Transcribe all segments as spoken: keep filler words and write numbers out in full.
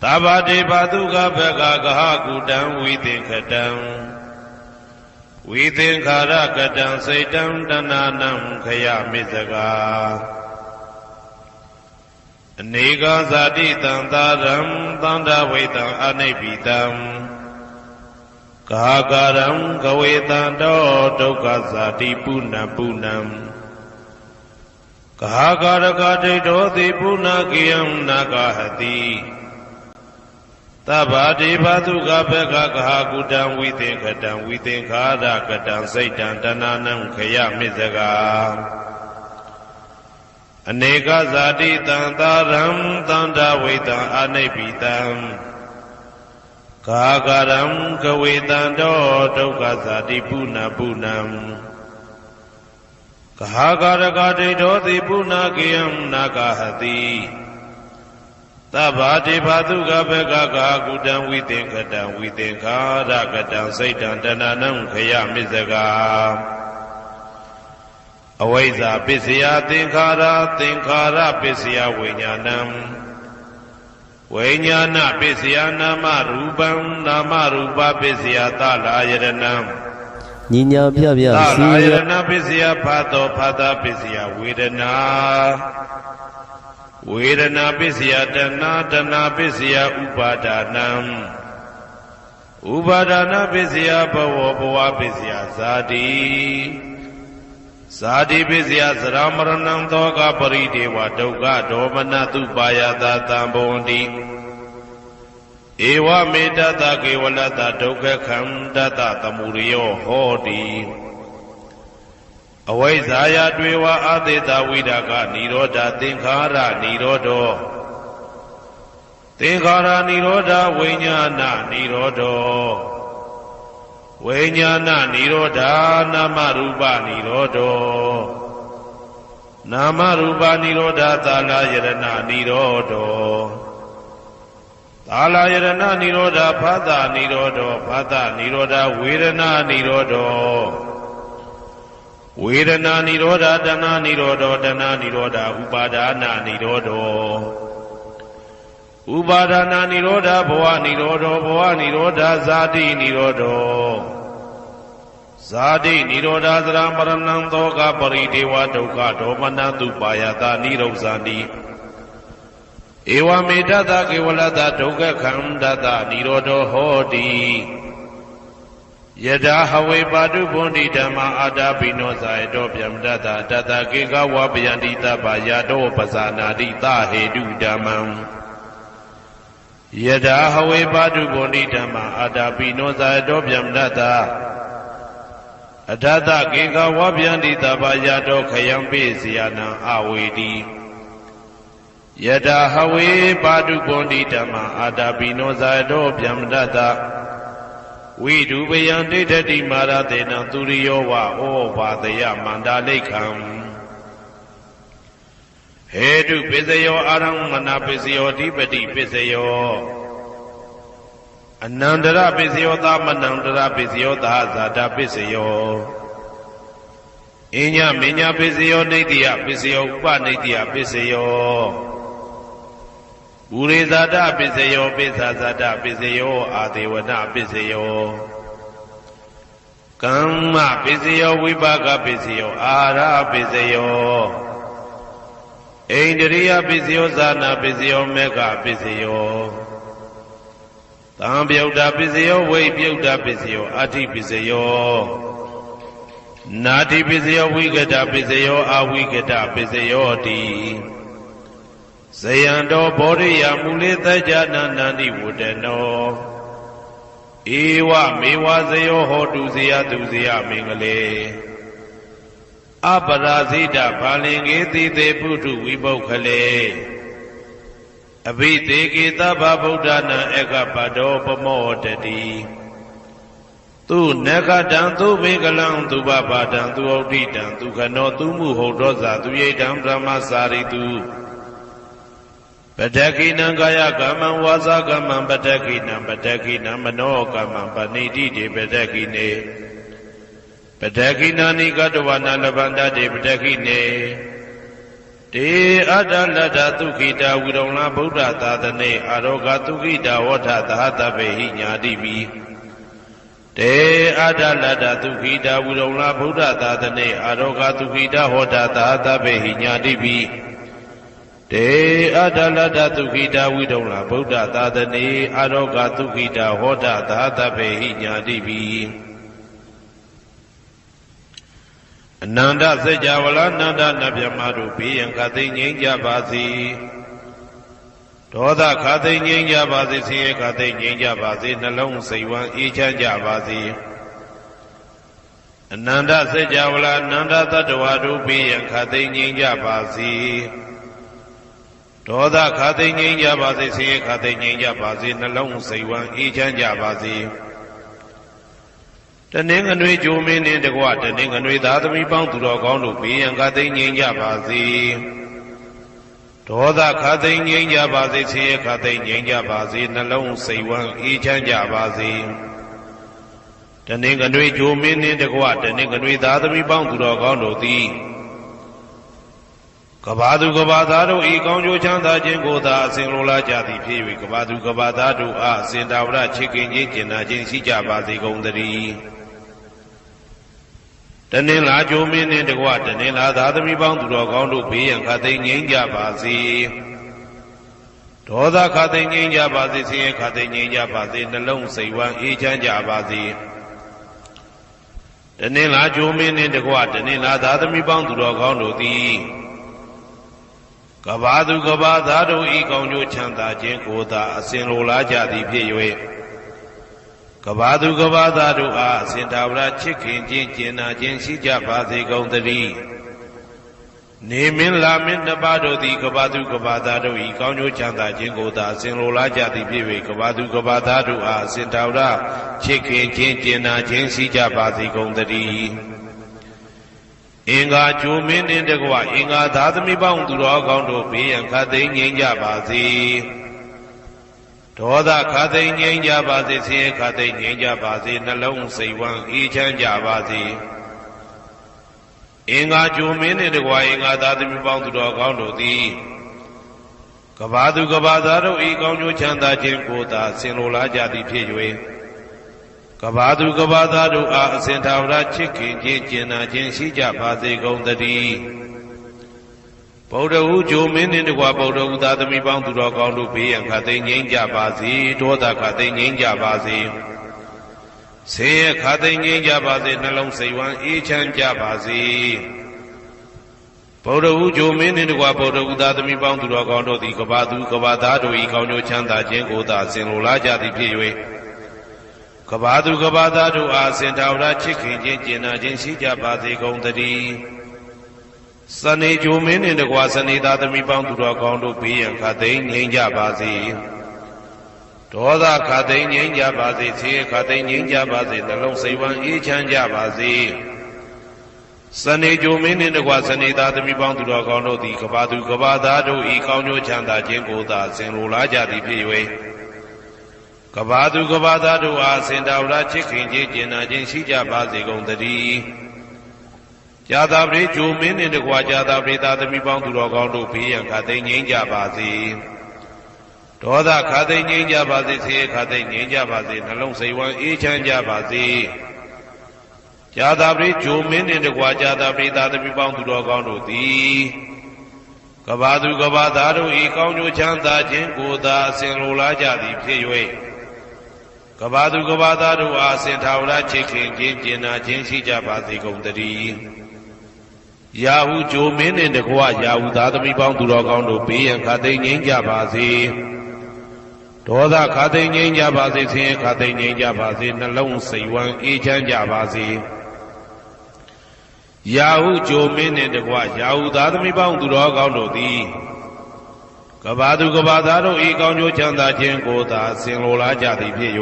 Tabbadevāduggappagaghakutaṃ vithingkataṃ vithingkārakataṃ seṭṭhaṃ taṇhānaṃ khayamissagā. Anekajātiṃ tantaraṃ tantavetaṃ anibbindaṃ gahakāraṃ gavedanto dukkhajātiṃ punaṃ punaṃ gahakārakāti doti punakkhiyaṃ na gahati. Tabbadevāduggappagaghakutaṃ vithingkataṃ vithingkārakataṃ seṭṭhaṃ taṇhānaṃ khayamissagā. Anekajātiṃ tantaraṃ tantavetaṃ anibbindaṃ gahakāraṃ gavedanto dukkhajātiṃ punaṃ punaṃ gahakārakāti doti punakkhiyaṃ na gahati. Tabbadevāduggappagaghakutaṃ vithingkataṃ vithingkārakataṃ seṭṭhaṃ taṇhānaṃ khayamissagā. Avajjapajjayā thingkhārā thingkhārapajjayā viññāṇaṃ viññāṇapajjayā nāmarūpaṃ nāmarūpapajjayā ālaytanaṃ ညီညီမျှမျှ သီးဝေး ālaytanapajjayā phatto phattapajjayā vedanā vedanāpajjayā taṇhā taṇhāpajjayā upādānaṃ upādānapajjayā bhavo bhavapajjayā jāti jātipajjayā jarāmaraṇaṃ sokaparidevadukkhadomanassupāyāsā sambhavanti. Evametattā kevalassa dukkhakhandhassa mūlayo hoti. Avajjāya tveva āsesavirāganirodho thingkhāranirodho thingkhāranirodho viññāṇanirodho viññāṇanirodho nāmarūpanirodho nāmarūpanirodho ālaytananirodho ālaytananirodho phattanirodho phattanirodho vedanānirodho vedanānirodho taṇhānirodho taṇhānirodho upādānanirodho upādānanirodho bhavanirodho bhavanirodho jātinirodho jātinirodho jarāmaraṇaṃ sokaparidevadukkhadomanassupāyāsā nirujjhanti. Evametattā kevalassa dukkhakhandhassa nirodho hoti. Yadā have pātubhontidhammā ātāpino ca heto byāmuttassa tattha kiṃ kavappayanti sabbañño paṭijānāti sahetuṃ dhammaṃ. Yadā have pātubhontidhammā ātāpino ca heto byāmuttassa tattha kiṃ kavappayanti sabbañño khayaṃ paṭijānāti. Yadā have pātubhontidhammā ātāpino ca heto byāmuttassa vitupayaṃ tiṭṭhati mārasenaṃ suriyo va opāseyya maṇḍalikamṃ. Hetupajjayo ārammaṇapajjayo adhipatipajjayo anantarapajjayo samanantarapajjayo sahajātapajjayo iññāmaññāpajjayo nittiyapajjayo upanittiyapajayo purejātapajjayo paccasājātapajjayo āsevanapajjayo kammapajjayo vipākapajjayo āhārapajjayo indriyapajjayo jhānapajjayo maggapajjayo sampayuttapajjayo vippayuttapajjayo atthipajjayo natthipajjayo vigatapajjayo avigatapajjayo'ti. Jayanto bodhiyā mūle sakyānaṃ nandivaḍḍhano evameva jayo hotu jayassu jayamaṅgale aparājitapallaṅke sīse pathavipokkhare abhiseke sabbabuddhānaṃ aggappatto pamodati. Sunakkhattaṃ sumaṅgalaṃ supabhātaṃ suhuṭṭhitaṃ sukhaṇo sumuhutto ca suyiṭṭhaṃ brahmacārisu padakkhiṇaṃ kāyakammaṃ vācākammaṃ padakkhiṇaṃ padakkhiṇaṃ manokammaṃ paṇidhī te padakkhiṇe padakkhiṇāni katvāna labhantatthe padakkhiṇe. Te atthaladdha dukkhitā viraḷhā buddhathāsane, ārogā dukkhitā hotha saha sabbehi ñātibhi. Te atthaladdha dukkhitā viraḷhā buddhathāsane, ārogā dukkhitā hotha saha sabbehi ñātibhi. Te atthaladdha dukkhitā viraḷhā buddhathāsane, ārogā dukkhitā hotha saha sabbehi ñātibhi. အနန္တစัจจาวဠာ အနန္တနာမည်များတို့ ပေးရန်ခတ်သိမ်းငြိမ်းကြပါစေ။ ဒေါသခတ်သိမ်းငြိမ်းကြပါစေ။ ဆင်းရဲခတ်သိမ်းငြိမ်းကြပါစေ။ နှလုံးစိတ်ဝမ်းအေးချမ်းကြပါစေ။ အနန္တစัจจาวဠာ အနန္တသတ္တဝါတို့ ပေးရန်ခတ်သိမ်းငြိမ်းကြပါစေ။ ဒေါသခတ်သိမ်းငြိမ်းကြပါစေ။ ဆင်းရဲခတ်သိမ်းငြိမ်းကြပါစေ။ နှလုံးစိတ်ဝမ်းအေးချမ်းကြပါစေ။ တနင်္ဂနွေဂြိုဟ်မင်းနှင့်တကွ တနင်္ဂနွေသားသမီးပေါင်းသူတော်ကောင်းတို့ ပေးရန်ခတ်သိမ်းငြိမ်းကြပါစေ။ ဒေါသခတ်သိမ်းငြိမ်းကြပါစေ။ ဆင်းရဲခတ်သိမ်းငြိမ်းကြပါစေ။ နှလုံးစိတ်ဝမ်းအေးချမ်းကြပါစေ။ တနင်္ဂနွေဂြိုဟ်မင်းနှင့်တကွ တနင်္ဂနွေသားသမီးပေါင်းသူတော်ကောင်းတို့သည် ကမ္ဘာသူကမ္ဘာသားတို့၏ ကောင်းကျိုးချမ်းသာခြင်းကိုသာ အစဉ်လိုလားကြသည်ဖြစ်၍ ကမ္ဘာသူကမ္ဘာသားတို့အား အစဉ်တာဝရချစ်ခင်ခြင်း၊ ကြင်နာခြင်းရှိကြပါစေကုန်သတည်း။ တနင်္လာဂြိုဟ်မင်းနှင့်တကွ တနင်္လာသားသမီးပေါင်းသူတော်ကောင်းတို့ ပေးရန်ခတ်သိမ်းငြိမ်းကြပါစေ။ ဒေါသခတ်သိမ်းငြိမ်းကြပါစေ။ ဆင်းရဲခတ်သိမ်းငြိမ်းကြပါစေ။ နှလုံးစိတ်ဝမ်းအေးချမ်းကြပါစေ။ တနင်္လာဂြိုဟ်မင်းနှင့်တကွ တနင်္လာသားသမီးပေါင်းသူတော်ကောင်းတို့သည် ကမ္ဘာသူကမ္ဘာသားတို့၏ ကောင်းကျိုးချမ်းသာခြင်းကိုသာ အစဉ်လိုလားကြသည်ဖြစ်၍ ကမ္ဘာသူကမ္ဘာသားတို့အား အစဉ်တာဝရချစ်ခင်ခြင်း၊ ကြင်နာခြင်းရှိကြပါစေကုန်သတည်း။ နေမင်းလမင်းနှစ်ပါးတို့သည် ကမ္ဘာသူကမ္ဘာသားတို့၏ ကောင်းကျိုးချမ်းသာခြင်းကိုသာ အစဉ်လိုလားကြသည်ဖြစ်၍ ကမ္ဘာသူကမ္ဘာသားတို့အား အစဉ်တာဝရချစ်ခင်ခြင်း၊ ကြင်နာခြင်းရှိကြပါစေကုန်သတည်း။ အင်္ဂါဂြိုဟ်မင်းနှင့်တကွ အင်္ဂါသားသမီးပေါင်းသူတော်ကောင်းတို့ ပေးရန်ခတ်သိမ်းငြိမ်းကြပါစေ။ ဒေါသခတ်သိမ်းငြိမ်းကြပါစေ။ ဆင်းရဲခတ်သိမ်းငြိမ်းကြပါစေ။ နှလုံးစိတ်ဝမ်းအေးချမ်းကြပါစေ။ အင်္ဂါဂြိုဟ်မင်းနှင့်တကွ အင်္ဂါသားသမီးပေါင်းသူတော်ကောင်းတို့သည် ကမ္ဘာသူကမ္ဘာသားတို့၏ ကောင်းကျိုးချမ်းသာခြင်းကိုသာ အစဉ်လိုလားကြသည်ဖြစ်၍ ကမ္ဘာသူကမ္ဘာသားတို့အား အစဉ်တာဝရချစ်ခင်ခြင်း၊ ကြင်နာခြင်းရှိကြပါစေကုန်သတည်း။ ဗုဒ္ဓဟူးဂြိုဟ်မင်းနှင့်တကွ ဗုဒ္ဓဟူးသားသမီးပေါင်းသူတော်ကောင်းတို့ ပေးရန်ခတ်သိမ်းငြိမ်းကြပါစေ။ ဒေါသခတ်သိမ်းငြိမ်းကြပါစေ။ ဆင်းရဲခတ်သိမ်းငြိမ်းကြပါစေ။ နှလုံးစိတ်ဝမ်းအေးချမ်းကြပါစေ။ ဗုဒ္ဓဟူးဂြိုဟ်မင်းနှင့်တကွ ဗုဒ္ဓဟူးသားသမီးပေါင်းသူတော်ကောင်းတို့သည် ကမ္ဘာသူကမ္ဘာသားတို့၏ ကောင်းကျိုးချမ်းသာခြင်းကိုသာ အစဉ်လိုလားကြသည်ဖြစ်၍ ကမ္ဘာသူကမ္ဘာသားတို့အား အစဉ်တာဝရချစ်ခင်ခြင်း၊ ကြင်နာခြင်းရှိကြပါစေကုန်သတည်း။ စနေဂြိုဟ်မင်းနှင့်တကွ စနေသားသမီးပေါင်းသူတော်ကောင်းတို့ ပေးရန်ခတ်သိမ်းငြိမ်းကြပါစေ။ ဒေါသခတ်သိမ်းငြိမ်းကြပါစေ။ ဆင်းရဲခတ်သိမ်းငြိမ်းကြပါစေ။ နှလုံးစိတ်ဝမ်းအေးချမ်းကြပါစေ။ စနေဂြိုဟ်မင်းနှင့်တကွ စနေသားသမီးပေါင်းသူတော်ကောင်းတို့သည် ကမ္ဘာသူကမ္ဘာသားတို့၏ ကောင်းကျိုးချမ်းသာခြင်းကိုသာ အစဉ်လိုလားကြသည်ဖြစ်၍ ကမ္ဘာသူကမ္ဘာသားတို့အား အစဉ်တာဝရချစ်ခင်ခြင်း၊ ကြင်နာခြင်းရှိကြပါစေကုန်သတည်း။ ကြာသပတေးဂြိုဟ်မင်းနှင့်တကွ ကြာသပတေးသားသမီးပေါင်းသူတော်ကောင်းတို့ ပေးရန်ခတ်သိမ်းငြိမ်းကြပါစေ။ ဒေါသခတ်သိမ်းငြိမ်းကြပါစေ။ ဆင်းရဲခတ်သိမ်းငြိမ်းကြပါစေ။ နှလုံးစိတ်ဝမ်းအေးချမ်းကြပါစေ။ ကြာသပတေးဂြိုဟ်မင်းနှင့်တကွ ကြာသပတေးသားသမီးပေါင်းသူတော်ကောင်းတို့သည် ကမ္ဘာသူကမ္ဘာသားတို့၏ ကောင်းကျိုးချမ်းသာခြင်းကိုသာ အစဉ်လိုလားကြသည်ဖြစ်၍ ကမ္ဘာသူကမ္ဘာသားတို့အား အစဉ်တာဝရချစ်ခင်ခြင်း၊ ကြင်နာခြင်းရှိကြပါစေကုန်သတည်း။ ရာဟုဂြိုဟ်မင်းနှင့်တကွ ရာဟုသားသမီးပေါင်းသူတော်ကောင်းတို့ ပေးရန်ခတ်သိမ်းငြိမ်းကြပါစေ။ ဒေါသခတ်သိမ်းငြိမ်းကြပါစေ။ ဆင်းရဲခတ်သိမ်းငြိမ်းကြပါစေ။ နှလုံးစိတ်ဝမ်းအေးချမ်းကြပါစေ။ ရာဟုဂြိုဟ်မင်းနှင့်တကွ ရာဟုသားသမီးပေါင်းသူတော်ကောင်းတို့သည် ကမ္ဘာသူကမ္ဘာသားတို့၏ ကောင်းကျိုးချမ်းသာခြင်းကိုသာ အစဉ်လိုလားကြသည်ဖြစ်၍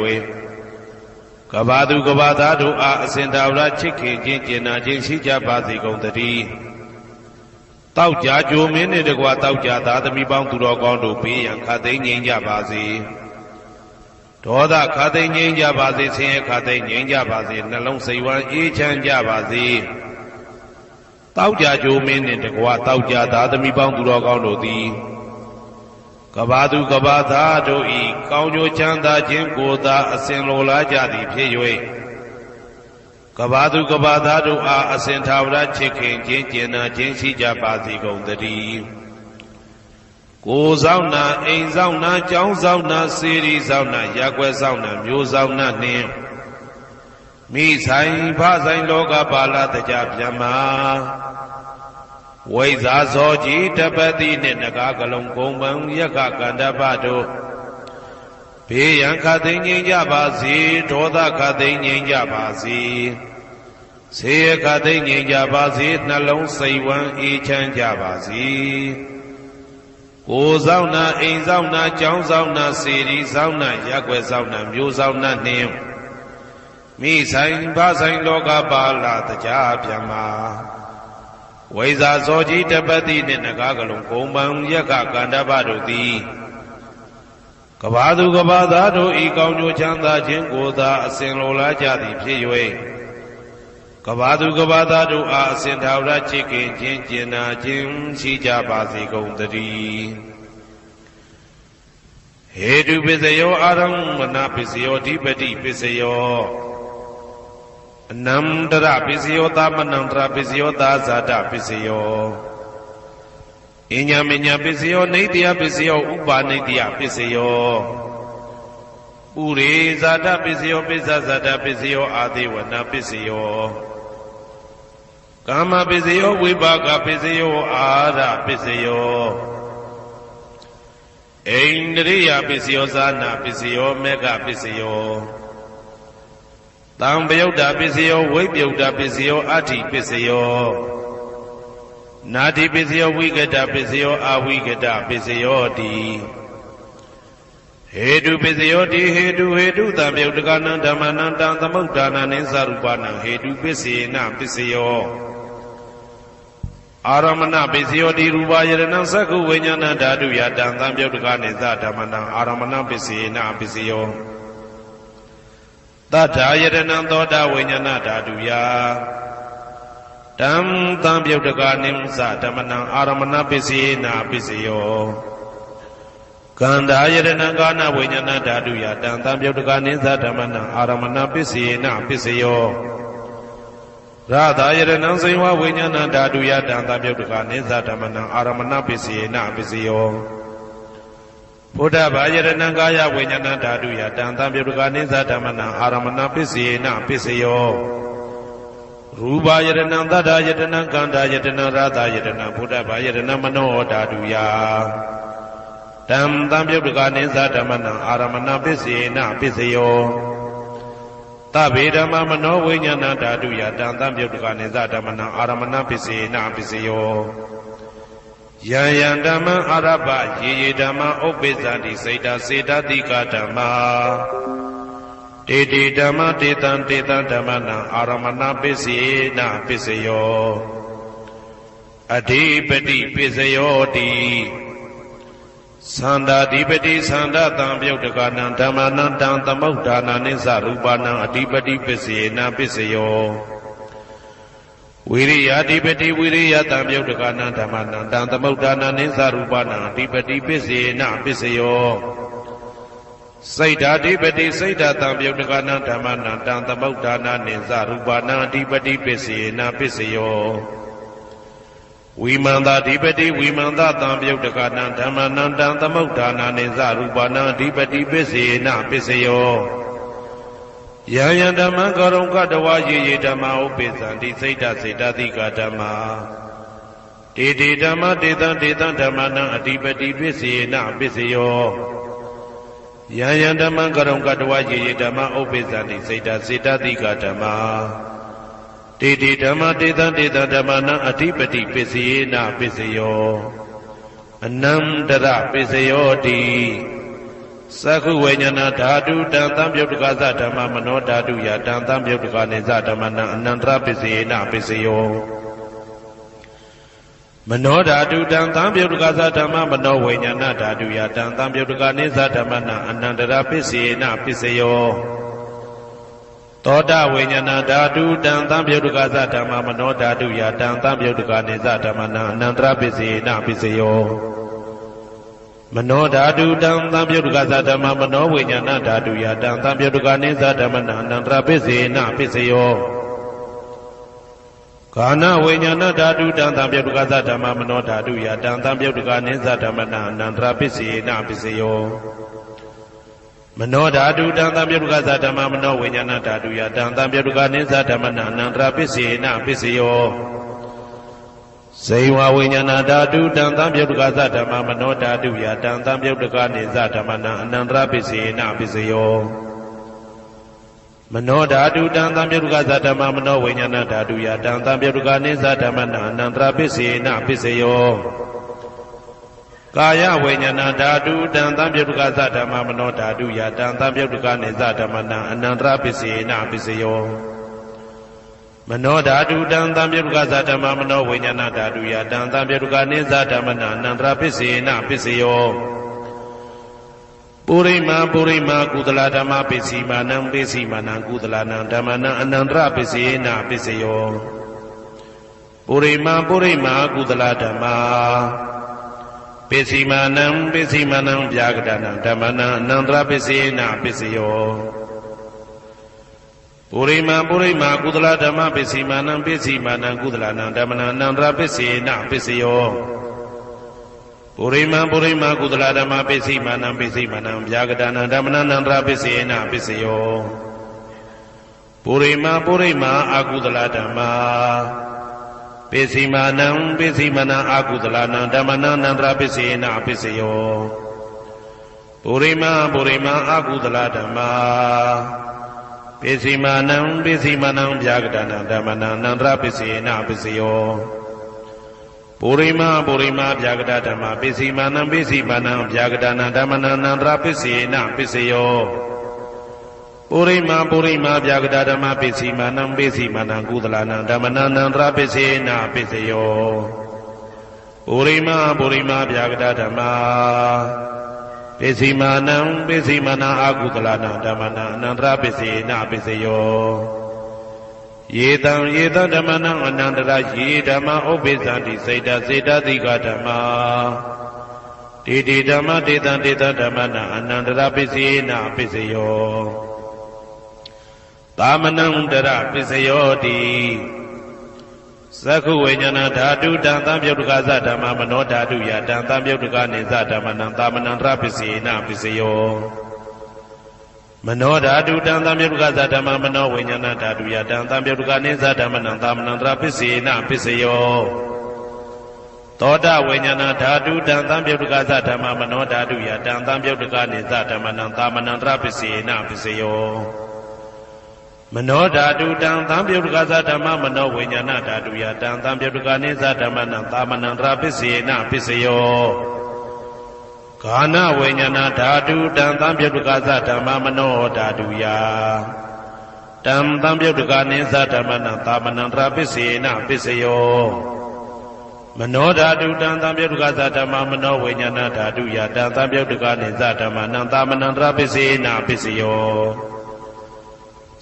ကမ္ဘာသူကမ္ဘာသားတို့အား အစဉ်တာဝရချစ်ခင်ခြင်း၊ ကြင်နာခြင်းရှိကြပါစေကုန်သတည်း။ သောကြာဂြိုဟ်မင်းနှင့်တကွ သောကြာသားသမီးပေါင်းသူတော်ကောင်းတို့ ပေးရန်ခတ်သိမ်းငြိမ်းကြပါစေ။ ဒေါသခတ်သိမ်းငြိမ်းကြပါစေ။ ဆင်းရဲခတ်သိမ်းငြိမ်းကြပါစေ။ နှလုံးစိတ်ဝမ်းအေးချမ်းကြပါစေ။ သောက်ကြကျိုးမင်းနှင့်တကွ သောက်ကြသားသမီးပေါင်းသူတော်ကောင်းတို့သည် ကမ္ဘာသူကမ္ဘာသားတို့၏ ကောင်းကျိုးချမ်းသာခြင်းကိုသာ အစဉ်လိုလားကြသည်ဖြစ်၍ ကမ္ဘာသူကမ္ဘာသားတို့အား အစဉ်ထာဝရချစ်ခင်ခြင်း၊ ကျင်နာခြင်းရှိကြပါစေကုန်သတည်း။ ကိုယ်စောင့်နာ၊ အိမ်စောင့်နာ၊ ကျောင်းစောင့်နာ၊ စေတီစောင့်နာ၊ ရပ်ကွက်စောင့်နာ၊ မြို့စောင့်နာနှင့် မိဆိုင်ဖဆိုင်လောကပါလသကြားပြန်မှာ ဝိဇ္ဇာဇောကြီးတပတ်သီးနှင့် နဂါးကလုန်ကုန်းပန်းယက္ခကန္ဓပတို့ ဘေးရန်ခတ်သိမ်းငြိမ်းကြပါစေ၊ ဒေါသခတ်သိမ်းငြိမ်းကြပါစေ၊ ဆင်းရဲခတ်သိမ်းငြိမ်းကြပါစေ၊ နှလုံးစိတ်ဝမ်းအေးချမ်းကြပါစေ။ ကိုယ်စောင့်နာ၊ အိမ်စောင့်နာ၊ ကျောင်းစောင့်နာ၊ စေတီစောင့်နာ၊ ရပ်ကွက်စောင့်နာ၊ မြို့စောင့်နာနှင့် မိဆိုင်ဖဆိုင်လောကပါလသကြားပြန်မှာ ဝိဇ္ဇာဇောကြီးတပတ်သီးနှင့် နဂါးကလုန်ကုန်းပန်းယက္ခကန္ဓပတို့သည် ကမ္ဘာသူကမ္ဘာသားတို့၏ ကောင်းကျိုးချမ်းသာခြင်းကိုသာ အစဉ်လိုလားကြသည်ဖြစ်၍ ကမ္ဘာသူကမ္ဘာသားတို့အား အစဉ်ထာဝရချစ်ခင်ခြင်း၊ ကျင်နာခြင်းရှိကြပါစေကုန်သတည်း။ Hetupaccayo, ārammaṇapaccayo, adhipatipaccayo, anantarapaccayo, tamānantarapaccayo, thādāsādappaccayo, iññāmaññapaccayo, nittiyapaccayo, upanittiyappaccayo, purejātapaccayo, pacchājātapaccayo, ādevanappaccayo, kammapaccayo, vipākapaccayo, āharapaccayo, indriyapaccayo, jhānapaccayo, maggapaccayo, sampayuttapaccayo, vippayuttapaccayo, atthipaccayo, natthipaccayo, vikatapaccayo, avikatapaccayo ti. Hetupaccayo ti. Hetu hetu sampayuttakānaṃ dhammānaṃ taṃ sampayuttādānaṃ nissarūpānaṃ hetupaccayena paccayo. Ārammaṇapaccayo ti. Rūpāyatanaṃ cakkhuviññāṇadhātuyā taṃ sampayuttakānassa dhammānaṃ ārammaṇapaccayena paccayo. Saddāyatanaṃ sotaviññāṇadhātuyā taṃ sampayuttakānassa dhammānaṃ ārammaṇapaccayena paccayo. Gandhāyatanaṃ ghānaviññāṇadhātuyā taṃ sampayuttakānassa dhammānaṃ ārammaṇapaccayena paccayo. Rasāyatanaṃ jivhāviññāṇadhātuyā taṃ sampayuttakānassa dhammānaṃ ārammaṇapaccayena paccayo. Phoṭṭhabbāyatanaṃ kāyaviññāṇadhātuyā taṃ sampayuttakānassa dhammānaṃ ārammaṇapaccayena paccayo. Rūpāyatanaṃ saddāyatanaṃ gandhāyatanaṃ rasāyatanaṃ phoṭṭhabbāyatanaṃ manoyatanaṃ dhātuyā taṃ sampayuttakānassa dhammānaṃ ārammaṇapaccayena paccayo. Sabbe dhammā manoviññāṇadhātuyā taṃ sampayuttakānassa dhammānaṃ ārammaṇapaccayena paccayo. Yaṃ yaṃ dhammaṃ ārabbha ye ye dhammā uppajjanti sejjatā sejjatā ṭhitā dhammā, te te dhammā tesaṃ tesaṃ dhammānaṃ ārammaṇapaccayena paccayo. Adhipatipaccayo ti. Chandādhipati chandasampayuttakānaṃ dhammānaṃ taṃ sampayuttādānassa rūpānaṃ adhipatipaccayena paccayo. Viriyādhipati viriyasampayuttakānaṃ dhammānaṃ taṃ sampayuttādānassa rūpānaṃ adhipatipaccayena paccayo. Seṭṭhādhipati seṭṭhasampayuttakānaṃ dhammānaṃ taṃ sampayuttādānassa rūpānaṃ adhipatipaccayena paccayo. Vimattādhipati vimattasampayuttakānaṃ dhammānaṃ taṃ sampayuttādānassa rūpānaṃ adhipatipaccayena paccayo. Yaṃ yaṃ dhammaṃ kāruṃ katvā ye ye dhammā uppajjanti sejjatā sejjatā ṭhitā dhammā, te te dhammā tesaṃ tesaṃ dhammānaṃ adhipatipaccayena paccayo. Yaṃ yaṃ dhammaṃ kāruṃ katvā ye ye dhammā uppajjanti sejjatā sejjatā ṭhitā dhammā, te te dhammā tesaṃ tesaṃ dhammānaṃ adhipatipaccayena paccayo. Anantarapaccayo ti. Cakkhuviññāṇadhātu taṃ sampayuttakassa dhammā manodhātuyā taṃ sampayuttakānassa dhammānaṃ anantarapaccayena paccayo. Manodhātu taṃ sampayuttakassa dhammā manoviññāṇadhātuyā taṃ sampayuttakānassa dhammānaṃ anantarapaccayena paccayo. Sotaviññāṇadhātu, taṃ taṃ piyuṭṭhikassa dhammā manorodhātuyā, taṃ taṃ piyuṭṭhikānissa dhammānaṃ anantarābhisena abhissayo. Manodhātu, taṃ taṃ piyuṭṭhikassa dhammā manoviññāṇadhātuyā, taṃ taṃ piyuṭṭhikānissa dhammānaṃ anantarābhisena abhissayo. Ghānaviññāṇadhātu, taṃ taṃ piyuṭṭhikassa dhammā manorodhātuyā, taṃ taṃ piyuṭṭhikānissa dhammānaṃ anantarābhisena abhissayo. Manodhātu, taṃ taṃ piyuṭṭhikassa dhammā manoviññāṇadhātuyā, taṃ taṃ piyuṭṭhikānissa dhammānaṃ anantarābhisena abhissayo. Sīvaviññāṇadhātu, taṃ taṃ piyuṭṭhikassa dhammā manorodhātuyā, taṃ taṃ piyuṭṭhikānissa dhammānaṃ anantarābhisena abhissayo. Manodhātu, taṃ taṃ piyuṭṭhikassa dhammā manoviññāṇadhātuyā, taṃ taṃ piyuṭṭhikānissa dhammānaṃ anantarābhisena abhissayo. Kāyaviññāṇadhātu, taṃ taṃ piyuṭṭhikassa dhammā manorodhātuyā, taṃ taṃ piyuṭṭhikānissa dhammānaṃ anantarābhisena abhissayo. Manodhātu, taṃ taṃ piyuṭṭhikassa dhammā manoviññāṇadhātuyā, taṃ taṃ piyuṭṭhikānissa dhammānaṃ anantarābhisena abhissayo. Purimaṃ purimaṃ akusalā dhammā, pīsemānaṃ pīsemānaṃ akusalānaṃ dhammānaṃ anantarābhisena abhissayo. Purimaṃ purimaṃ akusalā dhammā, pīsemānaṃ pīsemānaṃ abyākatānaṃ dhammānaṃ anantarābhisena abhissayo. Purimaṃ purimaṃ akusalā dhammā, pīsemānaṃ pīsemānaṃ akusalānaṃ dhammānaṃ anantarābhisena abhissayo. Purimaṃ purimaṃ akusalā dhammā, pīsemānaṃ pīsemānaṃ abyākatānaṃ dhammānaṃ anantarābhisena abhissayo. Purimaṃ purimaṃ akusalā dhammā, pīsemānaṃ pīsemānaṃ akusalānaṃ dhammānaṃ anantarābhisena abhissayo. Purimaṃ purimaṃ akusalā dhammā, pīsemānaṃ pīsemānaṃ abyākatānaṃ dhammānaṃ anantarābhisena abhissayo. Purimaṃ purimaṃ abyākatā dhammā, pīsemānaṃ pīsemānaṃ abyākatānaṃ dhammānaṃ anantarābhisena abhissayo. Purimaṃ purimaṃ abyākatā dhammā, pīsemānaṃ pīsemānaṃ akusalānaṃ dhammānaṃ anantarābhisena abhissayo. Purimaṃ purimaṃ abyākatā dhammā, pīsemānaṃ pīsemānaṃ akusalānaṃ dhammānaṃ anantarābhisena abhissayo. Yetaṃ yetaṃ dhammānaṃ anantarāye dhammā uppajjanti, sehethā sehetā tīghā dhammā. Te te dhammā tesaṃ tesaṃ dhammānaṃ anantarābhisena abhissayo. Dhammānaṃ anantarābhissayoti. Cakkhuviññāṇadhātu, taṃ taṃ piyuṭṭhikassa dhammā manorodhātuyā, taṃ taṃ piyuṭṭhikānissa dhammānaṃ dhammānaṃ anantarābhisena abhissayo. Manodhātu, taṃ taṃ piyuṭṭhikassa dhammā manoviññāṇadhātuyā, taṃ taṃ piyuṭṭhikānissa dhammānaṃ dhammānaṃ anantarābhisena abhissayo. Sotaviññāṇadhātu, taṃ taṃ piyuṭṭhikassa dhammā manorodhātuyā, taṃ taṃ piyuṭṭhikānissa dhammānaṃ dhammānaṃ anantarābhisena abhissayo. Manodhātu, taṃ taṃ piyuṭṭhikassa dhammā manoviññāṇadhātuyā, taṃ taṃ piyuṭṭhikānissa dhammānaṃ dhammānaṃ anantarābhisena abhissayo. Ghānaviññāṇadhātu, taṃ taṃ piyuṭṭhikassa dhammā manorodhātuyā, taṃ taṃ piyuṭṭhikānissa dhammānaṃ dhammānaṃ anantarābhisena abhissayo. Manodhātu, taṃ taṃ piyuṭṭhikassa dhammā manoviññāṇadhātuyā, taṃ taṃ piyuṭṭhikānissa dhammānaṃ dhammānaṃ anantarābhisena abhissayo.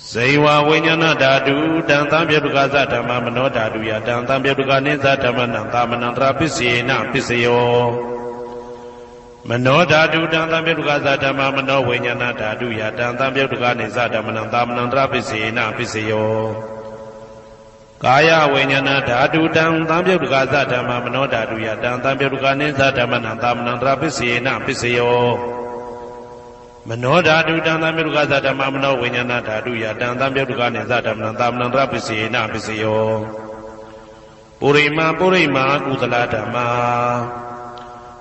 Sīvaviññāṇadhātu, taṃ taṃ piyuṭṭhikassa dhammā manorodhātuyā, taṃ taṃ piyuṭṭhikānissa dhammānaṃ dhammānaṃ anantarābhisena abhissayo. Manodhātu, taṃ taṃ piyuṭṭhikassa dhammā manoviññāṇadhātuyā, taṃ taṃ piyuṭṭhikānissa dhammānaṃ dhammānaṃ anantarābhisena abhissayo. Kāyaviññāṇadhātu, taṃ taṃ piyuṭṭhikassa dhammā manorodhātuyā, taṃ taṃ piyuṭṭhikānissa dhammānaṃ dhammānaṃ anantarābhisena abhissayo. Manodhātu, taṃ taṃ piyuṭṭhikassa dhammā manoviññāṇadhātuyā, taṃ taṃ piyuṭṭhikānissa dhammānaṃ dhammānaṃ anantarābhisena abhissayo. Purimaṃ purimaṃ akusalā dhammā,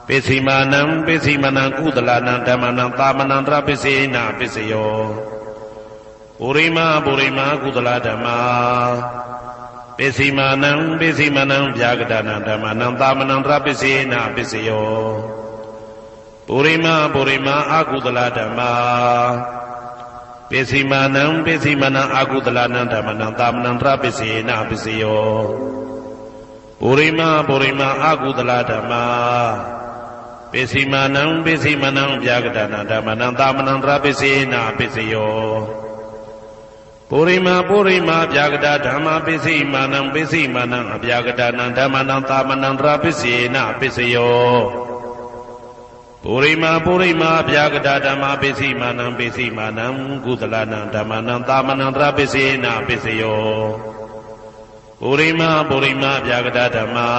pīsemānaṃ pīsemānaṃ akusalānaṃ dhammānaṃ dhammānaṃ anantarābhisena abhissayo. Purimaṃ purimaṃ akusalā dhammā, pīsemānaṃ pīsemānaṃ abyākatānaṃ dhammānaṃ dhammānaṃ anantarābhisena abhissayo. Purimaṃ purimaṃ akusalā dhammā, pīsemānaṃ pīsemānaṃ akusalānaṃ dhammānaṃ dhammānaṃ anantarābhisena abhissayo. Purimaṃ purimaṃ akusalā dhammā, pīsemānaṃ pīsemānaṃ abyākatānaṃ dhammānaṃ dhammānaṃ anantarābhisena abhissayo. Purimaṃ purimaṃ abyākatā dhammā, pisīmānaṃ pisīmānaṃ abyākatānaṃ dhammānaṃ, samaṇāntarā pissena pissāyo. Purimaṃ purimaṃ abyākatā dhammā, pisīmānaṃ pisīmānaṃ kusalānaṃ dhammānaṃ, samaṇāntarā pissena pissāyo. Purimaṃ purimaṃ abyākatā dhammā,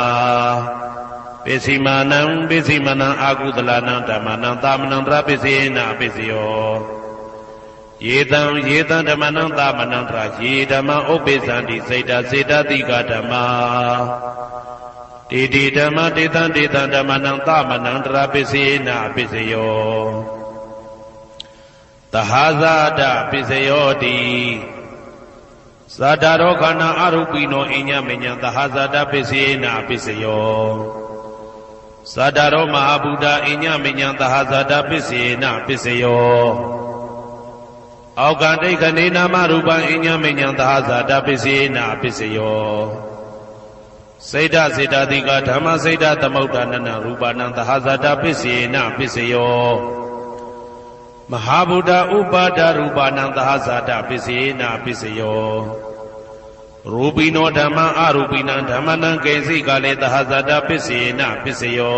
pisīmānaṃ pisīmānaṃ akusalānaṃ dhammānaṃ, samaṇāntarā pissena pissāyo. Yetaṃ yetaṃ dhammānaṃ, samaṇāntarā ye dhammā uppajjanti, seṭṭhā seṭṭhādīghā dhammā, te te dhammā tesaṃ tesaṃ dhammānaṃ, samaṇāntarā pissena pissāyo. Sahajātapissayo'ti. Sadarokkhāna arūpino iññāmeññaṃ, sahajāta pissena pissāyo. Sadaro mahābhūta iññāmeññaṃ, sahajāta pissena pissāyo. Aokkhante khante nāmarūpaṃ iññāmeññaṃ, sahajāta pissena pissāyo. Seṭṭhā seṭṭhādīghā dhammā, seṭṭhasamuṭṭhānānaṃ rūpānaṃ, sahajāta pissena pissāyo. Mahābhūta uppādā rūpānaṃ, sahajāta pissena pissāyo. Rūpino dhammā arūpīnaṃ dhammānaṃ, kesī kāle sahajāta pissena pissāyo.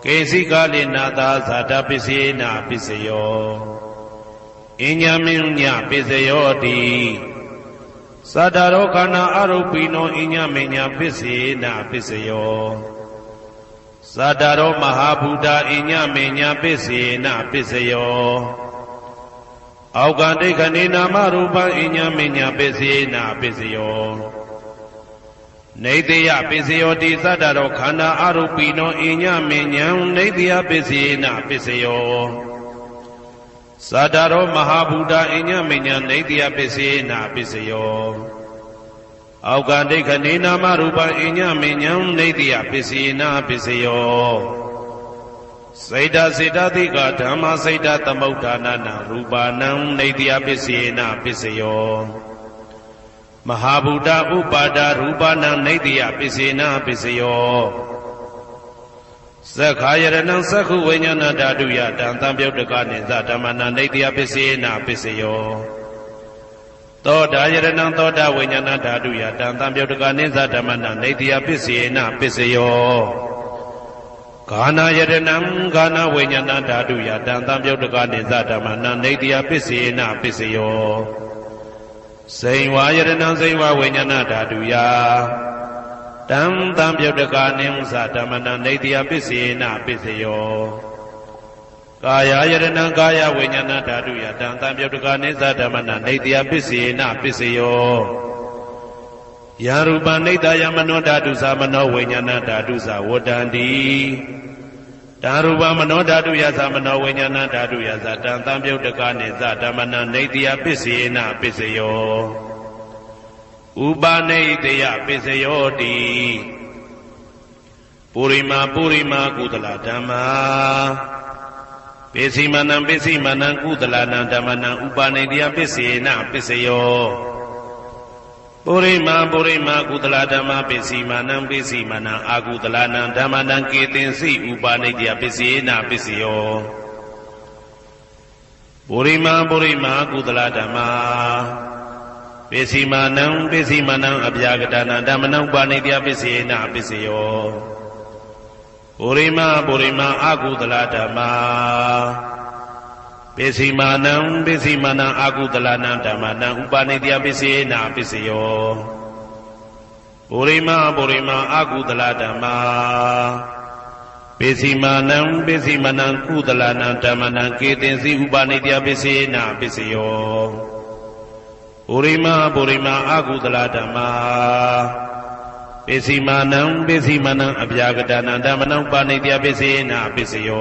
Kesī kāle na sahajāta pissena pissāyo. Iññāmeñña pissayo'ti. Sadarokkhāna arūpino iññāmeññaṃ, pissena pissāyo. Sadaro mahābhūta iññāmeññaṃ, pissena pissāyo. Aokkhante khante nāmarūpaṃ iññāmeññaṃ, pissena pissāyo. Nissayapissayoti. Sadaro khandha arūpino iññāmeññaṃ, nissayapissena pissāyo. Sadaro mahābhūta iññāmeññaṃ, nissayapissena pissāyo. Aokkhante khante nāmarūpaṃ iññāmeññaṃ, nissayapissena pissāyo. Seṭṭhā seṭṭhādīghā dhammā, seṭṭhasamuṭṭhānānaṃ rūpānaṃ, nissayapissena pissāyo. Mahābhūta uppādā rūpānaṃ, nissayapissena pissāyo. Sakkhāyatanaṃ cakkhuviññāṇadhātuyā, taṃ sampayuttakanissadhamānaṃ, nissayapissena pissāyo. Sotāyatanaṃ sotaviññāṇadhātuyā, taṃ sampayuttakanissadhamānaṃ, nissayapissena pissāyo. Ghānāyatanaṃ ghānaviññāṇadhātuyā, taṃ sampayuttakanissadhamānaṃ, nissayapissena pissāyo. Jivhāyatanaṃ jivhaviññāṇadhātuyā, taṃ sampayuttakanissadhamānaṃ, nissayapissena pissāyo. Kāyāyatanaṃ kāyaviññāṇadhātuyā, taṃ sampayuttakanissadhamānaṃ, nissayapissena pissāyo. Yaṃ rūpaṃ nissaraṃ manorakkhussa, manoviññāṇadhātussa vuṭṭhati, taṃ rūpaṃ manorakkhussa manoviññāṇadhātussa ca, taṃ sampayuttakanissadhamānaṃ, nissayapissena pissāyo. Upanissayapissayoti. Purimaṃ purimaṃ kusalā dhammā, pisīmānaṃ pisīmānaṃ kusalānaṃ dhammānaṃ, upanissayapissena pissāyo. Purimaṃ purimaṃ kusalā dhammā, pisīmānaṃ pisīmānaṃ akusalānaṃ dhammānaṃ, kittesi upanissayapissena pissāyo. Purimaṃ purimaṃ kusalā dhammā, pisīmānaṃ pisīmānaṃ abyākatānaṃ dhammānaṃ, upanissayapissena pissāyo. Purimaṃ purimaṃ akusalā dhammā, pisīmānaṃ pisīmānaṃ akusalānaṃ dhammānaṃ, upanissayapissena pissāyo. Purimaṃ purimaṃ akusalā dhammā, pisīmānaṃ pisīmānaṃ kusalānaṃ dhammānaṃ, kittesi upanissayapissena pissāyo. Purimaṃ purimaṃ akusalā dhammā, pisīmānaṃ pisīmānaṃ abyākatānaṃ dhammānaṃ, upanissayapissena pissāyo.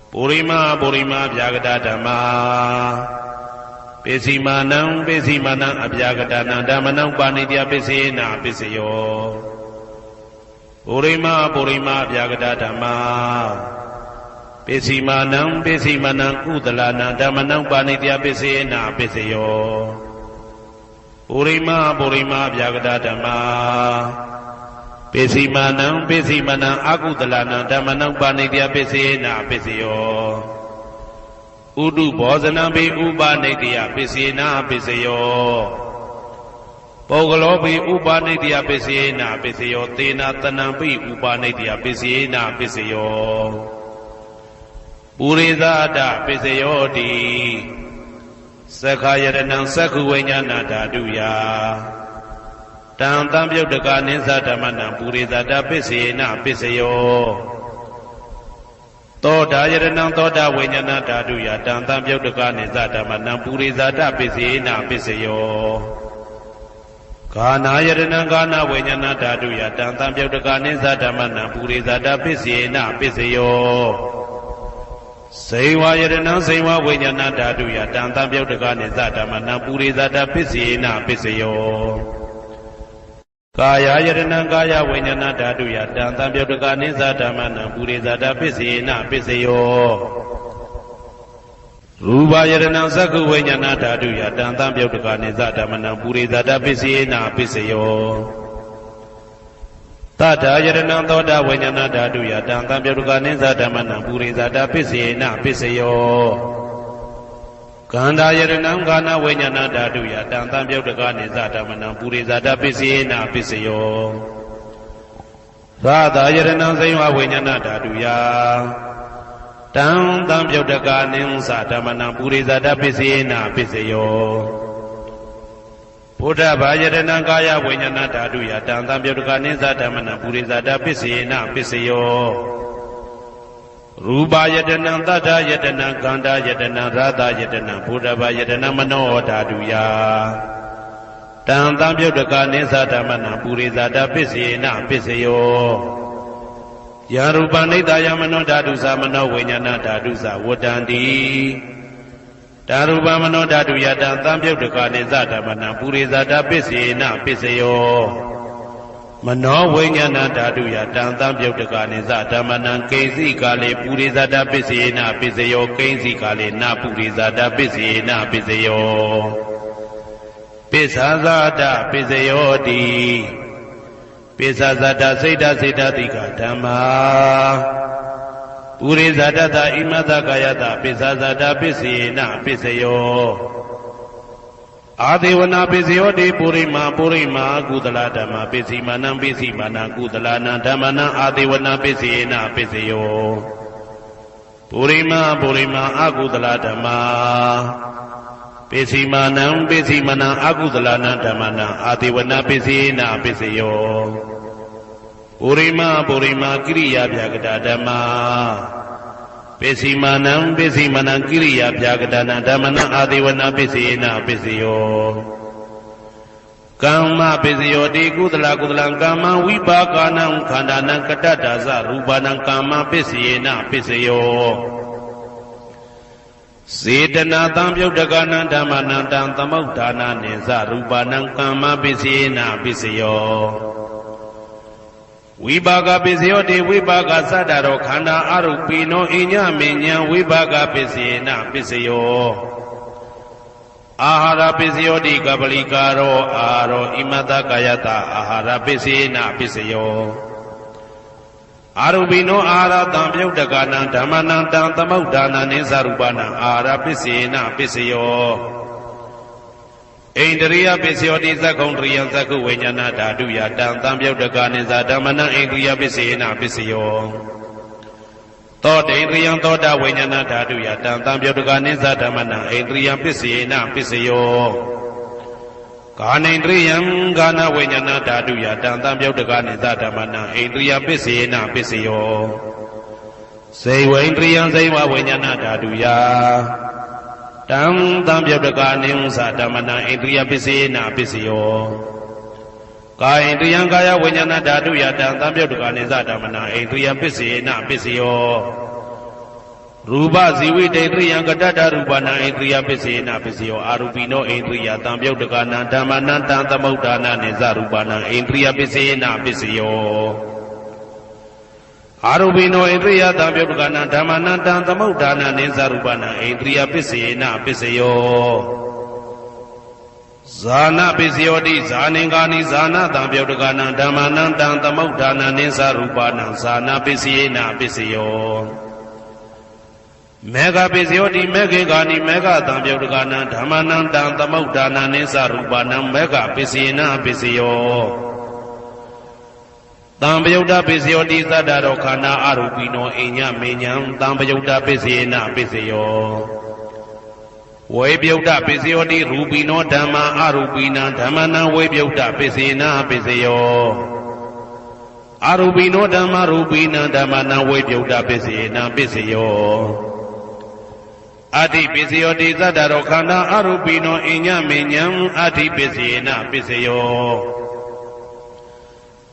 Purimaṃ purimaṃ abyākatā dhammā, pisīmānaṃ pisīmānaṃ abyākatānaṃ dhammānaṃ, upanissayapissena pissāyo. Purimaṃ purimaṃ abyākatā dhammā, pisīmānaṃ pisīmānaṃ kusalānaṃ dhammānaṃ, upanissayapissena pissāyo. Purimaṃ purimaṃ abyākatā dhammā, pisīmānaṃ pisīmānaṃ akusalānaṃ dhammānaṃ, upanissayapissena pissāyo. Udubhojanampi upaniṭṭhiyapacchayena apaccayo. Puggalopi upaniṭṭhiyapacchayena apaccayo. Tena tanampi upaniṭṭhiyapacchayena apaccayo. Purejātapaccayoti. Sakkhāyatanaṃ cakkhuviññāṇadhātuya. Taṃ taṃ piyuṭṭhakānissa dhammānaṃ purejātapaccayena apaccayo. Sodāyatanaṃ sodāviññāṇadhātuya. Taṃ taṃ piyuṭṭhakānissa dhammānaṃ purejātapaccayena apaccayo. Ghānāyatanaṃ ghānaviññāṇadhātuya. Taṃ taṃ piyuṭṭhakānissa dhammānaṃ purejātapaccayena apaccayo. Jivhāyatanaṃ jivhāviññāṇadhātuya. Taṃ taṃ piyuṭṭhakānissa dhammānaṃ purejātapaccayena apaccayo. Kāyāyatanaṃ kāyaviññāṇadhātuya. Taṃ taṃ piyuṭṭhakānissa dhammānaṃ purejātapaccayena apaccayo. Rūpāyatanaṃ cakkhuviññāṇadhātuya. Taṃ taṃ piyuṭṭhakānissa dhammānaṃ purejātapaccayena apaccayo. Sadāyatanaṃ sotaviññāṇadhātuya. Taṃ taṃ piyuṭṭhakānissa dhammānaṃ purejātapaccayena apaccayo. Gandhāyatanaṃ ghānaviññāṇadhātuya. Taṃ taṃ piyuṭṭhakānissa dhammānaṃ purejātapaccayena apaccayo. Rasāyatanaṃ jivhāviññāṇadhātuya. Taṃ taṃ piyuṭṭhakānissa dhammānaṃ purejātapaccayena apaccayo. Phoṭṭhabbāyatanaṃ kāyaviññāṇadhātuya. Taṃ taṃ piyuṭṭhakānissa dhammānaṃ purejātapaccayena apaccayo. Rūpāyatanaṃ saddāyatanaṃ gandhāyatanaṃ rasāyatanaṃ phoṭṭhabbāyatanaṃ manoyatanaṃ dhātuya. Taṃ taṃ piyuṭṭhakānissa dhammānaṃ purejātapaccayena apaccayo. Yaṃ rūpaṃ nissāyaṃ manorakkhussa manoviññāṇadhātussa vuṭṭhati. Taṃ rūpaṃ manorakkhussa. Taṃ taṃ piyuṭṭhakānissa dhammānaṃ purejātapaccayena apaccayo. Manoviññāṇadhātuya. Taṃ taṃ piyuṭṭhakānissa dhammānaṃ kiñci kāle purejātapaccayena apaccayo, kiñci kāle na purejātapaccayena apaccayo. Pisāsādapaccayoti. Pisāsāda cittacittasikā dhammā. Purejātassa imassā kāyassa pisāsādapaccayena apaccayo. Āsevanāpaccayoti. Purimaṃ purimaṃ akusalā dhammā, pacchimmānaṃ pacchimmānaṃ akusalānaṃ dhammānaṃ āsevanāpaccayena apaccayo. Purimaṃ purimaṃ akusalā dhammā, pacchimmānaṃ pacchimmānaṃ akusalānaṃ dhammānaṃ āsevanāpaccayena apaccayo. Purimaṃ purimaṃ kiriyābhyagatā dhammā, pacchimmānaṃ pacchimmānaṃ kiriyābhyagatānaṃ dhammānaṃ āsevanāpaccayena apaccayo. Kammapaccayoti. Kusalā kusalaṃ kammaṃ vipākānaṃ khandhānaṃ katattassa rūpānaṃ kammapaccayena apaccayo. Cetanāsaṃyuttakānaṃ dhammānaṃ taṃ samuṭṭhānanissa rūpānaṃ kammapaccayena apaccayo. Vipākapaccayoti. Vipākajjhataro khandhā arūpino iññāmiññaṃ vipākapaccayena apaccayo. Āhārapaccayoti. Kapalikaro āhāro imassa kāyassa āhārapaccayena apaccayo. Arūpino āhārasaṃyuttakānaṃ dhammānaṃ taṃ samuṭṭhānanissa rūpānaṃ āhārapaccayena apaccayo. Indriyapaccayoti. Cakkundriyaṃ cakkhuviññāṇadhātuyā taṃ saṃyuttakānissa dhammānaṃ indriyapaccayena apaccayo. Sotindriyaṃ sotaviññāṇadhātuyā taṃ saṃyuttakānissa dhammānaṃ indriyapaccayena apaccayo. Ghānendriyaṃ ghānaviññāṇadhātuyā taṃ saṃyuttakānissa dhammānaṃ indriyapaccayena apaccayo. Jivhendriyaṃ jivhaviññāṇadhātuyā taṃ saṃyuttakānissa dhammānaṃ indriyapaccayena apaccayo. Kāyendriyaṃ kāyaviññāṇadhātuyā taṃ saṃyuttakānissa dhammānaṃ indriyapaccayena apaccayo. Rūpajīvitendriyaṃ katattharūpānaṃ indriyapaccayena apaccayo. Arūpino indriyasaṃyuttakānaṃ dhammānaṃ taṃ samuṭṭhānanissa rūpānaṃ indriyapaccayena apaccayo. Arūpino indriyasaṃyuttakānaṃ dhammānaṃ taṃ samuṭṭhānanissa rūpānaṃ indriyapaccayena apaccayo. Jhānapaccayoti. Jhānengāni jhānasaṃyuttakānaṃ dhammānaṃ taṃ samuṭṭhānanissa rūpānaṃ jhānapaccayena apaccayo. Meghapaccayo ti, meghe ghāni meghasambhayuttakaṇaṃ dhammānaṃ taṃ samuṭṭhānāni sarūpānaṃ meghapaccayenapaccayyo. Sampayuttapaccayoti, saṭṭhāro khandhā arūpino iññamaññaṃ, sampayuttapaccayena paccayyo. Veppayuttapaccayoti, rūpino dhammā arūpīnaṃ dhammānaṃ veppayuttapaccayena paccayyo. Arūpino dhammā rūpīnaṃ dhammānaṃ veppayuttapaccayena paccayyo. Atthi paccayoti, saṭṭhāro khandhā arūpino iññamaññaṃ, atthi paccayena paccayyo.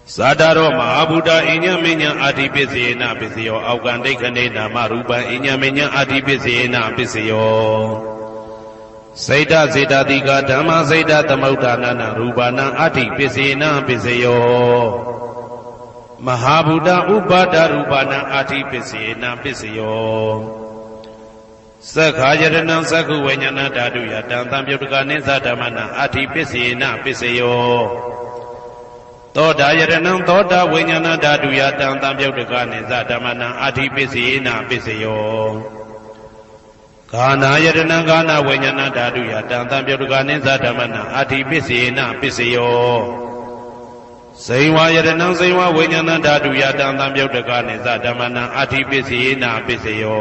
Saṭṭhāro mahābhūtā iññamaññaṃ, atthi paccayena paccayyo. Āokālikkhane nāmarūpaṃ iññamaññaṃ, atthi paccayena paccayyo. Seṭṭhaseṭṭhādīghā dhammā seṭṭhasamuṭṭhānānaṃ rūpānaṃ atthi paccayena paccayyo. Mahābhūta uppādārūpānaṃ atthi paccayena paccayyo. Sakkhāyatanaṃ cakkhuviññāṇadhātuyā taṃ sampayuttakānassa dhammānaṃ atthi paccayena paccayyo. Sotayatanaṃ sotaviññāṇadhātuyā taṃ sampayuttakānassa dhammānaṃ atthi paccayena paccayyo. Ghānāyatanaṃ ghānaviññāṇadhātuyā taṃ sampayuttakānassa dhammānaṃ atthi paccayena paccayyo. Jivhāyatanaṃ jivhāviññāṇadhātuyā taṃ sampayuttakānassa dhammānaṃ atthi paccayena paccayyo.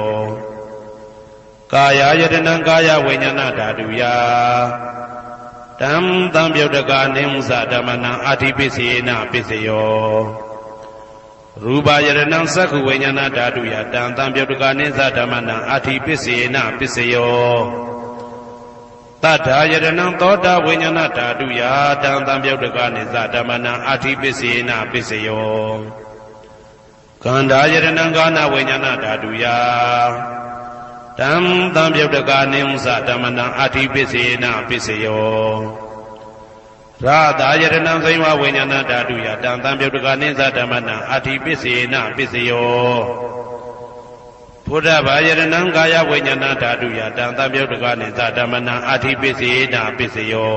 Kāyāyatanaṃ kāyaviññāṇadhātuyā taṃ sampayuttakānassa dhammānaṃ atthi paccayena paccayyo. Rūpāyatanaṃ cakkhuviññāṇadhātuyā taṃ sampayuttakānassa dhammānaṃ atthi paccayena paccayyo. Sadāyatanaṃ sotaviññāṇadhātuyā taṃ sampayuttakānassa dhammānaṃ atthi paccayena paccayyo. Gandhāyatanaṃ ghānaviññāṇadhātuyā taṃ sampayuttakānassa dhammānaṃ atthi paccayena paccayyo. Rasāyatanaṃ jivhāviññāṇadhātuyā taṃ sampayuttakānassa dhammānaṃ atthi paccayena paccayyo. Phoṭṭhabbāyatanaṃ kāyaviññāṇadhātuyā taṃ sampayuttakānassa dhammānaṃ atthi paccayena paccayyo.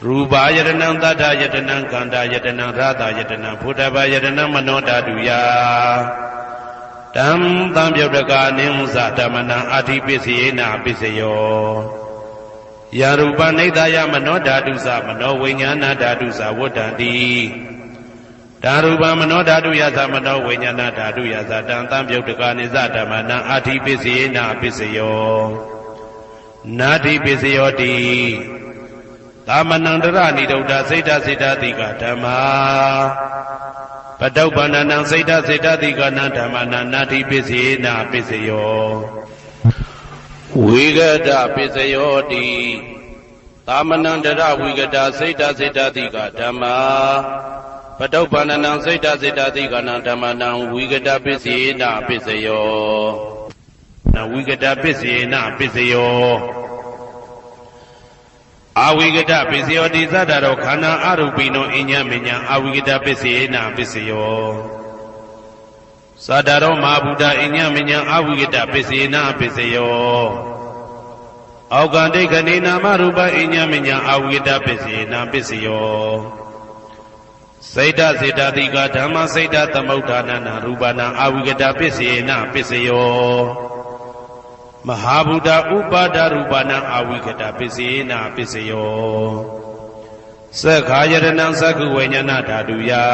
Rūpāyatanaṃ saddāyatanaṃ gandhāyatanaṃ rasāyatanaṃ phoṭṭhabbāyatanaṃ manoyatanaṃ taṃ sampayuttakānassa dhammānaṃ atthi paccayena paccayyo. Yaṃ rūpaṃ nesaṃ manoyatanaṃ manoviññāṇadhātussa vuṭṭhati, taṃ rūpaṃ manoyatanaṃ manoviññāṇadhātussa taṃ sampayuttakānassa dhammānaṃ atthi paccayena paccayyo. Natthi paccayoti. Samaṇaṃ therā nirūḷhā seṭṭhaseṭṭhādīghā dhammā, paccuppannānaṃ seṭṭhaseṭṭhādīghānaṃ dhammānaṃ natthi paccayena paccayyo. Vikatapaccayoti. Samaṇaṃ therā vikatā seṭṭhaseṭṭhādīghā dhammā, paccuppannānaṃ seṭṭhaseṭṭhādīghānaṃ dhammānaṃ vikatapaccayena paccayyo. Vikatapaccayena paccayyo. Avikatapaccayoti. Saṭṭhāro khandhā arūpino iññamaññaṃ avikatapaccayena paccayyo. Saṭṭhāro mahābhūtā iññamaññaṃ avikatapaccayena paccayyo. Āokālikkhane nāmarūpaṃ iññamaññaṃ avikatapaccayena paccayyo. Seṭṭhaseṭṭhādīghā dhammā seṭṭhasamuṭṭhānānaṃ rūpānaṃ avikatapaccayena paccayyo. Mahābhūta uppādārūpānaṃ avikatapaccayena paccayyo. Sakkāyatanaṃ cakkhuviññāṇadhātuyā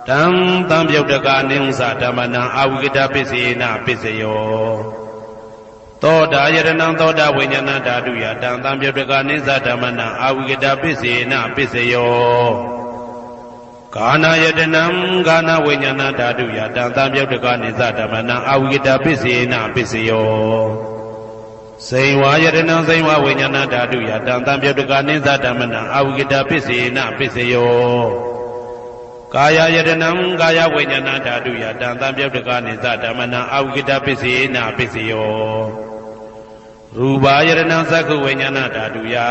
taṃ sampayuttakānassa dhammānaṃ avikatapaccayena paccayyo. Sotayatanaṃ sotaviññāṇadhātuyā taṃ sampayuttakānassa dhammānaṃ avikatapaccayena paccayyo. Ghānāyatanaṃ ghānaviññāṇadhātuyā taṃ sampayuttakānassa dhammānaṃ avikatapaccayena paccayyo. Jivhāyatanaṃ jivhāviññāṇadhātuyā taṃ sampayuttakānassa dhammānaṃ avikatapaccayena paccayyo. Kāyāyatanaṃ kāyaviññāṇadhātuyā taṃ sampayuttakānassa dhammānaṃ avikatapaccayena paccayyo. Rūpāyatanaṃ cakkhuviññāṇadhātuyā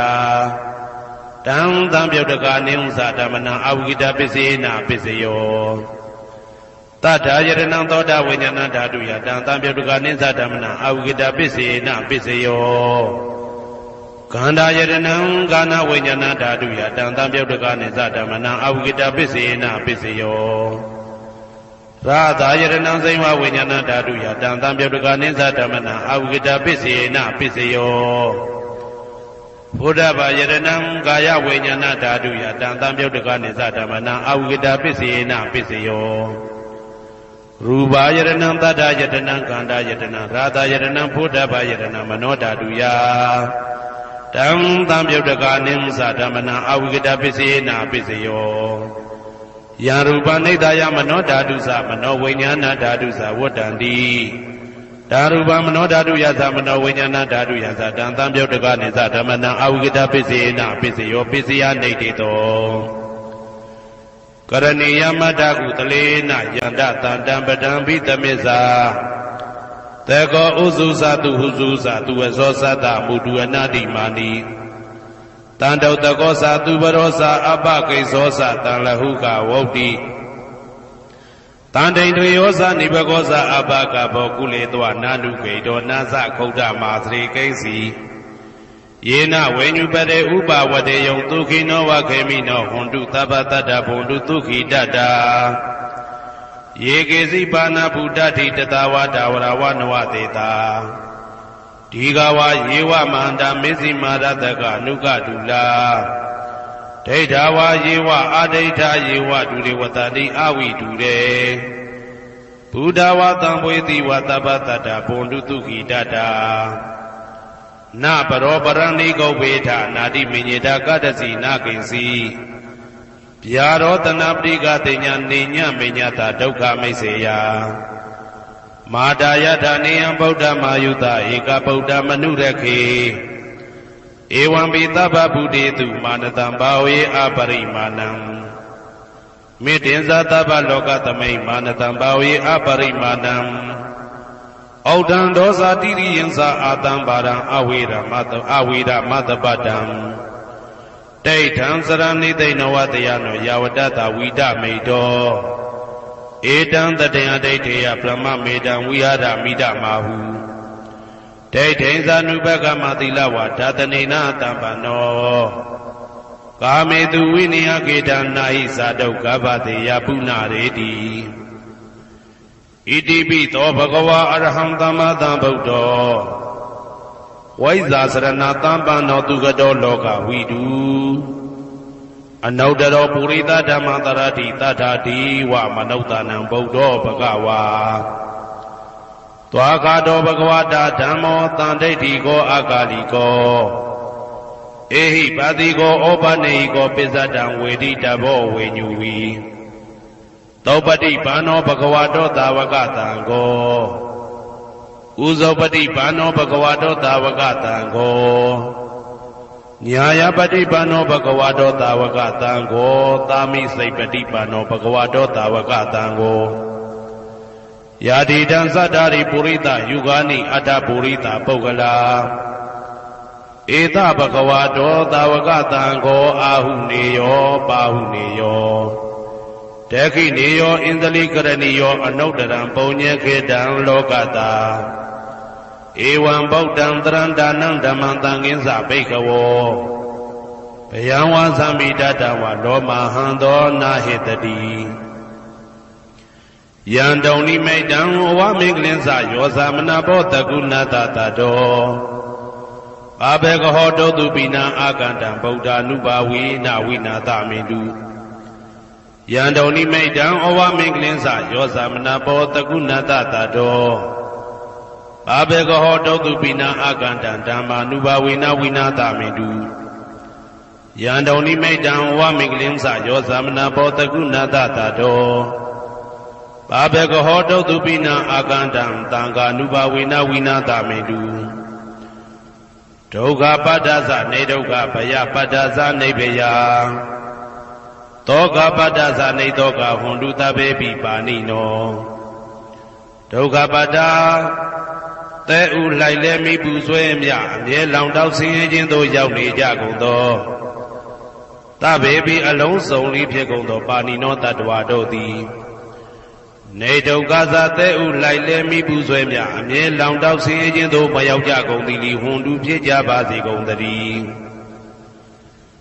taṃ sampayuttakānassa dhammānaṃ avikatapaccayena paccayyo. Saṭṭhāyatanaṃ sotaviññāṇadhātuyā taṃ sampayuttakānassa dhammānaṃ avikatapaccayena paccayyo. Gandhāyatanaṃ ghānaviññāṇadhātuyā taṃ sampayuttakānassa dhammānaṃ avikatapaccayena paccayyo. Rasa yatanaṃ seyyaṃ vā viññāṇadhātuyā, taṃ taṃ pyo ṭṭhakāni saddhammaṇaṃ, avikkhittapaccayena apaccayo. Phoṭṭhabbāyatanaṃ kāya viññāṇadhātuyā, taṃ taṃ pyo ṭṭhakāni saddhammaṇaṃ, avikkhittapaccayena apaccayo. Rūpāyatanaṃ saddāyatanaṃ gandhāyatanaṃ rasāyatanaṃ phoṭṭhabbāyatanaṃ manodhātuyā, taṃ taṃ pyo ṭṭhakāni saddhammaṇaṃ, avikkhittapaccayena apaccayo. Yaṃ rūpaṃ nedassanāya manodhātusa manoviññāṇadhātusa vuṭṭhanti, taṃ rūpaṃ manodhātuyā sa manoviññāṇadhātuyā sa, taṃ taṃ pyo ṭṭhakāni saddhammaṇaṃ, avikkhittapaccayena apaccayo, paccayaṃ niṭṭhitaṃ. Karaṇīyamatthakusalena yantaṃ santaṃ paṭṭhaṃ abhisamecca, sakko ujū sātu ujū sātu, aso sā ca mudu anatimānī. Santo sakko sā duvaroso ca appakicco ca, sallahukavutti. Santo niyo ca nipako ca appagabbho, kuletvā nānuggeheto nāssa khuddamācare kiñci. Yena viññū pare upavadeyyuṃ, sukhino vā khemino hontu, sabbadā sadā bhavantu sukhitattā. Ye keci pāṇabhūtatthi tasā vā thāvarā vā anavasesā, dīghā vā ye vā mahantā majjhimā rassakā aṇukathūlā, diṭṭhā vā ye vā adiṭṭhā ye vā dūre vasanti avidūre, bhūtā vā sambhavesī vā sabbadā sadā bhavantu sukhitattā. Na paro paraṃ nikubbetha, nātimaññetha katthaci naṃ kiñci. Byārosanā paṭighasaññā niyyānikasaññā ca dukkhamiccheyya. Mātā yathā niyaṃ puttamanubhāseyya, ekaputtamanurakkhe. Evampi sabbabhūtesu mānasambhāvaye aparimāṇaṃ. Mettañca sabbalokasmiṃ mānasambhāvaye aparimāṇaṃ. Uddhaṃ adho ca tiriyañca asambādhaṃ averamasapattaṃ. Tiṭṭhaṃ saraṇaṃ tiṇṇaṃ vā sayāno yāvatassa vigatamiddho. Etaṃ satiyaṃ adhiṭṭheyya brahmametaṃ viharamidhamāhu. Diṭṭhiñca anupagamma sīlavā dassanena sampanno. Kāmesu vineyya gedhaṃ na hi jātu gabbhaseyya punaretīti. Itipi so bhagavā arahaṃ sammāsambuddho vijjācaraṇasampanno sugato lokavidū anuttaro purisadammasārathi satthā devamanussānaṃ buddho bhagavā. Svākkhāto bhagavatā dhammo sandiṭṭhiko akāliko ehipassiko opanayiko paccattaṃ veditabbo viññūhī. Supaṭipanno bhagavato sāvakasaṅgho. Ujupaṭipanno bhagavato sāvakasaṅgho. Ñāyapaṭipanno bhagavato sāvakasaṅgho. Sāmīcipaṭipanno bhagavato sāvakasaṅgho. Yadidaṃ cattāri purisayugāni aṭṭha purisapuggalā. Esa bhagavato sāvakasaṅgho āhuneyyo pāhuneyyo dakkhiṇeyyo añjalikaraṇīyo anuttaraṃ puññakkhettaṃ lokassāti. Evaṃ buddhaṃ sarantānaṃ dhammaṃ saṅghañca bhikkhavo bhayaṃ vā sāmī tathā vā lomā haṃso na hessati. Yandunnimittaṃ avamaṅgalañca yo cāmanāpo sakuṇassa saddo pāpaggaho dussupinaṃ akantaṃ buddhānubhāvena vināsamentu. Yandunnimittaṃ avamaṅgalañca yo cāmanāpo sakuṇassa saddo pāpaggaho dussupinaṃ akantaṃ dhammānubhāvena vināsamentu. Yandunnimittaṃ avamaṅgalañca yo cāmanāpo sakuṇassa saddo pāpaggaho dussupinaṃ akantaṃ saṅghānubhāvena vināsamentu. Dukkhappattā ca niddukkhā bhayappattā ca nibbhayā sokappattā ca nissokā hontu sabbepi pāṇino. Dukkhappattā သဲအိုလှိုက်လဲမီးပူဆွဲအမျှ အမြဲလောင်တောက်ဆင်းရဲခြင်းသို့ရောက်နေကြကုန်သောသဗ္ဗေပိ အလုံးစုံလင်ဖြစ်ကုန်သောပါဏိနောသတ္တဝါတို့သည် နိဒုက္ခသ သဲအိုလှိုက်လဲမီးပူဆွဲအမျှ အမြဲလောင်တောက်ဆင်းရဲခြင်းသို့မရောက်ကြကုန်သီလီ hontu ဖြစ်ကြပါစေကုန်သတည်း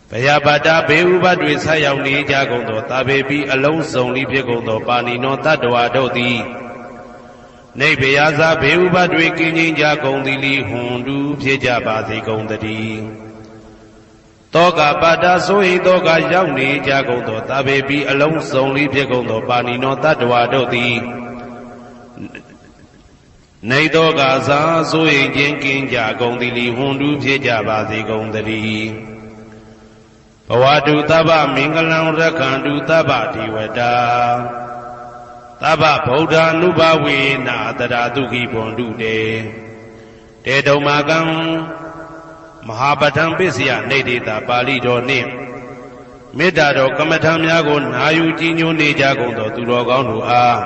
။ အယပတ္တ ဘေးဥပဒ်တွေ ဆိုက်ရောက်နေကြကုန်သော သဗ္ဗေပိ အလုံးစုံနည်းဖြစ်ကုန်သော ပါဏိနော သတ္တဝါတို့သည် နိဗ္ဗေယသ ဘေးဥပဒ်တွေကင်းခြင်းကြကုန်သည်လီ ဟွန်တူဖြစ်ကြပါစေကုန်သတည်း။ သောကပတ္တ စိုးရိမ်သောကရောက်နေကြကုန်သော သဗ္ဗေပိ အလုံးစုံနည်းဖြစ်ကုန်သော ပါဏိနော သတ္တဝါတို့သည် နိသောကသ စိုးရိမ်ခြင်းကင်းကြကုန်သည်လီ ဟွန်တူဖြစ်ကြပါစေကုန်သတည်း။ ဘဝတု သဗ္ဗမင်္ဂလံ ရက္ခန္တု သဗ္ဗဒေဝတာ သဗ္ဗဗုဒ္ဓါနုဘာဝေန သဒါသုခိ ဘွန်တုတေ။ တေတုမ္မာကံ မဟာပဋ္ဌံပစ္စယ နိဒ္ဒေသ ပါဠိတော်နှင့် မေတ္တာတော်ကမ္မထံများကို နာယူကြည်ညိုနေကြကုန်သော သူတော်ကောင်းတို့အား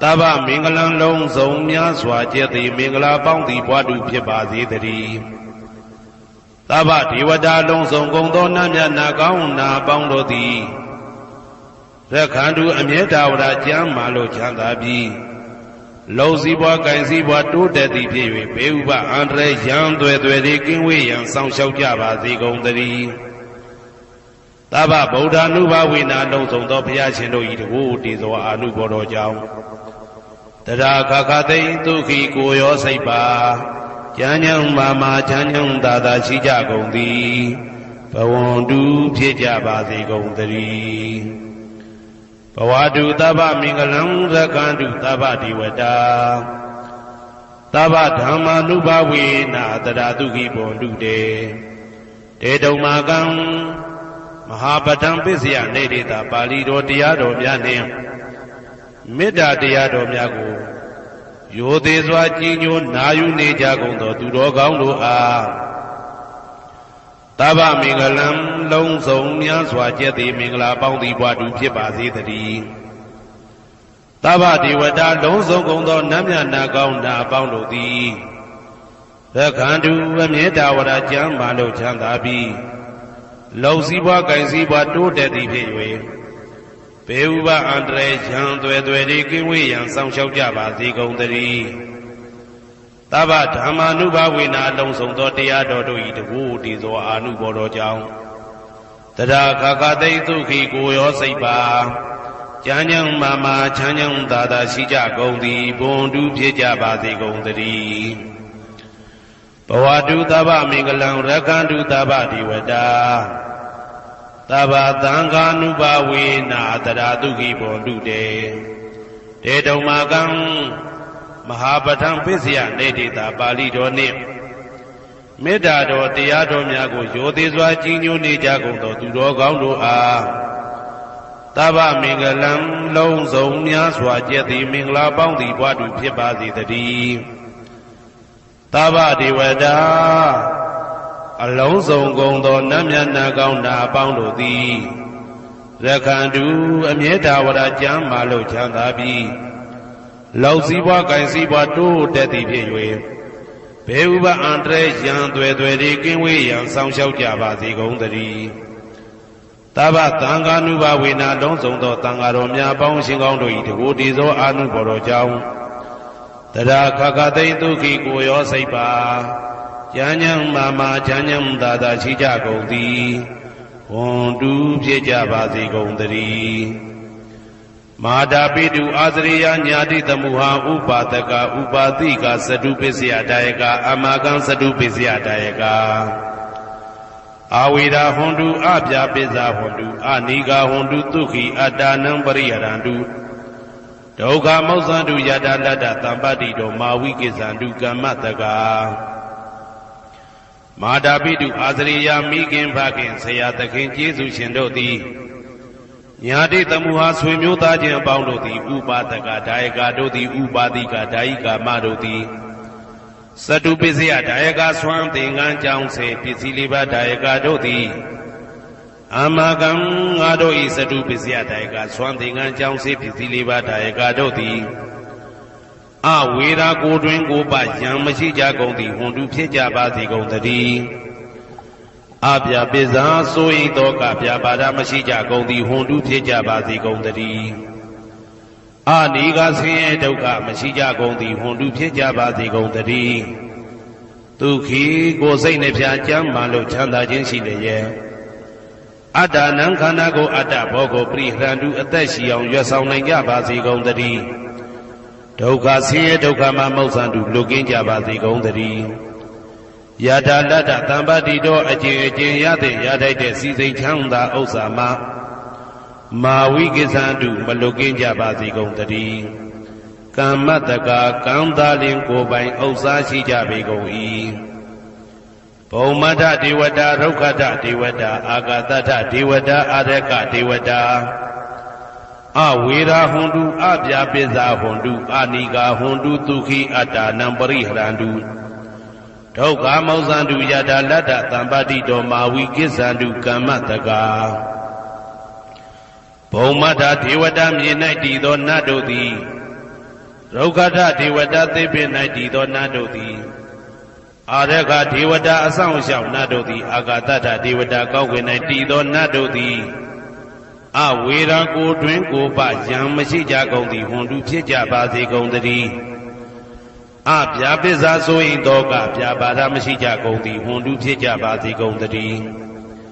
သဗ္ဗမင်္ဂလံ လုံးစုံများစွာကျက်သည့် မင်္ဂလာပေါင်းသည့် ဘဝတုဖြစ်ပါစေသတည်း။ သဗ္ဗဒေဝတာ လုံးစုံကုန်သော နတ်မြတ်နာကောင်းနာပေါင်းတို့သည် ရက္ခန္တု အမြဲတာဝရ ကျန်းမာလို့ချမ်းသာပြီး လုပ်စည်းပွားကိုင်စည်းပွား တိုးတက်သည်ဖြစ်၍ ပေဥပအန္တရာယ် ရန်သွဲသွဲတွေ ကင်းဝေးရန် စောင့်ရှောက်ကြပါစေကုန်သတည်း။ သဗ္ဗဗုဒ္ဓါနုဘာဝေန လုံးစုံသောဘုရားရှင်တို့၏ တကူးတည်သော အာနုဘော်တော်ကြောင့် သဒါခါခါသိမ်း သုခိ ကိုယ်ရောစိတ်ပါ ကျန်းကျန်းမာမာ ချမ်းချမ်းသာသာ ရှိကြကုန်သည် ဘဝန္တု ဖြစ်ကြပါစေကုန်သတည်း။ ဘဝတု သဗ္ဗမင်္ဂလံ ရက္ခန္တု သဗ္ဗဒေဝတာ သဗ္ဗဓမ္မာနုဘာဝေန သဒါသုခိ ဘွန်တုတေ။ တေတုမ္မာကံ မဟာပဋ္ဌံပစ္စယ နိဒ္ဒေသ ပါဠိတော်တရားတော်များနှင့် မေတ္တာတရားတော်များကို ရိုသေစွာကြည်ညိုနာယူနေကြကုန်သော သူတော်ကောင်းတို့အား သဗ္ဗမင်္ဂလံ လုံးစုံများစွာကျက်သည့် မင်္ဂလာပေါင်းသည့် ဘဝတုဖြစ်ပါစေသတည်း။ သဗ္ဗဒေဝတာ လုံးစုံကုန်သော နတ်မြတ်နာကောင်းနာအပေါင်းတို့သည် ရက္ခန္တု အမြဲတာဝရ ကျန်းမာလို့ချမ်းသာပြီး လုပ်စည်းပွားကိုင်စည်းပွား တိုးတက်သည်ဖြစ်၍ ပေဥပအန္တရာယ် ရန်သွဲသွဲတွေ ကင်းဝေးရန် စောင့်ရှောက်ကြပါစေကုန်သတည်း။ သဗ္ဗဓမ္မာနုဘာဝေန လုံးစုံသောတရားတော်တို့၏ တကူးတည်သော အာနုဘော်တော်ကြောင့် သဒါခါခါသိမ်း သုခိ ကိုယ်ရောစိတ်ပါ ကျန်းကျန်းမာမာ ချမ်းချမ်းသာသာ ရှိကြကုန်သည် ဘွန်တု ဖြစ်ကြပါစေကုန်သတည်း။ ဘဝတု သဗ္ဗမင်္ဂလံ ရက္ခန္တု သဗ္ဗဒေဝတာ သဗ္ဗသံဃာနုဘာဝေန သဒါသုခိ ဘွန်တုတေ။ တေတုမ္မာကံ မဟာပဋ္ဌံပစ္စယ နိဒ္ဒေသ ပါဠိတော်နှင့် မေတ္တာတော်တရားတော်များကို ရိုသေစွာကြည်ညိုနေကြကုန်သော သူတော်ကောင်းတို့အား သဗ္ဗမင်္ဂလံ လုံးစုံများစွာကျက်သည့် မင်္ဂလာပေါင်းသည့် ဘဝတုဖြစ်ပါစေသတည်း။ သဗ္ဗဒေဝတာ အလုံးစုံကုန်သော နတ်မြတ်နာကောင်းနာအပေါင်းတို့သည် ရက္ခန္တု အမြဲတာဝရ ကျန်းမာလို့ချမ်းသာပြီး လုပ်စည်းပွားကိုင်စည်းပွား တိုးတက်သည်ဖြစ်၍ ပေဥပအန္တရာယ် ရန်သွဲသွဲတွေ ကင်းဝေးရန် စောင့်ရှောက်ကြပါစေကုန်သတည်း။ သဗ္ဗသံဃာနုဘာဝေန လုံးစုံသော သံဃာတော်များအပေါင်း အရှင်ကောင်းတို့၏ တကူးတည်သော အာနုဘော်တော်ကြောင့် သဒါခါခါသိမ်း သုခိ ကိုယ်ရောစိတ်ပါ ကျန်းကျန်းမာမာ ချမ်းချမ်းသာသာ ရှိကြကုန်သည် ဘွန်တု ဖြစ်ကြပါစေကုန်သတည်း။ မာတာပိတု အာသရေယ ညာတိသမူဟ ဥပၢသက ဥပၢသိက သတုပ္ပဇ္ဇယ ဒါယက အမ္မာကံ သတုပ္ပဇ္ဇယ ဒါယက Averaha hontu, abyāpajjā hontu, anīghā hontu, sukhī attānaṃ pariharantu, dukkhā muccantu, yātā laddhā sampattito, mā vigacchantu, kammassakā. မာတာပိတု အာသရေယ မိခင်ဖခင် ဆရာသခင် ကျေးဇူးရှင်တို့သည် ညာတိသမူဟ ဆွေမျိုးသားချင်းအပေါင်းတို့သည် ဥပၢသက ဒါယကတို့သည် ဥပၢသိက ဒါယိကာမတို့သည် သတုပ္ပဇ္ဇယ ဒါယက သွမ်းသင်္ကန်းကျောင်းဆင်း ပစ္စည်းလေးပါး ဒါယကတို့သည် အမ္မာကံ ငါတို့၏ သတုပ္ပဇ္ဇယ ဒါယက သွမ်းသင်္ကန်းကျောင်းဆင်း ပစ္စည်းလေးပါး ဒါယကတို့သည် Averaha ကိုယ်တွင်းကိုယ်ပါ ရန်မရှိကြကုန်သည် hontu ဖြစ်ကြပါစေကုန်သတည်း။ Abyāpajjā စိုးရိမ်သောက ဗျာပါဒမရှိကြကုန်သည် hontu ဖြစ်ကြပါစေကုန်သတည်း။ Anīghā ဆင်းရဲဒုက္ခမရှိကြကုန်သည် hontu ဖြစ်ကြပါစေကုန်သတည်း။ Sukhī ကိုယ်စိတ်နှဖျား ကျန်းမာလို့ချမ်းသာခြင်းရှိလျက် အတ္တနာမ် ခန္ဓာကိုယ် အတ္တဘောကို ပရိဟရန္တု အသက်ရှိအောင် ရွတ်ဆောင်နိုင်ကြပါစေကုန်သတည်း။ ဒုက္ခဆင်းရဲဒုက္ခမှ မုတ်သန္တု လွတ်ကင်းကြပါစေကုန်သတည်း။ ယတ္တလတ္တ သမ္ပတ္တိတော အကျင့်အကျင့် ရသင့်ရထိုက်တဲ့ စည်းစိမ်ချမ်းသာဥစ္စာမှ မဝိကိစ္ဆန္တု မလွတ်ကင်းကြပါစေကုန်သတည်း။ ကမ္မတက္က ကံသာလျှင် ကိုယ်ပိုင်ဥစ္စာရှိကြပေကုန်၏။ ဗုမ္မဒဒေဝတာ၊ ရုက္ခဒဒေဝတာ၊ အာကာသဒဒေဝတာ၊ အာရက္ခဒေဝတာ၊ အဝေရာဟွန္တု၊ အဗျာပဇ္ဇာဟွန္တု၊ အနီဃာဟွန္တု၊ သုခီအတ္တာနံ ပရိဟရန္တု၊ ဒုက္ခမုတ်သန္တု၊ ယတ္တလတ္တ သမ္ပတ္တိတော မဝိကိစ္ဆန္တု၊ ကမ္မတက္က။ ဗုမ္မဒဒေဝတာ၊ မြေ၌တည်သော နတ်တို့သည်၊ ရုက္ခဒဒေဝတာ၊ သစ်ပင်၌တည်သော နတ်တို့သည်၊ အာရက္ခဒေဝတာ၊ အစောင့်အရှောက် နတ်တို့သည်၊ အာကာသဒဒေဝတာ၊ ကောင်းကင်၌တည်သော နတ်တို့သည်၊ အဝေရာ၊ ကိုယ်တွင်းကိုယ်ပါ ရန်မရှိကြကုန်သည်၊ ဟွန္တု ဖြစ်ကြပါစေကုန်သတည်း။ အဗျာပဇ္ဇာ၊ စိုးရိမ်သောက ဗျာပါဒမရှိကြကုန်သည်၊ ဟွန္တု ဖြစ်ကြပါစေကုန်သတည်း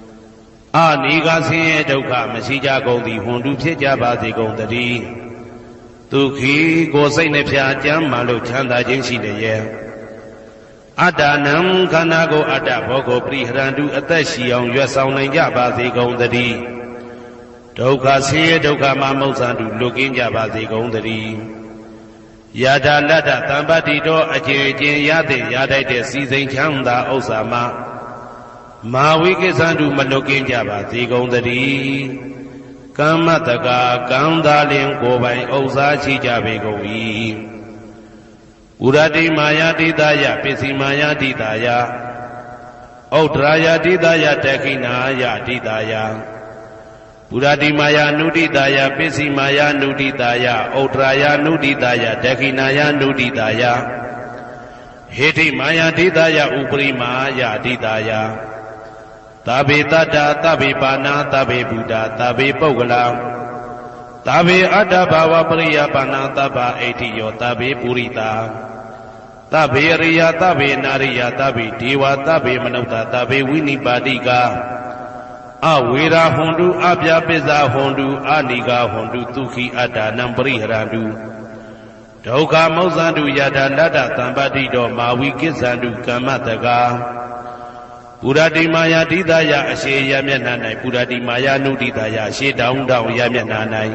။ အနီဃာ၊ ဆင်းရဲဒုက္ခ မရှိကြကုန်သည်၊ ဟွန္တု ဖြစ်ကြပါစေကုန်သတည်း။ သုခီ၊ ကိုယ်စိတ်နှဖျား ကျန်းမာလို့ ချမ်းသာခြင်းရှိလျက်၊ အတ္တနာမ် ခန္ဓာကိုယ် အတ္တဘောကို ပရိဟရန္တု အသက်ရှိအောင် ရွတ်ဆောင်နိုင်ကြပါစေကုန်သတည်း။ ဒုက္ခဆင်းရဲဒုက္ခမှ မုတ်သန္တု လွတ်ကင်းကြပါစေကုန်သတည်း။ ယတ္တလတ္တ သမ္ပတ္တိတော၊ အကျင့်အကျင့် ရသင့်ရထိုက်တဲ့ စည်းစိမ်ချမ်းသာဥစ္စာမှ မဝိကိစ္ဆန္တု မလွတ်ကင်းကြပါစေကုန်သတည်း။ ကမ္မတက္က ကံသာလျှင် ကိုယ်ပိုင်ဥစ္စာရှိကြပေကုန်၏။ ပုရတိမာယာဓိတာယ၊ ပစ္စိမာယာဓိတာယ၊ ဥတ္တရာယာဓိတာယ၊ ဒက္ခိဏာယာဓိတာယ၊ ပုရတိမာယာနုဒိတာယ၊ ပစ္စိမာယာနုဒိတာယ၊ ဥတ္တရာယာနုဒိတာယ၊ ဒက္ခိဏာယာနုဒိတာယ၊ ဟေထိမာယာဓိတာယ၊ ဥပရိမာယာဓိတာယ၊ သဗ္ဗေ သတ္တာ၊ သဗ္ဗေ ပါဏာ၊ သဗ္ဗေ ဘူတာ၊ သဗ္ဗေ ပုဂ္ဂလာ၊ သဗ္ဗေ အတ္တဘာဝပရိယာပန္နာ၊ သဗ္ဗဧဋ္ဌိယော၊ သဗ္ဗေ ပုရိသ၊ သဗ္ဗေ အရိယာ၊ သဗ္ဗေ အနရိယာ၊ သဗ္ဗေ ဒေဝ၊ သဗ္ဗေ မနုဿာ၊ သဗ္ဗေ ဝိနိပါတိကာ၊ အဝေရာဟွန္တု၊ အဗျာပဇ္ဇာဟွန္တု၊ အနီဃာဟွန္တု၊ သုခီအတ္တာနံ ပရိဟရန္တု၊ ဒုက္ခမုတ်သန္တု၊ ယတ္တလတ္တ သမ္ပတ္တိတော၊ မဝိကိစ္ဆန္တု၊ ကမ္မတက္က။ ပုရတိမာယာဓိတာယ၊ အရှေ့အရပ်မျက်နှာ၌ ပုရတိမာယာနုဒိတာယ၊ အရှေ့တောင်ထောင်အရပ်မျက်နှာ၌၊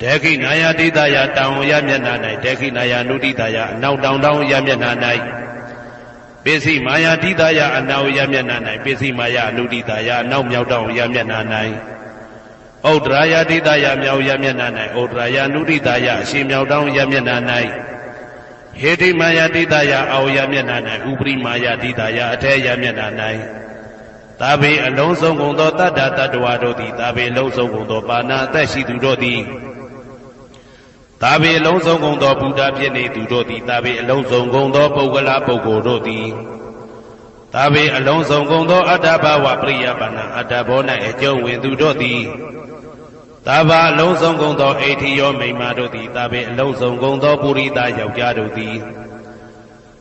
ဒက္ခိဏာယာဓိတာယ၊ တောင်အရပ်မျက်နှာ၌၊ ဒက္ခိဏာယာနုဒိတာယ၊ အနောက်တောင်ထောင်အရပ်မျက်နှာ၌၊ ပစ္စိမာယာဓိတာယ၊ အနောက်အရပ်မျက်နှာ၌၊ ပစ္စိမာယာနုဒိတာယ၊ အနောက်မြောက်ထောင်အရပ်မျက်နှာ၌၊ ဥတ္တရာယာဓိတာယ၊ မြောက်အရပ်မျက်နှာ၌၊ ဥတ္တရာယာနုဒိတာယ၊ အရှေ့မြောက်ထောင်အရပ်မျက်နှာ၌၊ ဟေထိမာယာဓိတာယ၊ အောက်အရပ်မျက်နှာ၌၊ ဥပရိမာယာဓိတာယ၊ အထက်အရပ်မျက်နှာ၌၊ သဗ္ဗေ အလုံးစုံကုန်သော သတ္တာ သတ္တဝါတို့သည်၊ သဗ္ဗေ အလုံးစုံကုန်သော ပါဏာ အသက်ရှိသူတို့သည်၊ သဗ္ဗေ အလုံးစုံကုန်သော ဘူတာ ဖြစ်နေသူတို့သည်၊ သဗ္ဗေ အလုံးစုံကုန်သော ပုဂ္ဂလာ ပုဂ္ဂိုလ်တို့သည်၊ သဗ္ဗေ အလုံးစုံကုန်သော အတ္တဘာဝပရိယာပန္နာ၊ အတ္တဘော၌အကျုံးဝင်သူတို့သည်၊ သဗ္ဗ အလုံးစုံကုန်သော ဧဋ္ဌိယော မိန်းမတို့သည်၊ သဗ္ဗေ အလုံးစုံကုန်သော ပုရိသ ယောက်ျားတို့သည်၊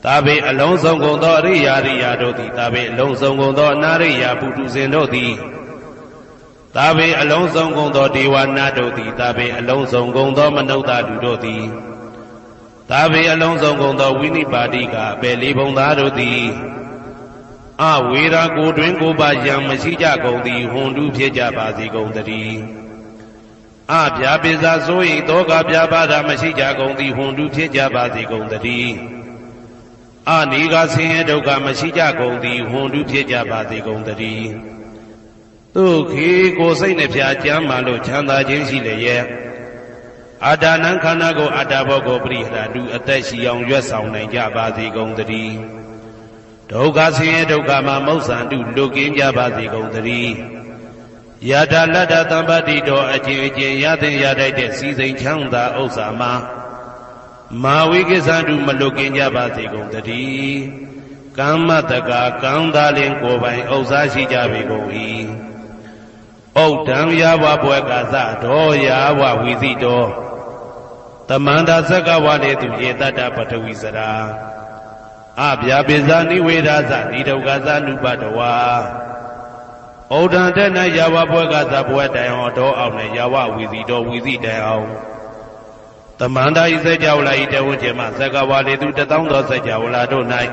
သဗ္ဗေ အလုံးစုံကုန်သော အရိယာ အရိယာတို့သည်၊ သဗ္ဗေ အလုံးစုံကုန်သော အနရိယာ ပုထုဇဉ်တို့သည်၊ သဗ္ဗေ အလုံးစုံကုန်သော ဒေဝ နတ်တို့သည်၊ သဗ္ဗေ အလုံးစုံကုန်သော မနုဿာ လူတို့သည်၊ သဗ္ဗေ အလုံးစုံကုန်သော ဝိနိပါတိကာ အပယ်လေးပုံသားတို့သည်၊ အဝေရာ ကိုယ်တွင်းကိုယ်ပါ ရန်မရှိကြကုန်သည်၊ ဟွန္တု ဖြစ်ကြပါစေကုန်သတည်း။ အဗျာပဇ္ဇာ စိုးရိမ်သောက ဗျာပါဒမရှိကြကုန်သည်၊ ဟွန္တု ဖြစ်ကြပါစေကုန်သတည်း။ အနီဃာ ဆင်းရဲဒုက္ခ မရှိကြကုန်သည်၊ ဟွန္တု ဖြစ်ကြပါစေကုန်သတည်း။ သုခီ ကိုယ်စိတ်နှဖျား ကျန်းမာလို့ ချမ်းသာခြင်းရှိလျက်၊ အတ္တနာမ် ခန္ဓာကိုယ် အတ္တဘောကို ပရိဟရန္တု အသက်ရှိအောင် ရွတ်ဆောင်နိုင်ကြပါစေကုန်သတည်း။ ဒုက္ခဆင်းရဲဒုက္ခမှ မုတ်သန္တု လွတ်ကင်းကြပါစေကုန်သတည်း။ ယတ္တလတ္တ သမ္ပတ္တိတော၊ အကျင့်အကျင့် ရသင့်ရထိုက်တဲ့ စည်းစိမ်ချမ်းသာဥစ္စာမှ မဝိကိစ္ဆန္တု မလွတ်ကင်းကြပါစေကုန်သတည်း။ ကမ္မတက္က ကံသာလျှင် ကိုယ်ပိုင်ဥစ္စာရှိကြပေကုန်၏။ ဥဒ္ဒံ ယႃႇဝ ပဝဂ္ဂသ၊ အဓေႃ ယႃႇဝ ဝိသိတော၊ သမန္တာ သဂဝါ နဲ့သူ ယေသတ္တာ ပထဝီဇရာ၊ အဗျာပဇ္ဇာ နိဝေရာဇာ၊ နိဒုက္ခသ အနုပဒ္ဒဝါ၊ ဥဒ္ဒံ ထဲ၌ယဝဘွဲ့ကစၢ်ဘွဲ့တိုင်အောင် အဒေါအောက်၌ယဝဝီသီၣ် ဒီဝီသီၣ်တိုင်အောင် သမန္တံ စကြဝဠာ ၊ ထဲဝန်းကျင်မှ စက္ကဝါလေသု တစ်သောင်းသောစက္ကဝဠာတို့၌၊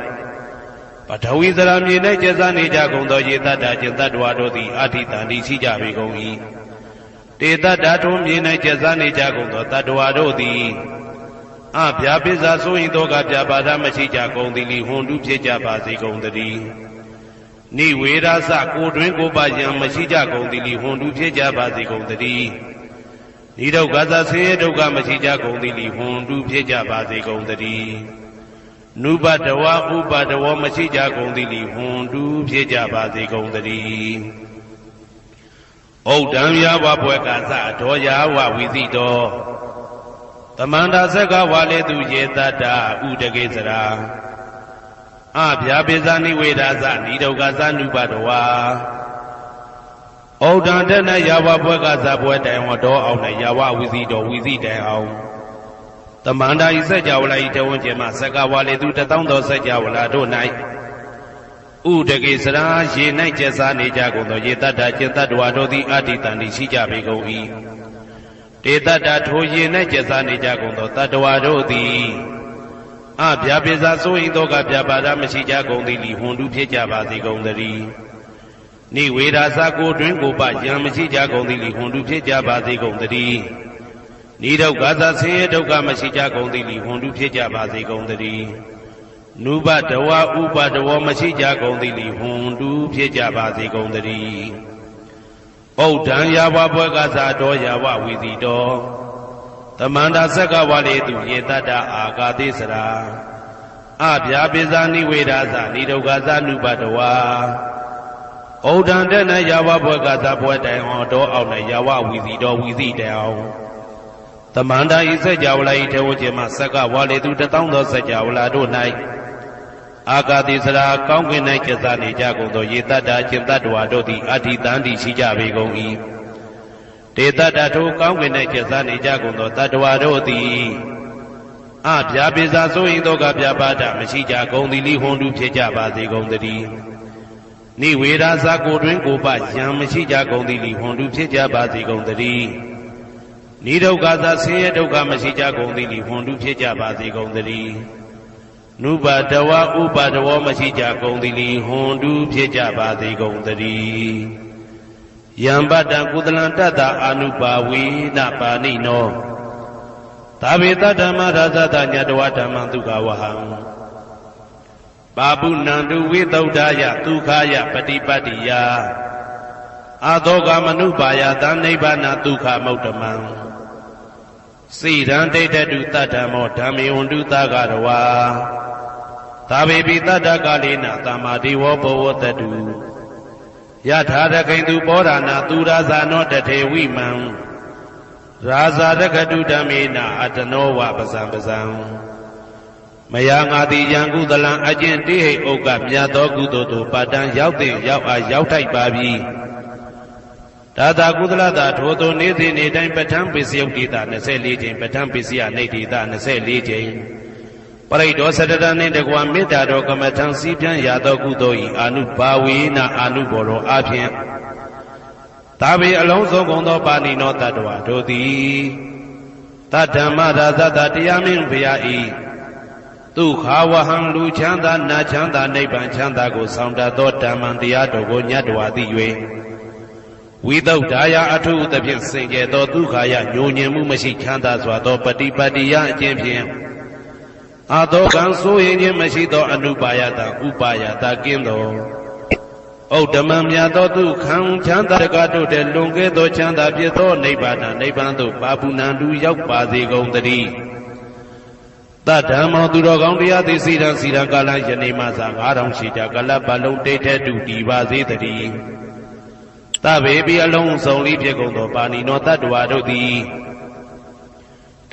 ပထဝီသရၣ် မြေ၌ကျက်စားနေကြကုန်သော ရေသတ္တကျင်သတ္တဝါတို့သည် အဋ္ဌိသန္တိရှိကြပေကုန်၏။ တေသတ္တ ထိုမြေ၌ကျက်စားနေကြကုန်သောသတ္တဝါတို့သည် အဗျာပိသ စိုးရိမ်သောကဗျာပါဒမရှိကြကုန်သီလီ ဟွန်တုဖြစ်ကြပါစေကုန်သတည်း။ နိဝေဒသ ကိုယ်တွင်းကိုယ်ပရံ မရှိကြကုန်သီလီ ဟွန်တုဖြစ်ကြပါစေကုန်သတည်း။ နိဒုက္ခသ ဆင်းရဲဒုက္ခမရှိကြကုန်သီလီ ဟွန်တုဖြစ်ကြပါစေကုန်သတည်း။ နုပဒဝ ဥပဒဝေါ မရှိကြကုန်သီလီ ဟွန်တုဖြစ်ကြပါစေကုန်သတည်း။ ဥဒ္ဒံ ယဝဘွဲ့ကစၢ် အဒေါ ယဝဝီသီၣ် ဒီ သမန္တံ စက္ကဝါလေသု ရေသတ္တ ဥဒကီသရၣ် အဗျာပိသ နိဝေဒသ နိဒုက္ခသ နုပဒဝ ဥဒ္ဒံ ထဲ၌ယဝဘွဲ့ကစၢ်ဘွဲ့တိုင်အောင် အဒေါအောက်၌ယဝဝီသီၣ် ဒီဝီသီၣ်တိုင်အောင် သမန္တံ စကြဝဠာ ၊ ထဲဝန်းကျင်မှ စက္ကဝါလေသု တစ်သောင်းသောစက္ကဝဠာတို့၌၊ ဥဒကီသရၣ် ရေ၌ကျက်စားနေကြကုန်သော ရေသတ္တကျင်သတ္တဝါတို့သည် အဋ္ဌိသန္တိရှိကြပေကုန်၏။ တေသတ္တ ထိုရေ၌ကျက်စားနေကြကုန်သောသတ္တဝါတို့သည် အဗျာပိသ စိုးရိမ်သောကဗျာပါဒမရှိကြကုန်သီလီ ဟွန်တုဖြစ်ကြပါစေကုန်သတည်း။ နိဝေဒသ ကိုယ်တွင်းကိုယ်ပရံ မရှိကြကုန်သီလီ ဟွန်တုဖြစ်ကြပါစေကုန်သတည်း။ နိဒုက္ခသ ဆင်းရဲဒုက္ခမရှိကြကုန်သီလီ ဟွန်တုဖြစ်ကြပါစေကုန်သတည်း။ နုပဒဝ ဥပဒဝေါ မရှိကြကုန်သီလီ ဟွန်တုဖြစ်ကြပါစေကုန်သတည်း။ ဥဒ္ဒံ ယဝဘွဲ့ကစၢ် အဒေါ ယဝဝီသီၣ် ဒီ သမန္တံ စက္ကဝါလေသု ရေသတ္တ အာကာသီသရၣ် အဗျာပိသ နိဝေဒသ နိဒုက္ခသ နုပဒဝ ဥဒ္ဒံ ထဲ၌ယဝဘွဲ့ကစၢ်ဘွဲ့တိုင်အောင် အဒေါအောက်၌ယဝဝီသီၣ် ဒီဝီသီၣ်တိုင်အောင် သမန္တံ စကြဝဠာ ၊ ထဲဝန်းကျင်မှ စက္ကဝါလေသု တစ်သောင်းသောစက္ကဝဠာတို့၌၊ အာကာသီသရၣ် ကောင်းကင်၌ကျက်စားနေကြကုန်သော ရေသတ္တကျင်သတ္တဝါတို့သည် အဋ္ဌိသန္တိရှိကြပေကုန်၏။ တေသတ္တ ထိုကောင်းကင်၌ကျက်စားနေကြကုန်သောသတ္တဝါတို့သည် အဗျာပိသ စိုးရိမ်သောကဗျာပါဒမရှိကြကုန်သီလီ ဟွန်တုဖြစ်ကြပါစေကုန်သတည်း။ နိဝေဒသ ကိုယ်တွင်းကိုယ်ပရံ မရှိကြကုန်သီလီ ဟွန်တုဖြစ်ကြပါစေကုန်သတည်း။ နိဒုက္ခသ ဆင်းရဲဒုက္ခမရှိကြကုန်သီလီ ဟွန်တုဖြစ်ကြပါစေကုန်သတည်း။ နုပဒဝ ဥပဒဝေါ မရှိကြကုန်သီလီ ဟွန်တုဖြစ်ကြပါစေကုန်သတည်း။ ယံ ဘဒ္ဒံ ကုသလံ တသ်သ အာနုဘာဝေန ပါဏိနော သဗ္ဗေ သဒ္ဓမ္မာ ရက္ခန္တာ ညှတွာ ဓမ္မံ သုခဝဟံ ပါပုဏ္ဏံ တု ဝိသုဒ္ဓါယ သုခာယ ပဋိပတ္တိယ အသောကမနုပါယသံ နိဗ္ဗာန သုခမုတ္တမံ သီရံ တိဋ္ဌတု သဒ္ဓမ္မော ဓမ္မေ ဟွန္တု သဂ္ဂါရဝါ သဗ္ဗေပိ သဒ္ဓကာလေန သမ္မာဒေဝ ပဝတ်တ္တု ယထာ ရက္ခိန္တု ပောဓာန သုရာဇာနော တထေဝိမံ ရာဇာ ရက္ခတု ဓမ္မေန အတ္တနော ဝပ္ပဇံ ပဇံ မယငါသည် ယံ ကုသလံ အကျင့်တေဟိ ဥက္က မြတ်သောကုသိုလ်သို့ ပတ်တန်း ရောက်သင့်ရောက်အပ် ရောက်ထိုက်ပါပြီ။ တသ်သ ကုသလသာ ထိုသို့ နေ့စဉ်နေ့တိုင်း ပဋ္ဌာန်း ပစ္စယုတ်ၸိတ နှစ်ဆယ့်လေးကြိမ်၊ ပဋ္ဌာန်း ပစ္စယနိတ်ၸိတ နှစ်ဆယ့်လေးကြိမ်၊ ပရိတ်တော ဆယ့်တစ်ဓာတ်နှင့်တကွ မေတ္တာတော် ကမ္မဋ္ဌာန်း စည်းဖျားရသော ကုသိုလ်၏ အာနုဘာဝေန အာနုဘော်တော်အားဖြင့် သဗ္ဗေ အလုံးစုံကုန်သော ပါဏိနော သတ္တဝါတို့သည် သဒ္ဓမ္မ ရသတ္တ တရားမင်းဘုရား၏ သုခဝဟံ လူချမ်းသာ နတ်ချမ်းသာ နိဗ္ဗာန်ချမ်းသာကို ဆောင်တတ်သော ဓမ္မံ တရားတော်ကို ညှတွာ သိ၍ ဝိသုဒ္ဓါယ အထူးသဖြင့် စင်ကြယ်သော သုခာယ ငြိုငြင်မှုမရှိ ချမ်းသာစွာသော ပဋိပတ္တိယ အကျင့်ဖြင့် အသောကံ စိုးရိမ်ခြင်းမရှိသော အနုပါယသံ ဥပါယသကင်းသော ဥတ္တမံ မြတ်သော သုခံ ချမ်းသာတကား တိုးတက်လွန်ကဲသော ချမ်းသာဖြစ်သော နိဗ္ဗာန နိဗ္ဗာန်သို့ ပါပုဏ္ဏံ လူရောက်ပါစေကုန်သတည်း။ သဒ္ဓမ္မော သူတော်ကောင်းတရားသည် သီရံ သီရံ ကာလံ ယနေ့မှစ ငါးထောင်ရှည်ကြာ ကာလပတ်လုံး တိဋ္ဌတု တည်ပါစေသတည်း။ သဗ္ဗေပိ အလုံးစုံလီဖြစ်ကုန်သော ပါဏိနော သတ္တဝါတို့သည်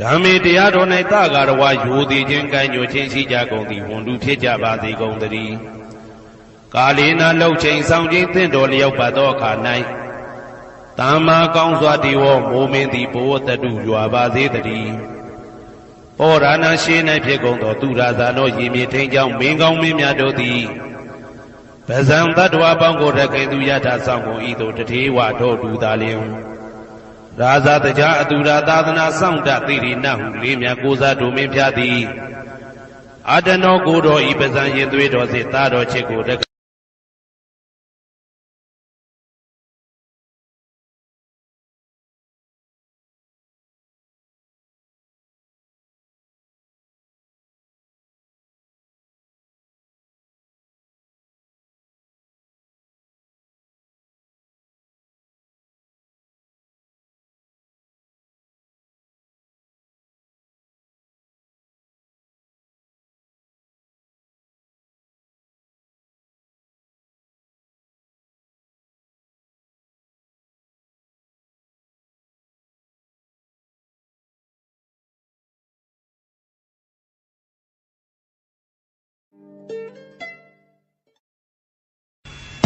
ဓမ္မေ တရားတော်၌ သဂ္ဂါရဝါ ရိုသေခြင်း ကိုင်ညွတ်ခြင်းရှိကြကုန်သီလီ ဟွန္တု ဖြစ်ကြပါစေကုန်သတည်း။ ကာလေန လုပ်ချိန် စောင့်ချိန် သင့်တော်လျောက်ပတ်သောအခါ၌ သမ္မာ ကောင်းစွာ ဒေဝော မိုမင်းသည် ပဝတ်တ္တု ရွာပါစေသတည်း။ ပောဓာန ရှေး၌ဖြစ်ကုန်သော သုရာဇာနော ရေမြေထိန်းကျောင်း မင်းကောင်းမင်းမြတ်တို့သည် ပါးစပ်သတ္တဝါပေါင်းကိုယ်တကယ်သူယထာစောင့်ကုန် ။- အံၤသို့ တထေးဝါထောက်တူသာလျှင် ရာဇာသကြား၊ အသူရာ၊ သာသနာစောင့်တသီရိ နတ်ဟု လေးမြတ်ကိုယ်စားတို့မင်းဖျားသည် အတနောကိုယ်တော် ။- အံၤပါးစပ်ရင်သွေးတော်စစ် သားတော်ချစ်ကိုတကယ်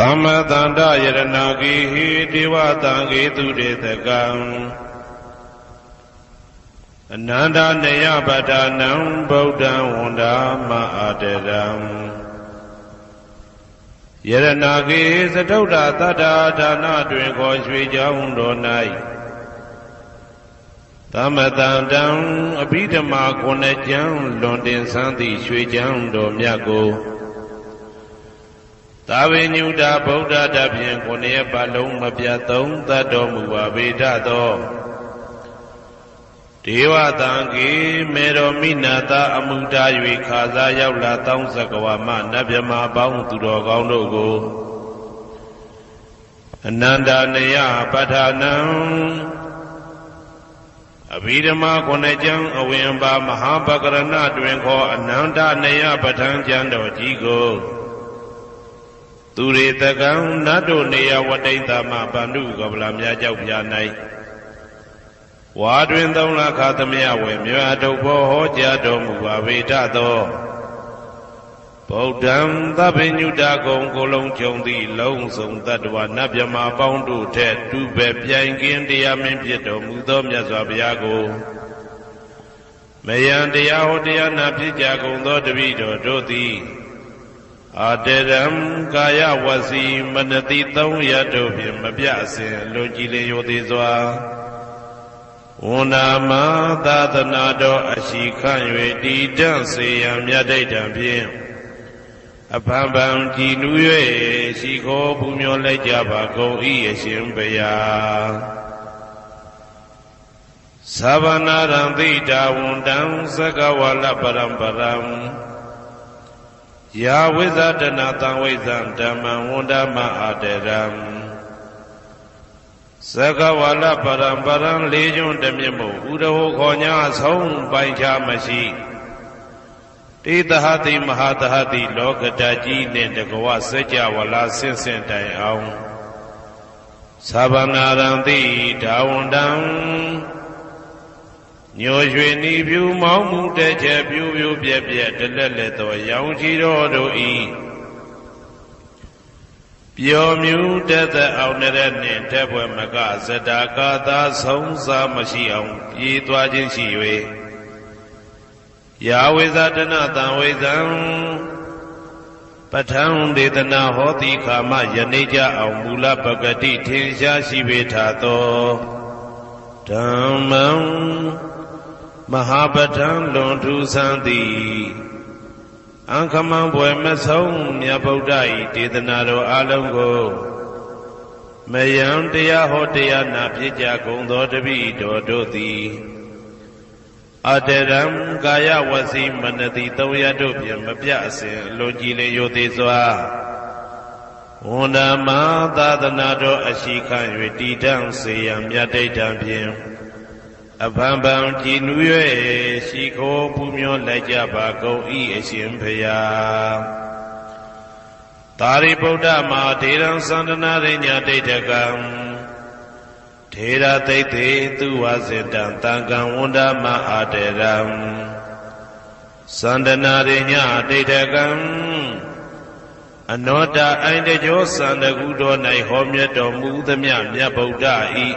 သမ္မတန္တရတနာဂေဟိ ဒေဝသံဃေသုတေသကံ အနန္တနယပဋ္ဌာနံ ဗုဒ္ဓံဝန္ဒါမအာဒရံ။ ရတနာဂေဟိ စတုတ္ထသတ္တဌာနတွင်ခေါ် ရွှေကျောင်းတော်၌ သမ္မတန္တံ အဘိဓမ္မာခုနှစ်ကျမ်း လွင်တင်ဆန်းသည့် ရွှေကျောင်းတော်မြတ်ကို သဗ္ဗညုတဗုဒ္ဓဓာတ်ဖြင့် ခုနှစ်ရက်ပတ်လုံး မပြတ်သုံးသပ်တော်မူပါပေတတ်သော ဒေဝသံဃေ မင်းတော်မိနတ်သား အမုတား၍ ခစားရောက်လာသောင်းဆက်ကဝါမှ နတ်ဗျမအပေါင်းသူတော်ကောင်းတို့ကို အနန္တနယပဋ္ဌာနံ အဘိဓမ္မာခုနှစ်ကျမ်း အဝင်အပါ မဟာပကရဏတွင်ခေါ် အနန္တနယပဋ္ဌာန်ကျမ်းတော်ကြီးကို သုတေသကံ နတ်တို့နေရာ ဝတိန်သာမ ပန္နုကပ္ပလများကျောက်ဖြာ၌ ဝါတွင်သုံးလခါ သမယဝယ် မွေအထုတ်ဖော်ဟောကြားတော်မူပါပေတတ်သော ဗုဒ္ဓံ သဗ္ဗညုတဂုဏ်ကိုယ်လုံးခြုံသည့် အလုံးစုံသတ္တဝါ နတ်ဗျမအပေါင်းတို့ထက် တူဘက်ပြိုင်ခင် တရားမင်းဖြစ်တော်မူသော မြတ်စွာဘုရားကို မယံ တရားဟောတရားနာဖြစ်ကြကုန်သော တပည့်တော်တို့သည် အတရံ ကာယ ဝစီ မနသီ သုံးရပ်တို့ဖြင့် မပြတ်အစဉ် အလွန်ကြည်လင်ရိုသေစွာ ဝန္ဒာမံ သာသနာတော်အရှိခန့်၍ တည်တံ့စေရန် မြတ်တိုက်တံဖြင့် အဖန်ဖန်ကြည်နူး၍ ရှိခိုးပူဇော်လိုက်ကြပါကုန်၏ အရှင်ဘုရား။ သဗ္ဗနာရံ သီတဝန္တံ သက္ကဝါလပရံပရံ ယဝိဇ္ဇာတဏသံဝိဇ္ဇံ ဓမ္မံ ဝန္ဒာမံ အာဒရံ။ သက္ကဝါလပရံပရံ လေးကျွန်းတစ်မျက်မှောက် ဥဒဟူခေါ်ညာ အဆုံးပိုင်းခြားမရှိ တေသဟတိ မဟာသဟတိ လောကဓာတ်ကြီးနှင့်တကွ စကြဝဠာဆင့်ဆင့်တိုင်အောင် သဗ္ဗနာရံ သီတဝန္တံ ညိုရွှေနံဖြူ မောင်းမူတဲချဲ ဖြူဖြူပြက်ပြက် တလဲလဲသော ရောင်ခြည်တော်တို့၏ ပျော်မြူးတက်သက်အောင် နရနှင့် ထက်ဖွယ်မက ဇတာကသာ ဆုံးစားမရှိအောင် ပြေးသွားခြင်းရှိ၍ ယဝိဇ္ဇာတဏသံဝိဇ္ဇံ ပဋ္ဌာန်ဒေသနာဟောသည့်အခါမှ ယနေ့ကျအောင် မူလပကတိထင်ရှားရှိပေထသော ဓမ္မံ မဟာပဋ္ဌာန်လွန်ထူးဆန်းသည့် အင်္ဂမံဘွယ်မဆုံး မြတ်ဗုဒ္ဓ၏ဒေသနာတော်အားလုံးကို မယံ တရားဟောတရားနာဖြစ်ကြကုန်သော တပည့်တော်တို့သည် အတရံ ကာယ ဝစီ မနသီ သုံးရပ်တို့ဖြင့် မပြတ်အစဉ် အလွန်ကြည်လင်ရိုသေစွာ ဝန္ဒာမံ သာသနာတော်အရှိခန့်၍ တည်တံ့စေရန် မြတ်တိုက်တံဖြင့် အဖန်ဖန်ကြည်နူး၍ ရှိခိုးပူဇော်လိုက်ကြပါကုန်၏ အရှင်ဘုရား။ သာရိပုတ္တမဟာထေရံ သန္တနာရိည ဒိဋ္ဌကံ ထေရသစ္စေသု ဝါဇိတံ သံဃံ ဝန္ဒာမံ အာဒရံ။ သန္တနာရိည ဒိဋ္ဌကံ အနောတအိုင်တကျော သံဃူတော်၌ ဟောမြတ်တော်မူသမျှ မြတ်ဗုဒ္ဓ၏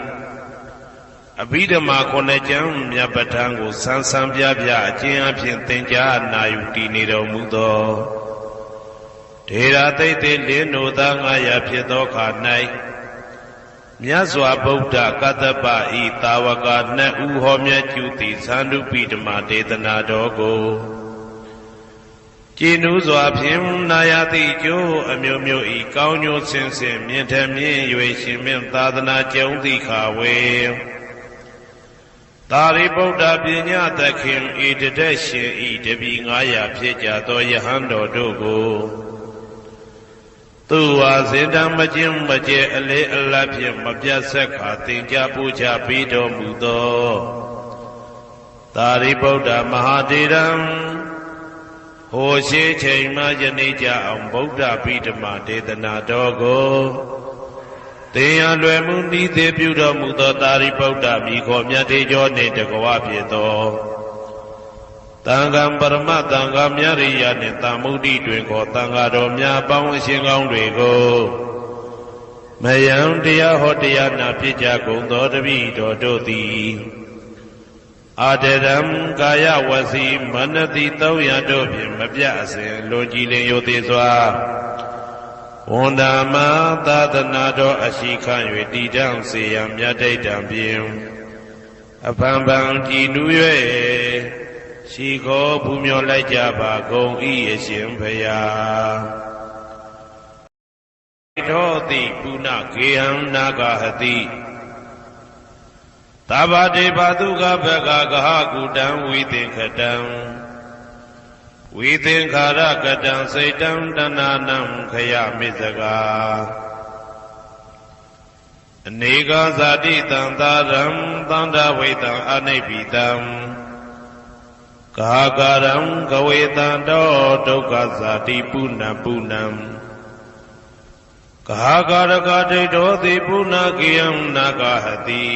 အဘိဓမ္မာခုနှစ်ကျမ်း မြတ်ပဋ္ဌာန်ကို ဆန်းဆန်းပြပြအခြင်းအပြင် သင်ကြားနာယူတည်နေတော်မူသော ဓ ဧရာသိပ်းသီတင်း လင်းနူသီတင်းငါးရာ ဖြစ်သောအခါ၌၊ မြတ်စွာဘုရားကသပ္ပာယ်သာဝကနှစ်ဦး ဟောမြတ်ကျူသီ ဆန္တုပိတမဒေသနာတော်ကို ကြည်နူးစွာဖြင့် နားရသည့်အကျိုးအမျိုးမျိုး၏ ကောင်းကျိုးဆင့်ဆင့် မြင့်ထက်မြင့်၍ ရှင်မင်းသာသနာကျုံးသည့်အခါဝေ သာရိပုတ္တပညာသခင် ဧတဒတ်ရှင်၏ တပည့်ငါးရာ ဖြစ်ကြသော ရဟန်းတော်တို့ကို သူဝႃစင်တံ မကျင်းမကျဲ အလေးအလတ်ဖြင့် မပြတ်ဆက်ခါ သင်ကြားပို့ချပေးတော်မူသော သာရိပုတ္တမဟာထေရံ ဟိုရှေးချိန်မှ ယနေ့ကျအောင် ဗုဒ္ဓပိတမဒေသနာတော်ကို သင်ရလွယ်မူနည်းသင်ပြုတော်မူသော သာရိပုတ္တမီး ခေါ်မြတ်ထေကျော်နှင့် တကွဖြစ်သော သံဃံပရမသံဃံ မြတ်ရိယာနှင့် သမုဒိတွင်ခေါ် သံဃာတော်များအပေါင်း အရှင်ကောင်းတွေကို မယံတရားဟောတရားနာ ဖြစ်ကြကုန်သော တပည့်တော်တို့သည် အတရံ ကာယဝစီ မနသီ သုံးရပ်တို့ဖြင့် မပြတ်အစဉ် လွန်ကြည်လင်ရိုသေစွာ ဝန်တမသာသနာတော် အရှိခံ၍ တည်တံ့စေရန် မြတ်ထိတ်တံဖြင့် အဖန်ဖန်ကြည်နူး၍ ရှိခိုးပူဇော်လိုက်ကြပါကုန်၏ အရှင်ဘုရား။ ထောတိ ပုဏ္ဏ ဂေဟံ နာဂဟတိ သဗ္ဗတေ ဘသူ ဂဗ္ဗက ဂဟကူတံ ဝိသင်္ခတံ ဝိသင်္ခါရကတံ စိတ်တံ တဏှာဏံ ခယမစ္ဆက anekāsādi taṃ sāraṃ, taṃ dvāitaṃ anibbitaṃ, gahākāraṃ kave taṃ, taṃ dukkhāsādi, puṇṇaṃ puṇṇaṃ. Gahākārakā diṭṭhosi, puṇṇaṃ gehhaṃ nāgahati.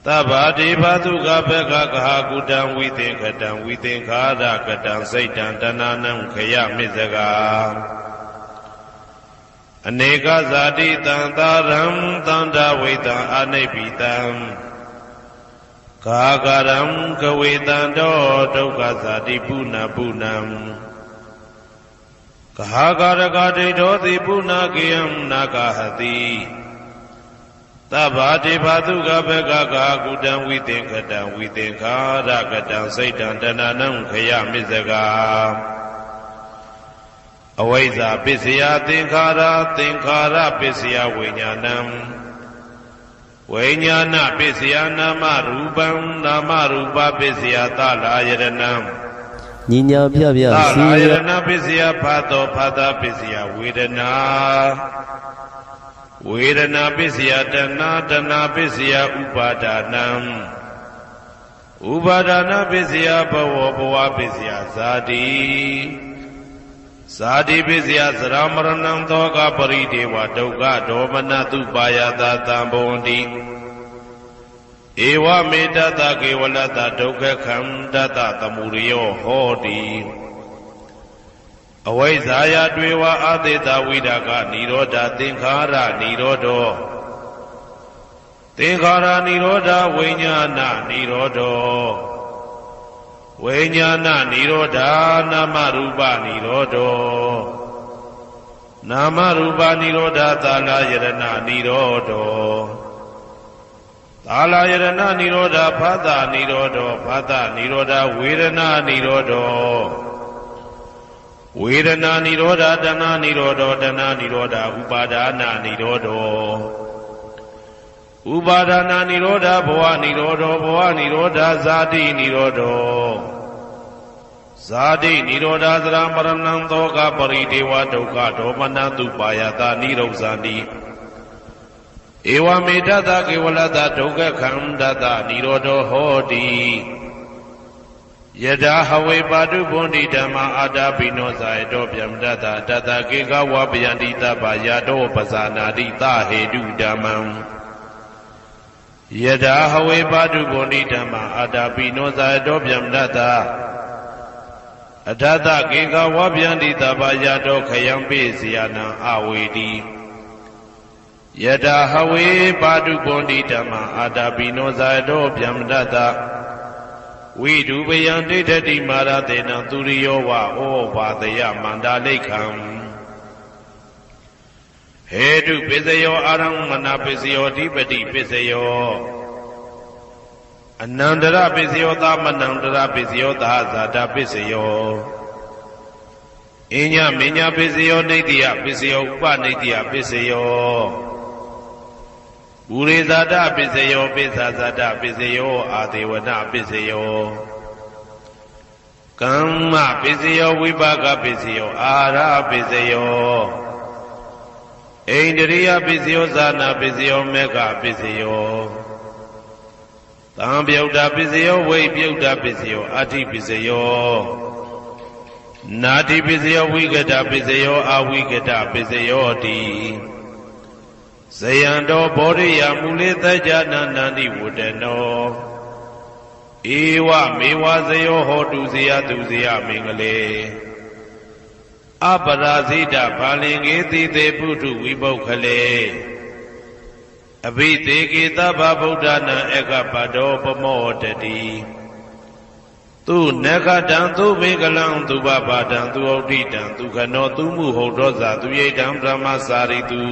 Sabba te bhāsu gabbhakā, gahakūṭaṃ visuṃ kataṃ, visuṃ ghārakataṃ, seṭṭhaṃ taṇhānaṃ khayamissakā. Anekāsādi taṃ sāraṃ, taṃ dvāitaṃ anibbitaṃ, gahākāraṃ kave taṃ, taṃ dukkhāsādi, puṇṇaṃ puṇṇaṃ. Gahākārakā diṭṭhosi, puṇṇaṃ gehhaṃ nāgahati. Sabba te bhāsu gabbhakā, gahakūṭaṃ visuṃ kataṃ, visuṃ ghārakataṃ, seṭṭhaṃ taṇhānaṃ khayamissakā. Avijjāpaccayo saṅkhāro, saṅkhāropaccayo viññāṇo, viññāṇapaccayonāmarūpaṃ, nāmarūpapaccayosālāyatanaṃ, ညီညီမျှမျှ သီးဝေးဝေး sālāyatanapaccayo bhāso, bhāsopaccayo vedanā, vedanāpaccayo taṇhā, taṇhāpaccayo upādānaṃ, upādānapaccayo bhavo, bhavapaccayo jāti, jātipaccayo jarāmaraṇaṃ, sokaparidevadukkhadomanassupāyāsā sambhavanti. Evamevaṃ tassa kevalassa dukkhakkhandhassa samudaya hoti. Avijjāya tveva āsesavirāganirodho, saṅkhāranirodho, saṅkhāranirodho viññāṇanirodho, viññāṇanirodho nāmarūpanirodho, nāmarūpanirodho sālāyatananirodho, sālāyatananirodho bhāsanirodho, bhāsanirodho vedanānirodho, vedanānirodho taṇhānirodho, taṇhānirodho upādānanirodho, upādānanirodho bhavanirodho, bhavanirodho jātinirodho, jātinirodho jarāmaraṇaṃ, sokaparidevadukkhadomanassupāyāsā nirujjhanti. Evamevaṃ tassa kevalassa dukkhakkhandhassa nirodho hoti. Yathā have pātubhontidhammā, atthāpi no jāyatho byāmuttassā, atthassa ke gāvā bhayanti, sabbā yathā pajānāti, sahetu dhammaṃ. Yathā have pātubhontidhammā, atthāpi no jāyatho byāmuttassā, atthassa ke gāvā bhayanti, sabbā yathā khayaṃ paccayantaṃ āveti. Yathā have pātubhontidhammā, atthāpi no jāyatho byāmuttassā, Vidupayaṃ tiṭṭhati mārasenā, suriyo va opāsayya maṇḍalikkhaṃ. Hetupaccayo ārammaṇapaccayo, adhipatipaccayo anantarapaccayo, samanantarapaccayo, sahajātapaccayo iññāmaññapaccayo, nittiyapaccayo, upanittiyapaccayō, purejātapaccayo, pacchājātapaccayo, āsevanapaccayo, kammapaccayo, vipākapaccayo, āhārapaccayo, indriyapaccayo, jhānapaccayo, maggapaccayo, sampayuttapaccayo, vippayuttapaccayo, atthipaccayo, natthipaccayo, vigatapaccayo, avigatapaccayo ti. Jayanto bodhiyā mūle, sakyānaṃ nandivaḍḍhano, evameva jayo hotu, jayassu jayamaṅgale. Aparājitapallaṅke, sīse buddhavipokkhare, abhiseke sabbabuddhānaṃ, aggappatto pamodati. Sunakkhattaṃ sumaṅgalaṃ, supabhātaṃ suhuṭṭhitaṃ, sukhaṇo sumuhutto ca, suyiṭṭhaṃ brahmacārisu.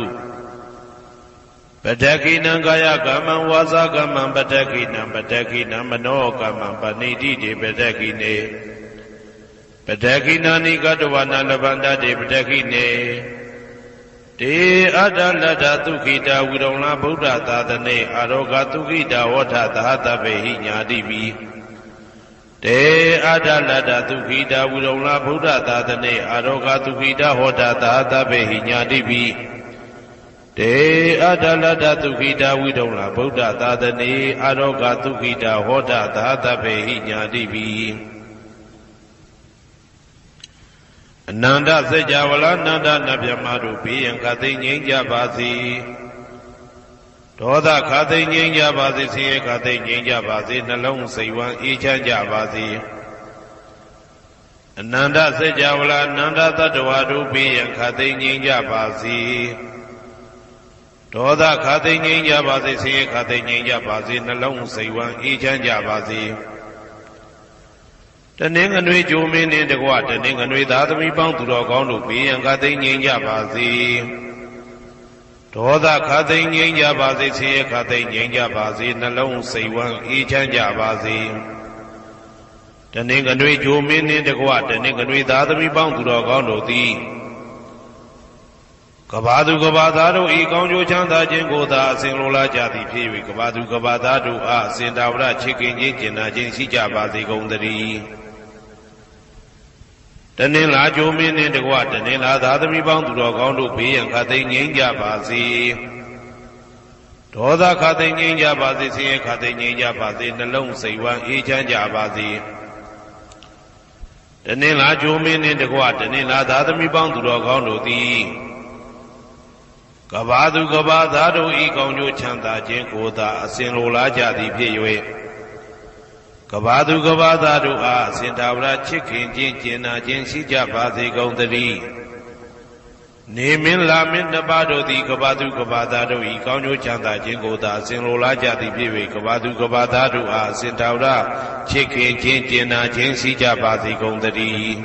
Padakkhiṇaṃ kāyakammaṃ, vācākammaṃ padakkhiṇaṃ, padakkhiṇaṃ manokammaṃ, paṇidhī te padakkhiṇe. Padakkhiṇāni katvāna, labhantatthe padakkhiṇe. Te atthaladdhā sukhitā, virūḷhā buddhasāsane, arogā sukhitā hotha, saha sabbehi ñātibhi. Te atthaladdhā sukhitā, virūḷhā buddhasāsane, arogā sukhitā hotha, saha sabbehi ñātibhi. Te atthaladdhā sukhitā, virūḷhā buddhasāsane, arogā sukhitā hotha, saha sabbehi ñātibhi. Anantā saccavalā, anantā nābhiyāmā, တို့ ပေးရန် ခါသိမ်းငြိမ်းကြပါစေ။ ဒေါသခါသိမ်းငြိမ်းကြပါစေ။ ဆင်းရဲခါသိမ်းငြိမ်းကြပါစေ။ နှလုံးစိတ်ဝမ်းအေးချမ်းကြပါစေ။ အနန္တစัจจาวาလ အနန္တသတ္တဝါတို့ ပေးရန် ခါသိမ်းငြိမ်းကြပါစေ။ ဒေါသခါသိမ်းငြိမ်းကြပါစေ။ ဆင်းရဲခါသိမ်းငြိမ်းကြပါစေ။ နှလုံးစိတ်ဝမ်းအေးချမ်းကြပါစေ။ တနင်္ဂနွေ ဂြိုဟ်မင်းနှင့်တကွ တနင်္ဂနွေ သားသမီးပေါင်းသူတော်ကောင်းတို့ ပေးရန်ခါသိမ်းငြိမ်းကြပါစေ။ ဒေါသခါသိမ်းငြိမ်းကြပါစေ။ ဆင်းရဲခါသိမ်းငြိမ်းကြပါစေ။ နှလုံးစိတ်ဝမ်းအေးချမ်းကြပါစေ။ တနင်္ဂနွေ ဂြိုဟ်မင်းနှင့်တကွ တနင်္ဂနွေ သားသမီးပေါင်းသူတော်ကောင်းတို့သည် ကမ္ဘာသူကမ္ဘာသားတို့၏ ကောင်းကျိုးချမ်းသာခြင်းကိုသာ အစဉ်လိုလားကြသည်ဖြစ်၍ ကမ္ဘာသူကမ္ဘာသားတို့အား အစဉ်တာဝရ ချစ်ခင်ခြင်း ကြင်နာခြင်း ရှိကြပါစေကုန်သတည်း။ တနင်္လာ ဂြိုဟ်မင်းနှင့်တကွ တနင်္လာ သားသမီးပေါင်းသူတော်ကောင်းတို့ ပေးရန်ခါသိမ်းငြိမ်းကြပါစေ။ ဒေါသခါသိမ်းငြိမ်းကြပါစေ။ ဆင်းရဲခါသိမ်းငြိမ်းကြပါစေ။ နှလုံးစိတ်ဝမ်းအေးချမ်းကြပါစေ။ တနင်္လာ ဂြိုဟ်မင်းနှင့်တကွ တနင်္လာ သားသမီးပေါင်းသူတော်ကောင်းတို့သည် ကမ္ဘာသူကမ္ဘာသားတို့၏ ကောင်းကျိုးချမ်းသာခြင်းကိုသာ အစဉ်လိုလားကြသည်ဖြစ်၍ ကမ္ဘာသူကမ္ဘာသားတို့အား အစဉ်တာဝရ ချစ်ခင်ခြင်း ကြင်နာခြင်း ရှိကြပါစေကုန်သတည်း။ နေမင်းလမင်းနှစ်ပါးတို့သည် ကမ္ဘာသူကမ္ဘာသားတို့၏ ကောင်းကျိုးချမ်းသာခြင်းကိုသာ အစဉ်လိုလားကြသည်ဖြစ်၍ ကမ္ဘာသူကမ္ဘာသားတို့အား အစဉ်တာဝရ ချစ်ခင်ခြင်း ကြင်နာခြင်း ရှိကြပါစေကုန်သတည်း။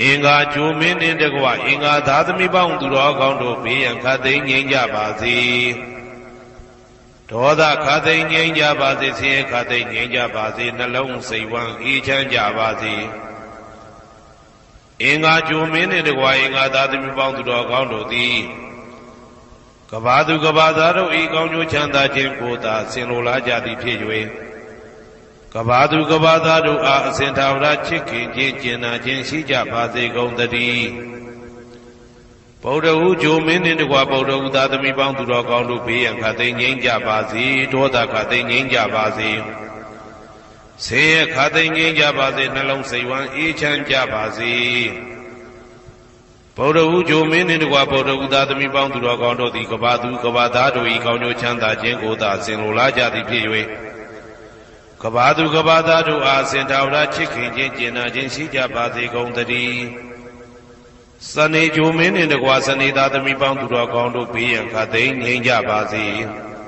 အင်္ဂါ ဂြိုဟ်မင်းနှင့်တကွ အင်္ဂါသားသမီးပေါင်းသူတော်ကောင်းတို့ ပေးရန်ခါသိမ်းငြိမ်းကြပါစေ။ ဒေါသခါသိမ်းငြိမ်းကြပါစေ။ ဆင်းရဲခါသိမ်းငြိမ်းကြပါစေ။ နှလုံးစိတ်ဝမ်းအေးချမ်းကြပါစေ။ အင်္ဂါ ဂြိုဟ်မင်းနှင့်တကွ အင်္ဂါသားသမီးပေါင်းသူတော်ကောင်းတို့သည် ကမ္ဘာသူကမ္ဘာသားတို့၏ ကောင်းကျိုးချမ်းသာခြင်းကိုသာ အစဉ်လိုလားကြသည်ဖြစ်၍ ကမ္ဘာသူကမ္ဘာသားတို့အား အစဉ်တာဝရ ချစ်ခင်ခြင်း ကြင်နာခြင်း ရှိကြပါစေကုန်သတည်း။ ဗုဒ္ဓဟူး ဂြိုဟ်မင်းနှင့်တကွ ဗုဒ္ဓဟူးသားသမီးပေါင်းသူတော်ကောင်းတို့ ပေးရန်ခါသိမ်းငြိမ်းကြပါစေ။ ဒေါသခါသိမ်းငြိမ်းကြပါစေ။ ဆင်းရဲခါသိမ်းငြိမ်းကြပါစေ။ နှလုံးစိတ်ဝမ်းအေးချမ်းကြပါစေ။ ဗုဒ္ဓဟူး ဂြိုဟ်မင်းနှင့်တကွ ဗုဒ္ဓဟူးသားသမီးပေါင်းသူတော်ကောင်းတို့သည် ကမ္ဘာသူကမ္ဘာသားတို့၏ ကောင်းကျိုးချမ်းသာခြင်းကိုသာ အစဉ်လိုလားကြသည်ဖြစ်၍ ကမ္ဘာသူကမ္ဘာသားတို့အား အစဉ်တာဝရ ချစ်ခင်ခြင်း ကြင်နာခြင်း ရှိကြပါစေကုန်သတည်း။ စနေ ဂြိုဟ်မင်းနှင့်တကွ စနေသားသမီးပေါင်းသူတော်ကောင်းတို့ ပေးရန်ခါသိမ်းငြိမ်းကြပါစေ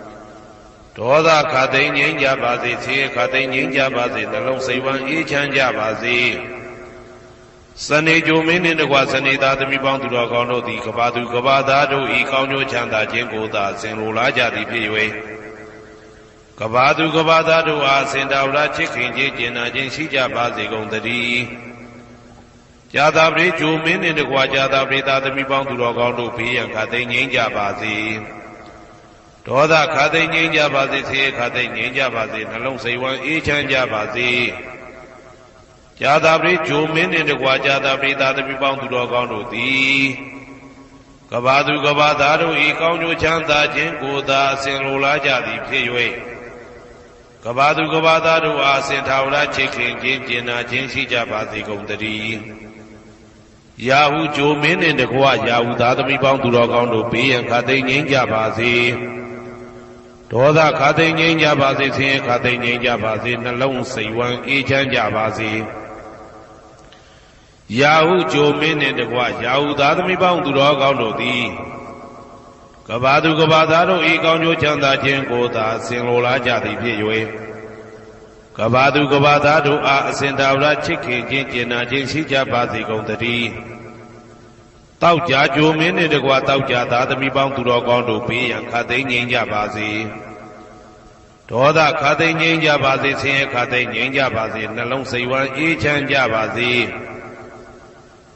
။ ဒေါသခတ်သိမ်းငြိမ်းကြပါစေ။ ဆင်းရဲခတ်သိမ်းငြိမ်းကြပါစေ။ နှလုံးစိတ်ဝမ်းအေးချမ်းကြပါစေ။ စနေကြိုမင်းနှင့်တကွ စနေသားသမီးပေါင်းသူတော်ကောင်းတို့သည် ကမ္ဘာသူကမ္ဘာသားတို့၏ ကောင်းကျိုးချမ်းသာခြင်းကိုသာ အစဉ်လိုလားကြသည်ဖြစ်၍ ကမ္ဘာသူကမ္ဘာသားတို့အား အစဉ်တၢ်ဝရချစ်ခင်ခြင်း ကျင်နာခြင်းရှိကြပါစေကုန်သတည်း။ ကြာသပတေးကြိုမင်းနှင့်တကွ ကြာသပတေးသားသမီးပေါင်းသူတော်ကောင်းတို့ ဘေးရန်ခတ်သိမ်းငြိမ်းကြပါစေ။ ဒေါသခတ်သိမ်းငြိမ်းကြပါစေ။ ဆင်းရဲခတ်သိမ်းငြိမ်းကြပါစေ။ နှလုံးစိတ်ဝမ်းအေးချမ်းကြပါစေ။ ကြာသပတေးကြိုမင်းနှင့်တကွ ကြာသပတေးသားသမီးပေါင်းသူတော်ကောင်းတို့သည် ကမ္ဘာသူကမ္ဘာသားတို့၏ ကောင်းကျိုးချမ်းသာခြင်းကိုသာ အစဉ်လိုလားကြသည်ဖြစ်၍ ကမ္ဘာသူကမ္ဘာသားတို့အား အစဉ်တၢ်ဝရချစ်ခင်ခြင်း ကျင်နာခြင်းရှိကြပါစေကုန်သတည်း။ ရာဟုကြိုမင်းနှင့်တကွ ရာဟုသားသမီးပေါင်းသူတော်ကောင်းတို့ ဘေးရန်ခတ်သိမ်းငြိမ်းကြပါစေ။ ဒေါသခတ်သိမ်းငြိမ်းကြပါစေ။ ဆင်းရဲခတ်သိမ်းငြိမ်းကြပါစေ။ နှလုံးစိတ်ဝမ်းအေးချမ်းကြပါစေ။ ရာဟုကြိုမင်းနှင့်တကွ ရာဟုသားသမီးပေါင်းသူတော်ကောင်းတို့သည် ကမ္ဘာသူကမ္ဘာသားတို့၏ ကောင်းကျိုးချမ်းသာခြင်းကိုသာ အစဉ်လိုလားကြသည်ဖြစ်၍ ကမ္ဘာသူကမ္ဘာသားတို့အား အစဉ်တၢ်ဝရချစ်ခင်ခြင်း ကျင်နာခြင်းရှိကြပါစေကုန်သတည်း။ သောကြာကြိုမင်းနှင့်တကွ သောကြာသားသမီးပေါင်းသူတော်ကောင်းတို့ ဘေးရန်ခတ်သိမ်းငြိမ်းကြပါစေ။ ဒေါသခတ်သိမ်းငြိမ်းကြပါစေ။ ဆင်းရဲခတ်သိမ်းငြိမ်းကြပါစေ။ နှလုံးစိတ်ဝမ်းအေးချမ်းကြပါစေ။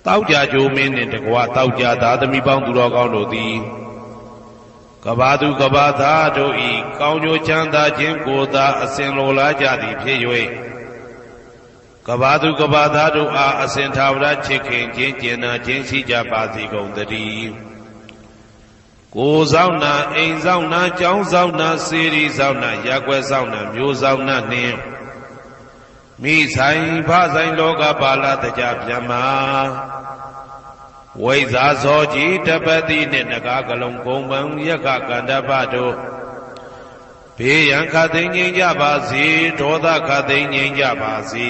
သောကြာကြိုမင်းနှင့်တကွ သောကြာသားသမီးပေါင်းသူတော်ကောင်းတို့သည် ကမ္ဘာသူကမ္ဘာသားတို့၏ ကောင်းကျိုးချမ်းသာခြင်းကိုသာ အစဉ်လိုလားကြသည်ဖြစ်၍ ကမ္ဘာသူကမ္ဘာသားတို့အား အစဉ်တၢ်ဝရချစ်ခင်ခြင်း ကျင်နာခြင်းရှိကြပါစေကုန်သတည်း။ ကိုယ်စောင့်နာ၊ အိမ်စောင့်နာ၊ ကျောင်းစောင့်နာ၊ စေတီစောင့်နာ၊ ရပ်ကွက်စောင့်နာ၊ မြို့စောင့်နာနှင့် မိဆိုင်ဖဆိုင်လောကပါလသကြားပြန်မှာ ဝိဇ္ဇာစောကြီးတပတ်တိနှင့် နဂါးကလုံကုန်းပန်းယက္ခဂန္ဓပတို့ ဖေးရန်ခတ်သိမ်းငြိမ်းကြပါစေ။ ဒေါသခတ်သိမ်းငြိမ်းကြပါစေ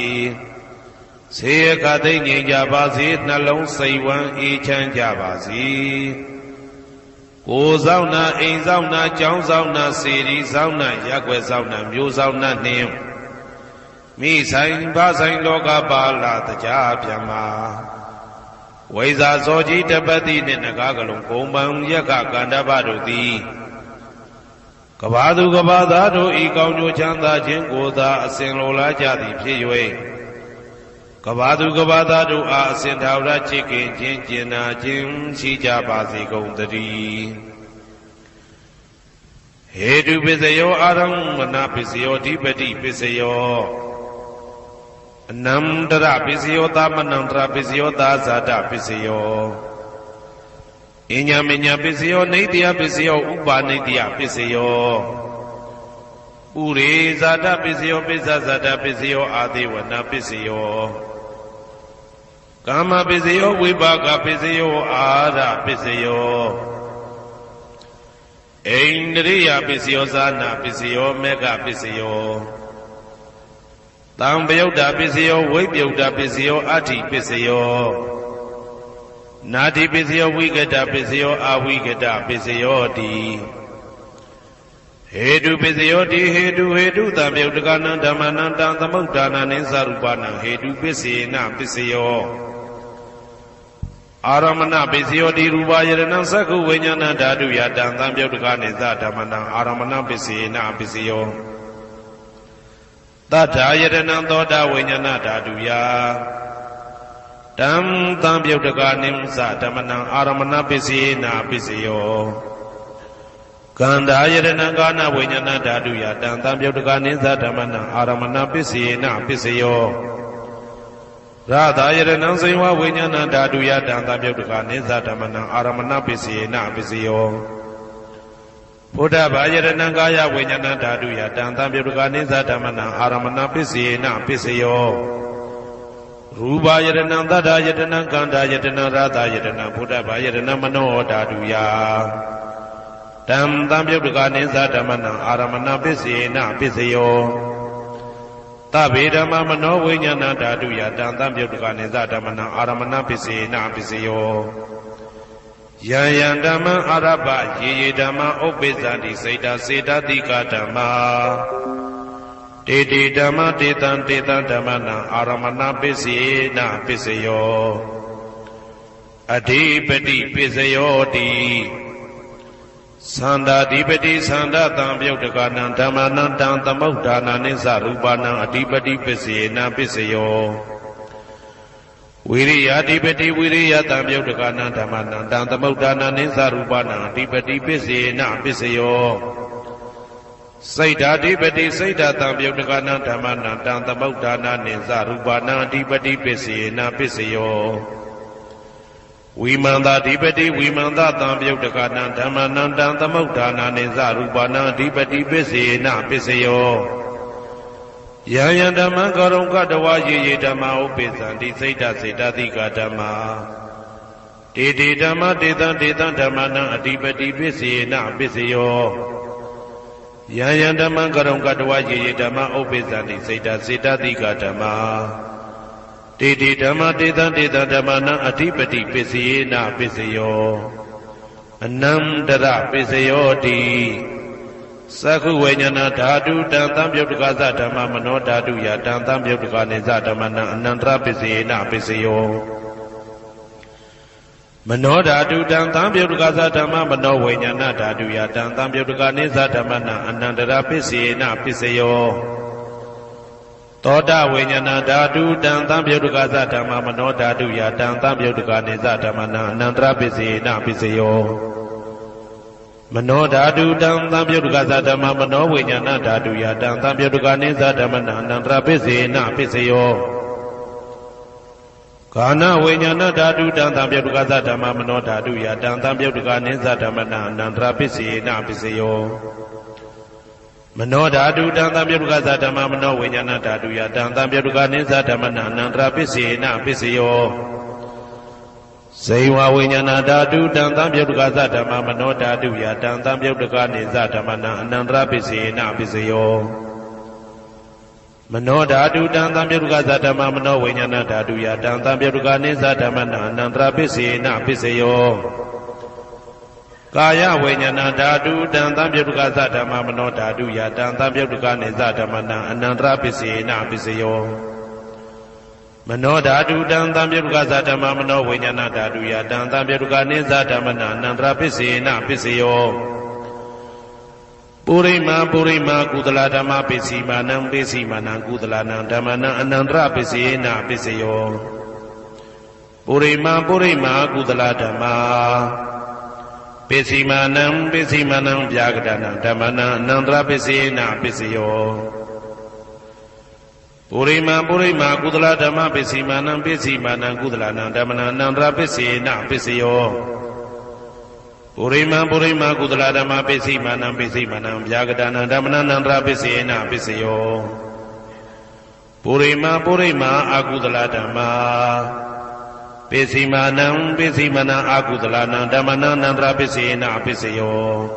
။ ဆင်းရဲခတ်သိမ်းငြိမ်းကြပါစေ။ နှလုံးစိတ်ဝမ်းအေးချမ်းကြပါစေ။ ကိုယ်စောင့်နာ၊ အိမ်စောင့်နာ၊ ကျောင်းစောင့်နာ၊ စေတီစောင့်နာ၊ ရပ်ကွက်စောင့်နာ၊ မြို့စောင့်နာနှင့် မိဆိုင်ဖဆိုင်လောကပါလသကြားပြန်မှာ ဝိဇ္ဇာစောကြီးတပတ်တိနှင့် နဂါးကလုံကုန်းပန်းယက္ခဂန္ဓပတို့သည် ကမ္ဘာသူကမ္ဘာသားတို့၏ ကောင်းကျိုးချမ်းသာခြင်းကိုသာ အစဉ်လိုလားကြသည်ဖြစ်၍ ကမ္ဘာသူကမ္ဘာသားတို့အား အစဉ်တၢ်ဝရချစ်ခင်ခြင်း ကျင်နာခြင်းရှိကြပါစေကုန်သတည်း။ ဟေတုပစ္စယော၊ အာရမ္မဏပစ္စယော၊ အဓိပတိပစ္စယော၊ အနန္တရပစ္စယော၊ သမနန္တရပစ္စယော၊ သဇာတပစ္စယော၊ အညမညပစ္စယော၊ နိတ္တယပစ္စယော၊ ဥပနိတ္တယပစ္စယော၊ ပုရေဇာတပစ္စယော၊ ပစ္ဆဇာတပစ္စယော၊ အာသေဝနပစ္စယော၊ ကမ္မပစ္စယော၊ ဝိပါကပစ္စယော၊ အာဟာရပစ္စယော၊ အိန္ဒြိယပစ္စယော၊ ဇာနပစ္စယော၊ မဂ္ဂပစ္စယော၊ သံပယုတ်တပစ္စယော၊ ဝိပယုတ်တပစ္စယော၊ အတ္ထိပစ္စယော၊ နာတ္ထိပစ္စယော၊ ဝိကတပစ္စယော၊ အဝိကတပစ္စယောတိ။ ဟေတုပစ္စယောတိ။ ဟေတု၊ ဟေတု သံပယုတ်တကာနံ ဓမ္မာနံ တံ သမုတ်တာနာနိ သရူပါနံ ဟေတုပစ္စေန ပစ္စယော၊ အာရမ္မဏပစ္စယောတိ။ ရူပါယတနံ သက္ခုဝိညာဏဓာတုယ တံ သံပယုတ်တကာနိ သ ဓမ္မာနံ အာရမ္မဏပစ္စေန ပစ္စယော၊ သဒ္ဓါယတနံ သောတာဝိညာဏဓာတုယ တံ သံပယုတ်တကာနိ သ ဓမ္မာနံ အာရမ္မဏပစ္စေန ပစ္စယော၊ ဂန္ဓာယတနံ ဃာနဝိညာဏဓာတုယ တံ သံပယုတ်တကာနိ သ ဓမ္မာနံ အာရမ္မဏပစ္စေန ပစ္စယော၊ ရသယတနံ ဇိဝဝိညာဏဓာတုယ တံ သံပယုတ်တကာနိ သ ဓမ္မာနံ အာရမ္မဏပစ္စေန ပစ္စယော၊ ပျုတ္ထပယတနံ ကာယဝိညာဏဓာတုယ တံ သံပယုတ်တကာနိ သ ဓမ္မာနံ အာရမ္မဏပစ္စေန ပစ္စယော၊ ရူပါယတနံ သဒ္ဓါယတနံ ဃန္ဓာယတနံ ရသယတနံ ပျုတ္ထပယတနံ မနောဓာတုယ တံ သံပယုတ်တကာနိ သ ဓမ္မာနံ အာရမ္မဏပစ္စေန ပစ္စယော၊ သဗ္ဗေဓမ္မာ မနောဝိညာဏဓာတုယ တံ သံပယုတ်တကာနိ သ ဓမ္မာနံ အာရမ္မဏပစ္စေန ပစ္စယော၊ Yaṃ yaṃ dhammaṃ ārabbha, ye ye dhammā uppajjanti, seṭṭhā seṭṭhādhikā dhammā. Te te dhammā, tesaṃ tesaṃ dhammānaṃ, ārammaṇapaccayena paccayo, adhipati paccayoti. Chandādhipati chandasaṃ payuṭṭhakānaṃ dhammānaṃ taṃ samuṭṭhānāni, sarūpānaṃ adhipati paccayena paccayo. Vīriyādhipati vīriyasaṃ payuṭṭhakānaṃ dhammānaṃ taṃ samuṭṭhānāni, sarūpānaṃ adhipati paccayena paccayo. Seṭṭhādhipati seṭṭhasaṃ payuṭṭhakānaṃ dhammānaṃ taṃ samuṭṭhānāni, sarūpānaṃ adhipati paccayena paccayo. Vīmaṃsādhipati vīmaṃsasaṃ payuṭṭhakānaṃ dhammānaṃ taṃ samuṭṭhānāni, sarūpānaṃ adhipati paccayena paccayo. Yaṃ yaṃ dhammaṃ karūkatvā, ye ye dhammā uppajjanti, seṭṭhā seṭṭhādhikā dhammā. Te te dhammā, tesaṃ tesaṃ dhammānaṃ adhipati paccayena paccayo. Yaṃ yaṃ dhammaṃ karūkatvā, ye ye dhammā uppajjanti, seṭṭhā seṭṭhādhikā dhammā. Te te dhammā, tesaṃ tesaṃ dhammānaṃ adhipati paccayena paccayo, anantarapaccayo ti. Cakkhuviññāṇadhātu taṃ sampayuttā, ye dhammā manodhātuyā taṃ sampayuttakāni, ye dhammānaṃ anantarapaccayenapaccayoti. Manodhātu taṃ sampayuttā, ye dhammā manoviññāṇadhātuyā taṃ sampayuttakāni, ye dhammānaṃ anantarapaccayenapaccayoti. Sotaviññāṇadhātu taṃ sampayuttā, ye dhammā manodhātuyā taṃ sampayuttakāni, ye dhammānaṃ anantarapaccayenapaccayoti. Manodhātu taṃ sampayuttā, ye dhammā manoviññāṇadhātuyā taṃ sampayuttakāni, ye dhammānaṃ anantarapaccayenapaccayoti. Ghānaviññāṇadhātu taṃ sampayuttā, ye dhammā manodhātuyā taṃ sampayuttakāni, ye dhammānaṃ anantarapaccayenapaccayoti. Manodhātu taṃ sampayuttā, ye dhammā manoviññāṇadhātuyā taṃ sampayuttakāni, ye dhammānaṃ anantarapaccayenapaccayoti. Sevaviññāṇadhātu taṃ sampayuttā, ye dhammā manodhātuyā taṃ sampayuttakāni, ye dhammānaṃ anantarapaccayenapaccayoti. Manodhātu taṃ sampayuttā, ye dhammā manoviññāṇadhātuyā taṃ sampayuttakāni, ye dhammānaṃ anantarapaccayenapaccayoti. Kāyaviññāṇadhātu taṃ sampayuttā, ye dhammā manodhātuyā taṃ sampayuttakāni, ye dhammānaṃ anantarapaccayenapaccayoti. Manodhātu taṃ sampayuttā, ye dhammā manoviññāṇadhātuyā taṃ sampayuttakāni, ye dhammānaṃ anantarapaccayenapaccayoti. Purimaṃ purimaṃ akusalā dhammā, pacchimmānaṃ pacchimmānaṃ akusalānaṃ dhammānaṃ anantarapaccayenapaccayoti. Purimaṃ purimaṃ akusalā dhammā, pacchimmānaṃ pacchimmānaṃ abyākattānaṃ dhammānaṃ anantarapaccayenapaccayoti. Purimaṃ purimaṃ akusalā dhammā, pacchimmānaṃ pacchimmānaṃ akusalānaṃ dhammānaṃ anantarapaccayenapaccayoti. Purimaṃ purimaṃ akusalā dhammā, pacchimmānaṃ pacchimmānaṃ abyākattānaṃ dhammānaṃ anantarapaccayenapaccayoti. Purimaṃ purimaṃ akusalā dhammā, pacchimmānaṃ pacchimmānaṃ akusalānaṃ dhammānaṃ anantarapaccayenapaccayoti.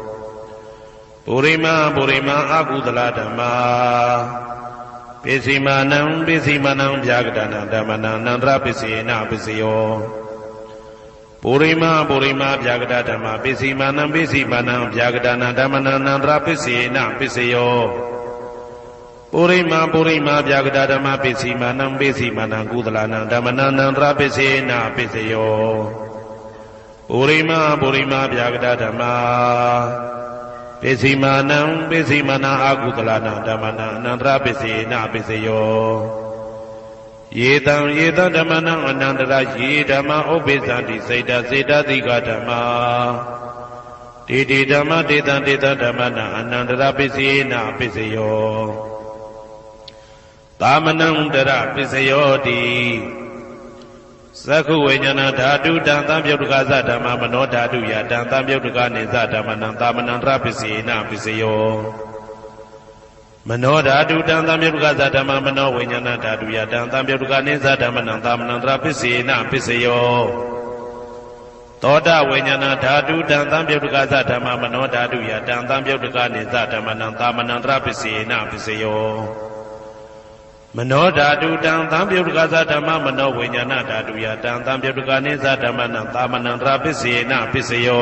Purimaṃ purimaṃ akusalā dhammā, pacchimmānaṃ pacchimmānaṃ abyākattānaṃ dhammānaṃ anantarapaccayenapaccayoti. Purimaṃ purimaṃ abyākatā dhammā, pacchimmānaṃ pacchimmānaṃ abyākattānaṃ dhammānaṃ anantarapaccayenapaccayoti. Purimaṃ purimaṃ abyākatā dhammā, pacchimmānaṃ pacchimmānaṃ akusalānaṃ dhammānaṃ anantarapaccayenapaccayoti. Purimaṃ purimaṃ abyākatā dhammā, pacchimmānaṃ pacchimmānaṃ akusalānaṃ dhammānaṃ anantarapaccayenapaccayoti. Yesaṃ yesaṃ dhammānaṃ anantarā, ye dhammā uppajjanti, seṭṭhā seṭṭhādhikā dhammā. Te te dhammā, tesaṃ tesaṃ dhammānaṃ anantarapaccayenapaccayoti. Taṃ anantarapaccayo ti. Cakkhuviññāṇadhātu taṃ sampayuttā, ye dhammā manodhātuyā taṃ sampayuttakāni, ye dhammānaṃ taṃ anantarapaccayenapaccayoti. Manodhātu taṃ sampayuttā, ye dhammā manoviññāṇadhātuyā taṃ sampayuttakāni, ye dhammānaṃ taṃ anantarapaccayenapaccayoti. Sotaviññāṇadhātu taṃ sampayuttā, ye dhammā manodhātuyā taṃ sampayuttakāni, ye dhammānaṃ taṃ anantarapaccayenapaccayoti. Mano dhātu taṃ taṃ piyuṭṭhikassa dhammā manoviññāṇadhātuyā taṃ taṃ piyuṭṭhikāni saddhammānaṃ taṃ manaṃ tarāpi seyena apaccayo.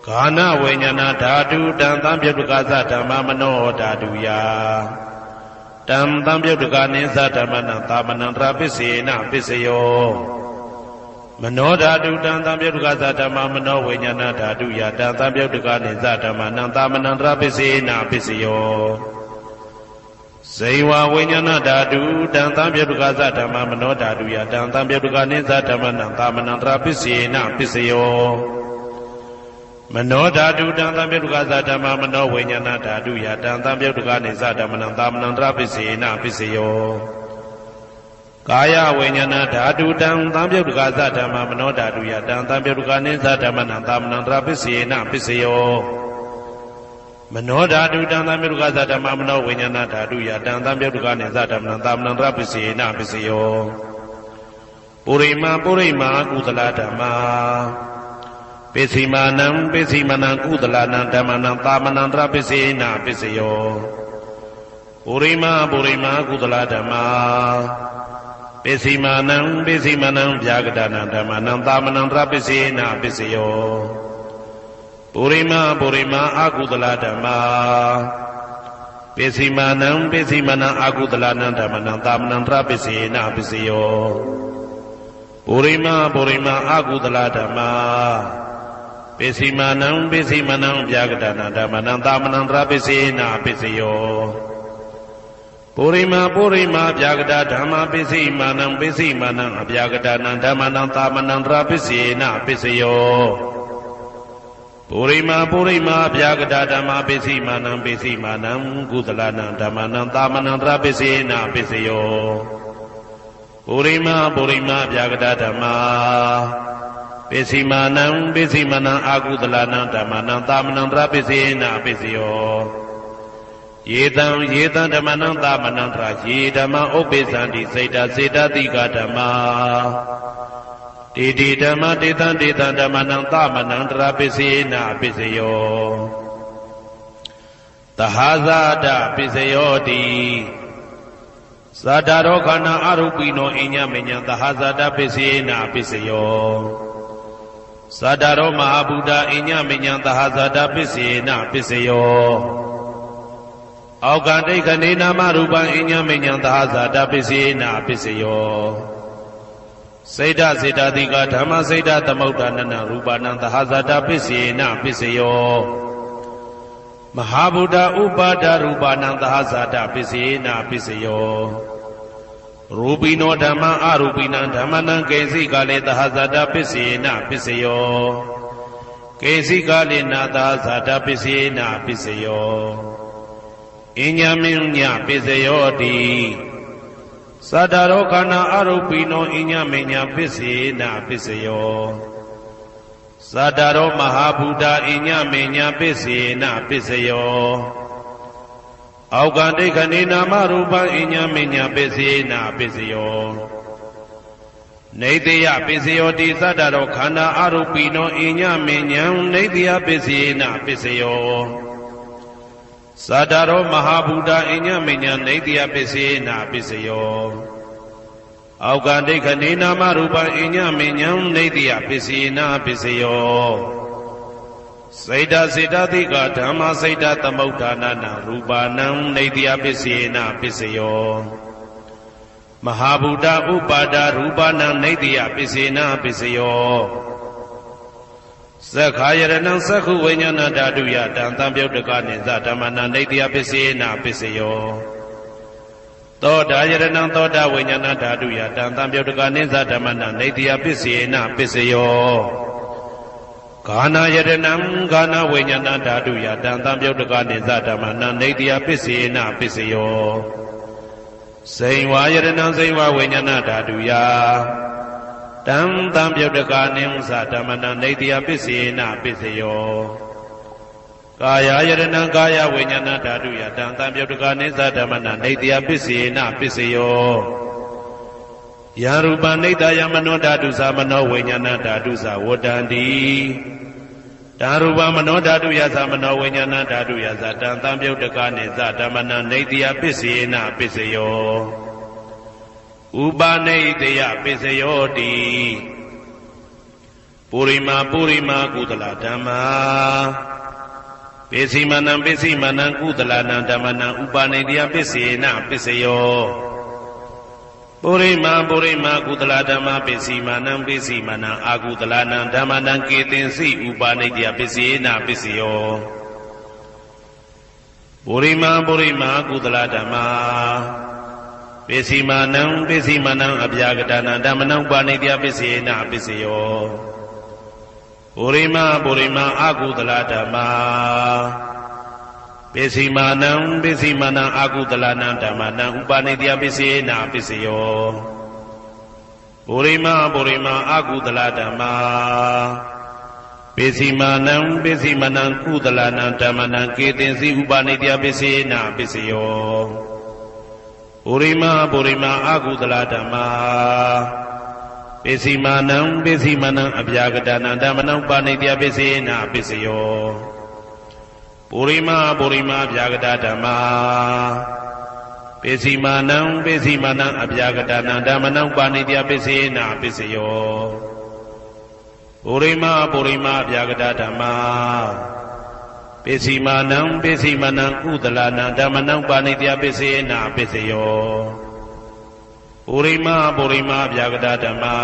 Ghānaviññāṇadhātu taṃ taṃ piyuṭṭhikassa dhammā manodhātuyā taṃ taṃ piyuṭṭhikāni saddhammānaṃ taṃ manaṃ tarāpi seyena apaccayo. Manodhātu taṃ taṃ piyuṭṭhikassa dhammā manoviññāṇadhātuyā taṃ taṃ piyuṭṭhikāni saddhammānaṃ taṃ manaṃ tarāpi seyena apaccayo. Sevaviññāṇadhātu taṃ taṃ piyuṭṭhikassa dhammā manodhātuyā taṃ taṃ piyuṭṭhikāni saddhammānaṃ taṃ manaṃ tarāpi seyena apaccayo. Manodhātu taṃ taṃ piyuṭṭhikassa dhammā manoviññāṇadhātuyā taṃ taṃ piyuṭṭhikāni saddhammānaṃ taṃ manaṃ tarāpi seyena apaccayo. Kāyaviññāṇadhātu taṃ taṃ piyuṭṭhikassa dhammā manodhātuyā taṃ taṃ piyuṭṭhikāni saddhammānaṃ taṃ manaṃ tarāpi seyena apaccayo. Manodhātu taṃ taṃ piyuṭṭhikassa dhammā manoviññāṇadhātuyā taṃ taṃ piyuṭṭhikāni saddhammānaṃ taṃ manaṃ tarāpi seyena apaccayo. Purimaṃ purimaṃ akusalā dhammā pacchimmānaṃ pacchimmānaṃ kusalānaṃ dhammānaṃ taṃ manaṃ tarāpi seyena apaccayo. Purimaṃ purimaṃ akusalā dhammā pacchimmānaṃ pacchimmānaṃ abyākatānaṃ dhammānaṃ taṃ manaṃ tarāpi seyena apaccayo. Purimaṃ purimaṃ akusalā dhammā pacchimmānaṃ pacchimmānaṃ akusalānaṃ dhammānaṃ taṃ manaṃ tarāpi seyena apaccayo. Purimaṃ purimaṃ akusalā dhammā pacchimmānaṃ pacchimmānaṃ abyākatānaṃ dhammānaṃ taṃ manaṃ tarāpi seyena apaccayo. Purimaṃ purimaṃ abyākatā dhammā pacchimmānaṃ pacchimmānaṃ abyākatānaṃ dhammānaṃ taṃ manaṃ tarāpi seyena apaccayo. Purimaṃ purimaṃ abyākatā dhammā pacchimmānaṃ pacchimmānaṃ kusalānaṃ dhammānaṃ taṃ manaṃ tarāpi seyena apaccayo. Purimaṃ purimaṃ abyākatā dhammā pacchimmānaṃ pacchimmānaṃ akusalānaṃ dhammānaṃ taṃ manaṃ tarāpi seyena apaccayo. Yetaṃ yetaṃ dhammānaṃ taṃ manaṃ tara, ye dhammā uppajjanti seṭṭhā seṭṭhādīghā dhammā, te te dhammā tesaṃ tesaṃ dhammānaṃ taṃ manaṃ tarāpi seyena apaccayo. Dahasāhassapaccayo ti. Saṭṭhāro ghānā arūpino iññāmaññaṃ dahasāhassapaccayenā apaccayo. Saṭṭhāro mahābhūtā iññāmaññaṃ dahasāhassapaccayenā apaccayo. Aokāsikā nāmā rūpaṃ iññāmaññaṃ dahasāhassapaccayenā apaccayo. Seṭṭhā seṭṭhādīghā dhammā seṭṭhasamuppannānaṃ rūpānaṃ dahasāhassapaccayenā apaccayo. Mahābhūtā uppādārūpānaṃ dahasāhassapaccayenā apaccayo. Rūpino dhammā arūpīnaṃ dhammānaṃ keñsi kāle dahasāhassapaccayenā apaccayo. Keñsi kālena dahasāhassapaccayenā apaccayo. Iññāmaññapaccayoti. Saṭṭhāro ghānā arūpino iññāmaññapaccayenā apaccayo. Saṭṭhāro mahābhūtā iññāmaññapaccayenā apaccayo. Aokāsikā nāmā rūpaṃ iññāmaññapaccayenā apaccayo. Nissayyapaccayoti. Saṭṭhāro ghānā arūpino iññāmaññaṃ nissayyapaccayena apaccayo. Saṭṭhāro mahābhūtā iññāmaññaṃ nissayyapaccayena apaccayo. Aokāsikā nāmā rūpaṃ iññāmaññaṃ nissayyapaccayena apaccayo. Seṭṭhā seṭṭhādīghā dhammā seṭṭhasamuppannānaṃ rūpānaṃ nissayyapaccayena apaccayo. Mahābhūtā uppādārūpānaṃ nissayyapaccayena apaccayo. Sakkhāyatanaṃ cakkhuviññāṇadhātuyā taṃ taṃ piyuṭṭhikāni saddhammānaṃ nissayyapaccayena apaccayo. Sotthāyatanaṃ sotaviññāṇadhātuyā taṃ taṃ piyuṭṭhikāni saddhammānaṃ nissayyapaccayena apaccayo. Ghānāyatanaṃ ghānaviññāṇadhātuyā taṃ taṃ piyuṭṭhikāni saddhammānaṃ nissayyapaccayena apaccayo. Saṅkhāyatanaṃ saṅkhāviññāṇadhātuyā taṃ taṃ piyuṭṭhikāni saddhammānaṃ nissayyapaccayena apaccayo. Kāyāyatanaṃ kāyaviññāṇadhātuyā taṃ taṃ piyuṭṭhikāni saddhammānaṃ nissayyapaccayena apaccayo. Yaṃ rūpaṃ nesaṃsāyamanodaṭṭhusamanoviññāṇadaṭṭhusavuttati. Taṃ rūpaṃ manorodhātuyā saha manoviññāṇadhātuyā saha taṃ sampayuttakaṇena saha dhammānaṃ nittiyapacchayena apaccayo, upaneittiyapaccayo ti. Purimaṃ purimaṃ akusalā dhammā, pacchimmānaṃ pacchimmānaṃ akusalānaṃ dhammānaṃ upaneittiyapacchayena apaccayo, purimaṃ purimaṃ akusalā dhammā, pacchimmānaṃ pacchimmānaṃ akusalānaṃ dhammānaṃ kittena upaneittiyapacchayena apaccayo, purimaṃ purimaṃ akusalā dhammā, pacchimmānaṃ pacchimmānaṃ abyākatānaṃ dhammānaṃ upaneittiyapacchayena apaccayo, purimaṃ purimaṃ akusalā dhammā, pacchimmānaṃ pacchimmānaṃ akusalānaṃ dhammānaṃ upaneittiyapacchayena apaccayo, purimaṃ purimaṃ akusalā dhammā, pacchimmānaṃ pacchimmānaṃ akusalānaṃ dhammānaṃ kittena upaneittiyapacchayena apaccayo, purimaṃ purimaṃ akusalā dhammā, pacchimmānaṃ pacchimmānaṃ abyākatānaṃ dhammānaṃ upaneittiyapacchayena apaccayo, purimaṃ purimaṃ abyākatā dhammā, pacchimmānaṃ pacchimmānaṃ abyākatānaṃ dhammānaṃ upaneittiyapacchayena apaccayo, purimaṃ purimaṃ abyākatā dhammā, pacchimmānaṃ pacchimmānaṃ akusalānaṃ dhammānaṃ upaneittiyapacchayena apaccayo, purimaṃ purimaṃ abyākatā dhammā,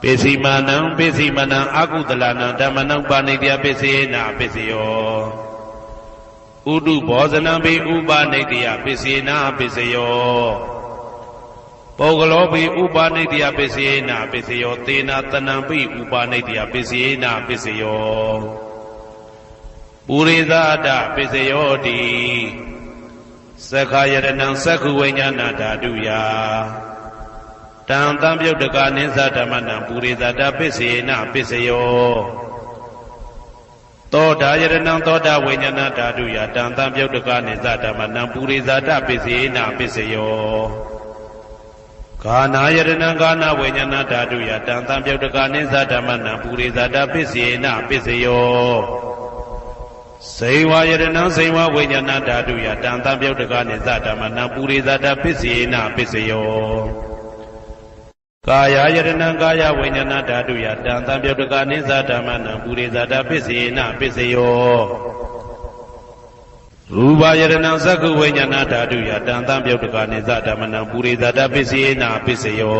pacchimmānaṃ pacchimmānaṃ akusalānaṃ dhammānaṃ upaneittiyapacchayena apaccayo, utubhojanampi upaneittiyapacchayena apaccayo, puggalopi upaneittiyapacchayena apaccayo, tena tanaṃpi upaneittiyapacchayena apaccayo, purejātapaccayoti. Sakkhāyatanaṃ cakkhuviññāṇadhātuyā taṃ sampayuttakāṇena saha dhammānaṃ purejātapaccayena apaccayo, sodāyatanaṃ sotaviññāṇadhātuyā taṃ sampayuttakāṇena saha dhammānaṃ purejātapaccayena apaccayo, ghānāyatanaṃ ghānaviññāṇadhātuyā taṃ sampayuttakāṇena saha dhammānaṃ purejātapaccayena apaccayo, jivhāyatanaṃ jivhāviññāṇadhātuyā taṃ sampayuttakāṇena saha dhammānaṃ purejātapaccayena apaccayo, kāyāyatanaṃ kāyaviññāṇadhātuyā taṃ sampayuttakāṇena saha dhammānaṃ purejātapaccayena apaccayo, rūpāyatanaṃ cakkhuviññāṇadhātuyā taṃ sampayuttakāṇena saha dhammānaṃ purejātapaccayena apaccayo,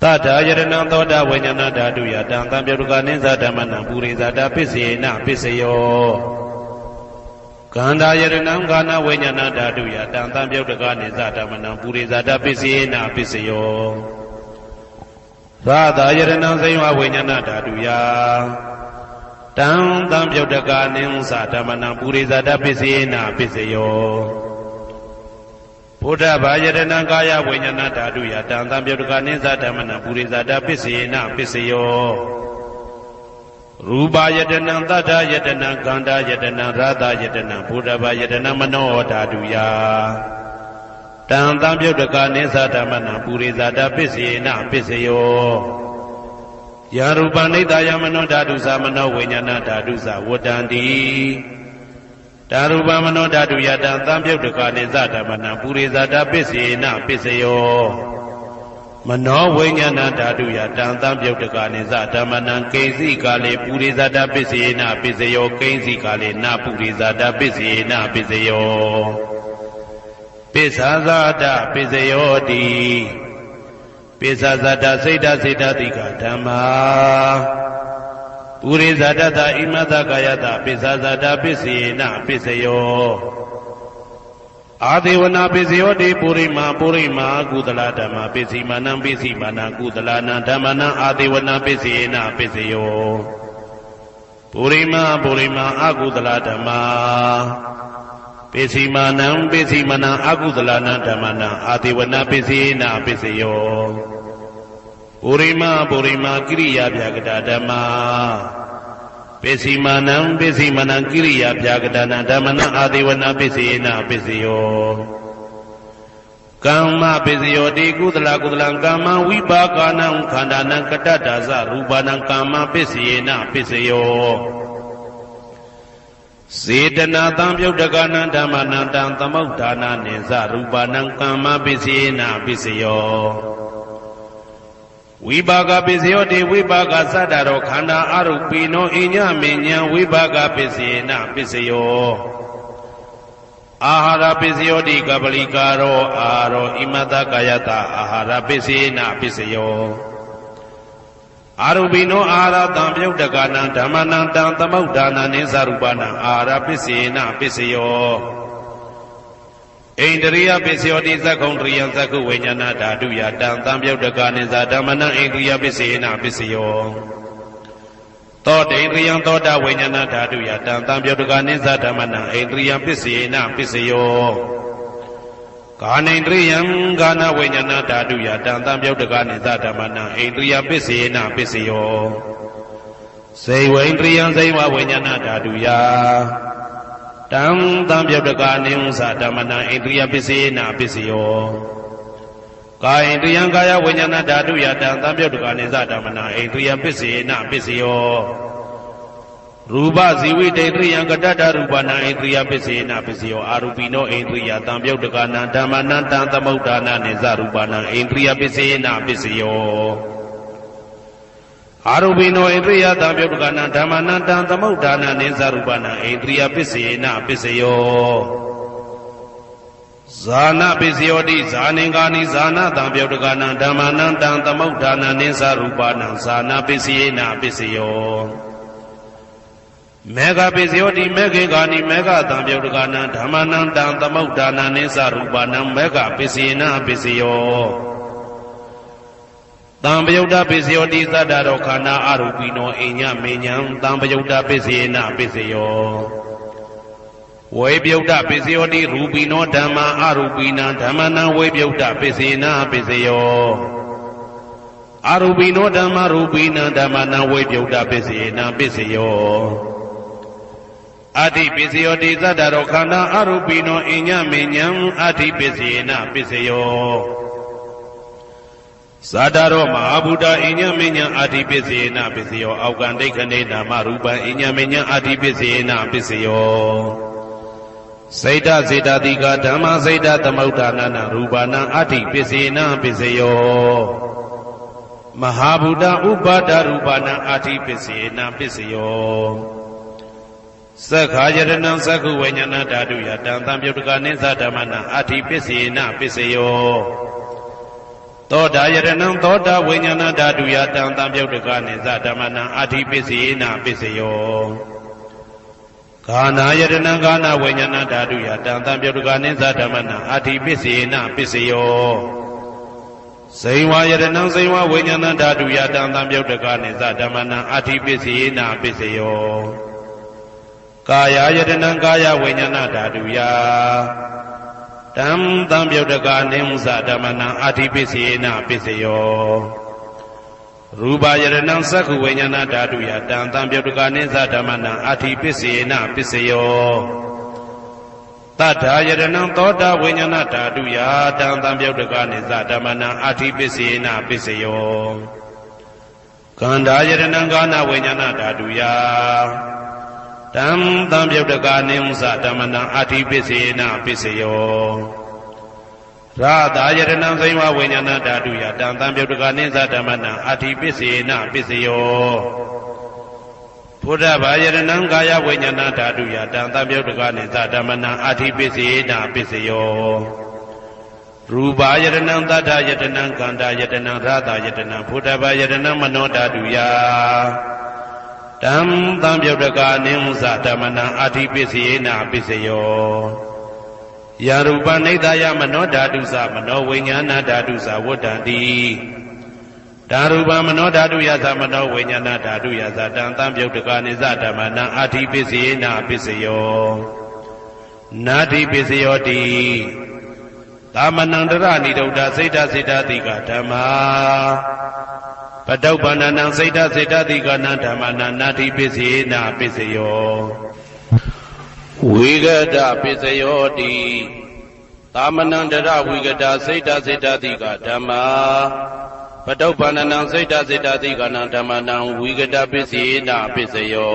saddāyatanaṃ sotaviññāṇadhātuyā taṃ sampayuttakāṇena saha dhammānaṃ purejātapaccayena apaccayo, gandhāyatanaṃ ghānaviññāṇadhātuyā taṃ sampayuttakāṇena saha dhammānaṃ purejātapaccayena apaccayo, rasāyatanaṃ jivhāviññāṇadhātuyā taṃ sampayuttakāṇena saha dhammānaṃ purejātapaccayena apaccayo, phoṭṭhabbāyatanaṃ kāyaviññāṇadhātuyā taṃ sampayuttakāṇena saha dhammānaṃ purejātapaccayena apaccayo, rūpāyatanaṃ saddāyatanaṃ gandhāyatanaṃ rasāyatanaṃ phoṭṭhabbāyatanaṃ manoyatanaṃ dhātuyā taṃ sampayuttakāṇena saha dhammānaṃ purejātapaccayena apaccayo, yaṃ rūpaṃ hadassāyamano dhātu saha manoviññāṇadhātu saha vuṭṭhati, taṃ rūpaṃ manorodhātuyā taṃ sampayuttakāṇena saha dhammānaṃ purejātapaccayena apaccayo, manoviññāṇadhātuyā taṃ sampayuttakāṇena saha dhammānaṃ kiñci kāle purejātapaccayena apaccayo, kiñci kāle na purejātapaccayena apaccayo, pissājattapaccayoti. Pissājattā seṭṭhā seṭṭhādīghā dhammā, purejātassa imassa kāyassa pissājattapaccayena apaccayo, āsevanāpaccayoti. Purimaṃ purimaṃ akusalā dhammā, pacchimānaṃ pacchimānaṃ akusalānaṃ dhammānaṃ āsevanāpaccayena apaccayo, purimaṃ purimaṃ akusalā dhammā, pacchimānaṃ pacchimānaṃ akusalānaṃ dhammānaṃ āsevanāpaccayena apaccayo, purimaṃ purimaṃ kiriyābyākatā dhammā, pacchimānaṃ pacchimānaṃ kiriyābyākatānaṃ dhammānaṃ āsevanāpaccayena apaccayo, Kammapaccayo ti, kusalakusalakammavipākānaṃ khandhānaṃ, ghatattā ca rūpānaṃ kammapaccayenapaccayo. Cetanāsaṃyuttakānaṃ dhammānaṃ taṃ samuṭṭhānāni ca rūpānaṃ kammapaccayenapaccayo. Vipākapaccayo ti, vipākajātā khandhā arūpino iyyaṃ miyyaṃ vipākapaccayenapaccayo. Āhārapaccayo ti, kapilāhāro āhāro imaṃ kāyassa āhārapaccayenapaccayo. Arūpino āhārasaṃyuttakānaṃ dhammānaṃ taṃ samuṭṭhānāni ca rūpānaṃ āhārapaccayenapaccayo. Indriyapaccayo ti, cakkhundriyaṃ cakkhuviññāṇadhātuyā taṃ saṃyuttakāni ca dhammānaṃ indriyapaccayenapaccayo. Sotindriyaṃ sotaviññāṇadhātuyā taṃ saṃyuttakāni ca dhammānaṃ indriyapaccayenapaccayo. Ghānendriyaṃ ghānaviññāṇadhātuyā taṃ saṃyuttakāni ca dhammānaṃ indriyapaccayenapaccayo. Jivhindriyaṃ jivhaviññāṇadhātuyā taṃ saṃyuttakāni ca dhammānaṃ indriyapaccayenapaccayo. Kāyendriyaṃ kāyaviññāṇadhātuyā taṃ saṃyuttakāni ca dhammānaṃ indriyapaccayenapaccayo. Rūpajīvitendriyaṃ ghatattā rūpānaṃ indriyapaccayenapaccayo. Arūpino indriyasaṃyuttakānaṃ dhammānaṃ taṃ samuṭṭhānāni ca rūpānaṃ indriyapaccayenapaccayo. Arūpino indriyasaṃyuttakānaṃ dhammānaṃ taṃ samuṭṭhānāni ca rūpānaṃ indriyapaccayenapaccayo. Jhānapaccayo ti, jhānāni kāni jhānasaṃyuttakānaṃ dhammānaṃ taṃ samuṭṭhānāni ca rūpānaṃ jhānapaccayenapaccayo. Meghapaccayo ti, meghāni kāni meghasaṃyuttakānaṃ dhammānaṃ taṃ samuṭṭhānāni ca rūpānaṃ meghapaccayenapaccayo. Sampayuttapaccayo ti, jātā khandhā arūpino iyyaṃ miyyaṃ sampayuttapaccayenapaccayo. Vippayuttapaccayo ti, rūpino dhammā arūpino dhammānaṃ vippayuttapaccayenapaccayo. Arūpino dhammā rūpino dhammānaṃ vippayuttapaccayenapaccayo. Atthipaccayo ti, jātā khandhā arūpino iyyaṃ miyyaṃ atthipaccayenapaccayo. Sadaromahābhūtā iyyaṃ miyyaṃ atthipaccayenapaccayo. Ākāsaṭṭhena nāmarūpaṃ iyyaṃ miyyaṃ atthipaccayenapaccayo. Seṭṭhacittasīhā dhammā seṭṭhasamuṭṭhānānaṃ rūpānaṃ atthipaccayenapaccayo. Mahābhūtā uppādārūpānaṃ atthipaccayenapaccayo. Sakkhāyatanaṃ cakkhuviññāṇadhātuyā taṃ saṃyuttakāni ca dhammānaṃ atthipaccayenapaccayo. Sotāyatanaṃ sotaviññāṇadhātuyā taṃ saṃyuttakāni ca dhammānaṃ atthipaccayenapaccayo. Ghānāyatanaṃ ghānaviññāṇadhātuyā taṃ saṃyuttakāni ca dhammānaṃ atthipaccayenapaccayo. Jivhāyatanaṃ jivhāviññāṇadhātuyā taṃ saṃyuttakāni ca dhammānaṃ atthipaccayenapaccayo. Kāyāyatanaṃ kāyaviññāṇadhātuyā taṃ saṃyuttakāni ca dhammānaṃ atthipaccayenapaccayo. Rūpāyatanaṃ cakkhuviññāṇadhātuyā taṃ saṃyuttakāni ca dhammānaṃ atthipaccayenapaccayo. Saṭṭhāyatanaṃ sotaviññāṇadhātuyā taṃ saṃyuttakāni ca dhammānaṃ atthipaccayenapaccayo. Gandhāyatanaṃ ghānaviññāṇadhātuyā taṃ saṃyuttakāni ca dhammānaṃ atthipaccayenapaccayo. Rasāyatanaṃ jivhāviññāṇadhātuyā taṃ saṃyuttakāni ca dhammānaṃ atthipaccayenapaccayo. Phoṭṭhabbāyatanaṃ kāyaviññāṇadhātuyā taṃ saṃyuttakāni ca dhammānaṃ atthipaccayenapaccayo. Rūpāyatanaṃ saddāyatanaṃ gandhāyatanaṃ rasāyatanaṃ phoṭṭhabbāyatanaṃ manodhātuyā taṃ saṃyuttakāni ca dhammānaṃ atthipaccayenapaccayo. Yaṃ rūpaṃ nissāya manodhātu ca manoviññāṇadhātu ca vuṭṭhati, taṃ rūpaṃ manodhātuyā ca manoviññāṇadhātuyā ca taṃ saṃyuttakāni ca dhammānaṃ atthipaccayenapaccayo. Natthipaccayo ti. Dhammānaṃ tatra nirodho seṭṭhacittasīhā dhammā, paduppannaṃ seṭṭhacittasīhānaṃ dhammānaṃ natthipaccayenapaccayo. Vigatapaccayo ti. Samaṇaṃ therā vigatā seṭṭhā seṭṭhādhikā dhammā, patuṭṭhānānaṃ seṭṭhā seṭṭhādhikānaṃ dhammānaṃ vigatappaccayena apaccayo.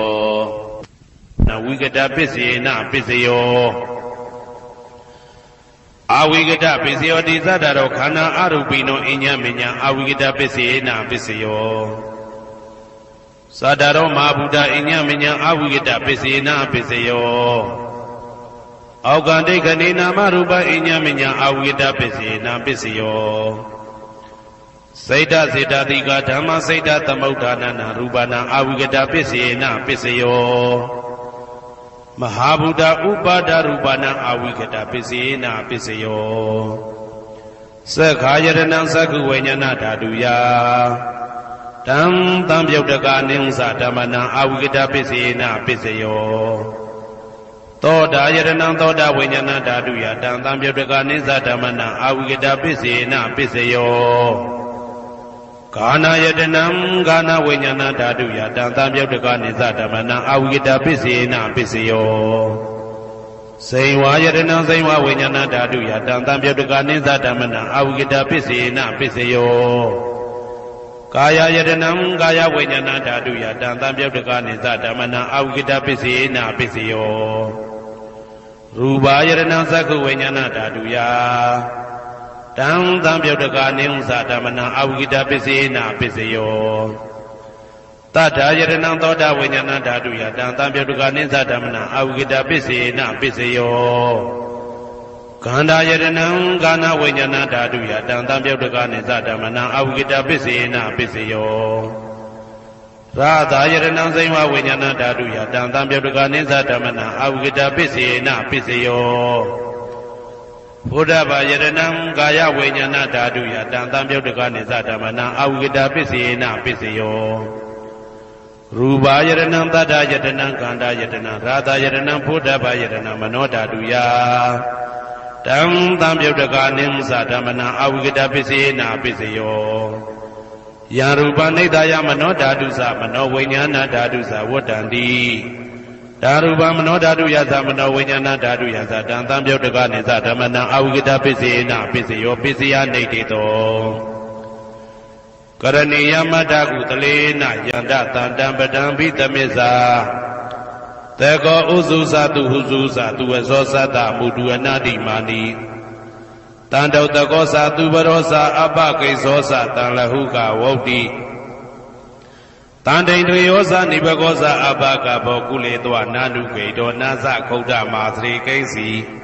Na vigatappaccayena apaccayo. Avigatapaccayo tisādharo khandhā arūpino iññāmaññā avigatappaccayena apaccayo. Sādharo mahābhūtā iññāmaññā avigatappaccayena apaccayo. Okkhātikkhaṇe nāmarūpā iññāmaññā avigatappaccayena apaccayo. Seṭṭha seṭṭhādhikā dhammā seṭṭhatamuṭṭhānānaṃ rūpānaṃ avigatappaccayena apaccayo. Mahābhūta upādarūpānaṃ avigatappaccayena apaccayo. Sakkhāyatanaṃ cakkhuviññāṇadhātuyā taṃ taṃ pyoṭṭhakānaṃ saddhammānaṃ avigatappaccayena apaccayo. Sotāyatanaṃ sotaviññāṇadhātuyā taṃ taṃ pyoṭṭhakānaṃ saddhammānaṃ avigatappaccayena apaccayo. Ghānāyatanaṃ ghānaviññāṇadhātuyā taṃ taṃ pyoṭṭhakānaṃ saddhammānaṃ avigatappaccayena apaccayo. Saṅkhāyatanaṃ saṅkhāviññāṇadhātuyā taṃ taṃ pyoṭṭhakānaṃ saddhammānaṃ avigatappaccayena apaccayo. Kāyāyatanaṃ kāyaviññāṇadhātuyā taṃ taṃ pyoṭṭhakānaṃ saddhammānaṃ avigatappaccayena apaccayo. Rūpāyatanaṃ cakkhuviññāṇadhātuyā taṃ taṃ pyoṭṭhakānaṃ saddhammānaṃ avigatappaccayena apaccayo. Saddāyatanaṃ sotaviññāṇadhātuyā taṃ taṃ pyoṭṭhakānaṃ saddhammānaṃ avigatappaccayena apaccayo. Gandhāyatanaṃ ghānaviññāṇadhātuyā taṃ taṃ pyoṭṭhakānaṃ saddhammānaṃ avigatappaccayena apaccayo. Rasāyatanaṃ saṅkhāviññāṇadhātuyā taṃ taṃ pyoṭṭhakānaṃ saddhammānaṃ avigatappaccayena apaccayo. Phoṭṭhabbāyatanaṃ kāyaviññāṇadhātuyā taṃ taṃ pyoṭṭhakānaṃ saddhammānaṃ avigatappaccayena apaccayo. Rūpāyatanaṃ saddāyatanaṃ gandhāyatanaṃ rasāyatanaṃ phoṭṭhabbāyatanaṃ manoyatanaṃ taṃ taṃ pyoṭṭhakānaṃ saddhammānaṃ avigatappaccayena apaccayo. Yaṃ rūpaṃ nissāya manoyatanaṃ manoviññāṇadhātuyā vuṭṭhanti, taṃ rūpaṃ manoyatanaṃ manoviññāṇadhātuyā taṃ taṃ pyoṭṭhakānaṃ saddhammānaṃ avigatappaccayena apaccayo. Paccayo niṭṭhito. Karaṇīyamatthakusalena yantaṃ santaṃ padaṃ abhisamecca, sakko ujū ca suhujū ca dussito ca sattā mudu anatimānī, santussako ca subharo ca appakicco ca taṃ rahukāroti, santindriyo ca nipako ca appagabbho kuletvā nānugatiso nāssa khuddamācare kiñci.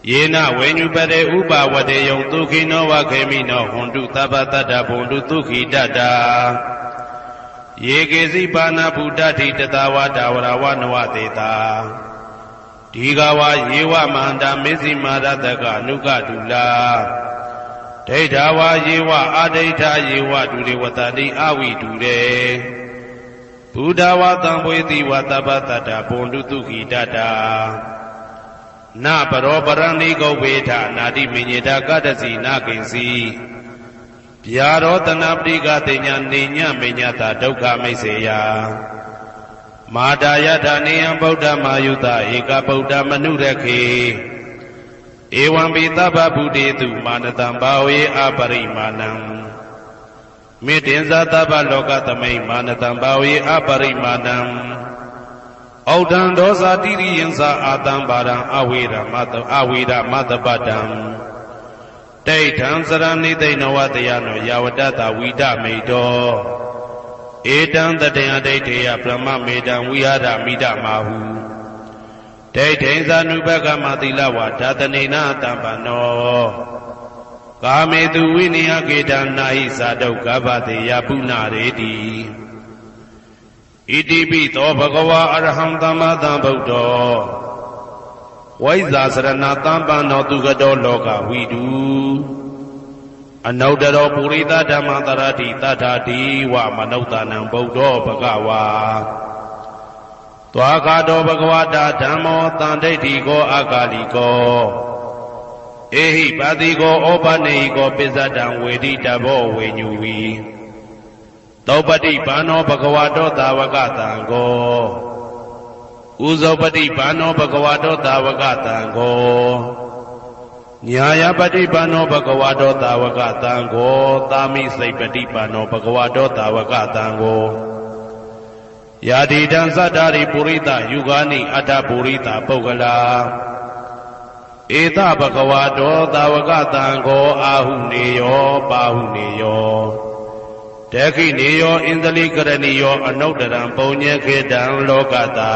Yena viññū pare upavadeyyuṃ sukhino vā khemino hontu sabbadā bhavantu sukhitattā. Ye keci pāṇabhūtatthi tasā vā thāvarā vā anavasesā, dīghā vā ye vā mahantā majjhimā rassakā aṇukathūlā, diṭṭhā vā ye vā adiṭṭhā ye vā dūre vasanti avidūre, bhūtā vā sambhavesī vā sabbadā bhavantu sukhitattā. Na paro paraṃ nikubbetha nātimaññetha katthaci naṃ kiñci, byārosanā paṭighasaññā niyyāmaññassa dukkhamissayaṃ. Mātā yathā niyaṃ puttamanubhāsi, ekaputtamanurakkhe, evampi sabbabhūtesu, mānasambhāvaye aparimāṇaṃ. Mettañca sabbalokasmiṃ, mānasambhāvaye aparimāṇaṃ. Uddhaṃ adho ca tiriyañca asambaraṃ, averaṃ asapattaṃ. Tiṭṭhaṃ saraṃ nisinno vā sayāno vā yāvatassa vigatamiddho, etaṃ satiṃ adhiṭṭheyya, brahmametaṃ vihāramidhamāhu. Diṭṭhiñca anupagamma sīlavā dassanena sampanno, kāmesu vineyya gedhaṃ, na hi jātu gabbhaseyya punaretīti. Itipi so bhagavā arahaṃ sammāsambuddho, vijjācaraṇasampanno sugato lokavidū, anuttaro purisadammasārathi satthā devamanussānaṃ buddho bhagavā. Svākkhāto bhagavatā dhammo sandiṭṭhiko akāliko ehipassiko opanayiko paccattaṃ veditabbo viññūhī. Supaṭipanno bhagavato sāvakasaṅgho, ujupaṭipanno bhagavato sāvakasaṅgho, Ñāyapaṭipanno bhagavato sāvakasaṅgho, sāmīcipaṭipanno bhagavato sāvakasaṅgho, yadidaṃ cattāri purisayugāni aṭṭha purisapuggalā, esa bhagavato sāvakasaṅgho, āhuneyyo pāhuneyyo dakkhiṇeyyo añjalikaraṇīyo anuttaraṃ puññakkhettaṃ lokassā.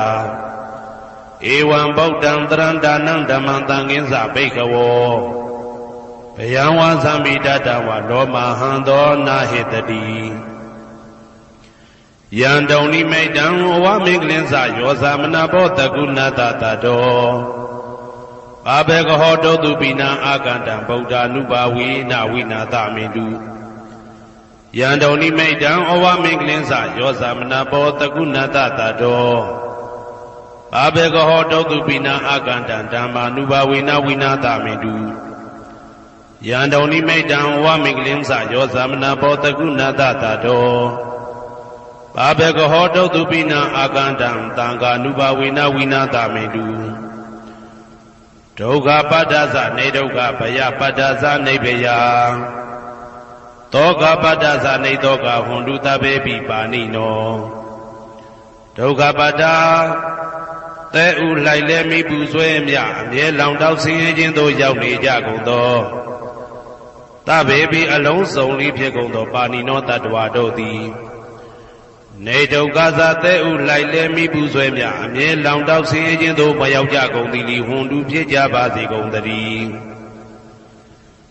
Evaṃ buddhaṃ sarantānaṃ dhammaṃ saṅghañca bhikkhavo, bhayaṃ vā sāmi tathā vā lomā haṃso na hessati. Yandunnimittaṃ avamaṅgalañca yo cāmanāpo sakuṇassa saddo, pāpaggaho dussupinaṃ akantaṃ buddhānubhāvena vināsamentu. Yandunnimittaṃ avamaṅgalañca yo cāmanāpo sakuṇassa saddo, pāpaggaho dussupinaṃ akantaṃ dhammānubhāvena vināsamentu. Yandunnimittaṃ avamaṅgalañca yo cāmanāpo sakuṇassa saddo, pāpaggaho dussupinaṃ akantaṃ saṅghānubhāvena vināsamentu. Dukkhappattā ca niddukkhā, bhayappattā ca nibbhayā, sokappattā ca nissokā hontu sabbepi pāṇino. ဒုက္ခပါဒ် သဲအိုလှိုက်လဲမီးပူဆွဲအမျှ အမြဲလောင်တောက်ဆင်းရဲခြင်းသို့ရောက်နေကြကုန်သော သဗ္ဗေပိ အလုံးစုံလင်ဖြစ်ကုန်သော ပါဏိနောသတ္တဝါတို့သည် နိဒုက္ခသ သဲအိုလှိုက်လဲမီးပူဆွဲအမျှ အမြဲလောင်တောက်ဆင်းရဲခြင်းသို့မရောက်ကြကုန်သည်လီ hontu ဖြစ်ကြပါစေကုန်သတည်း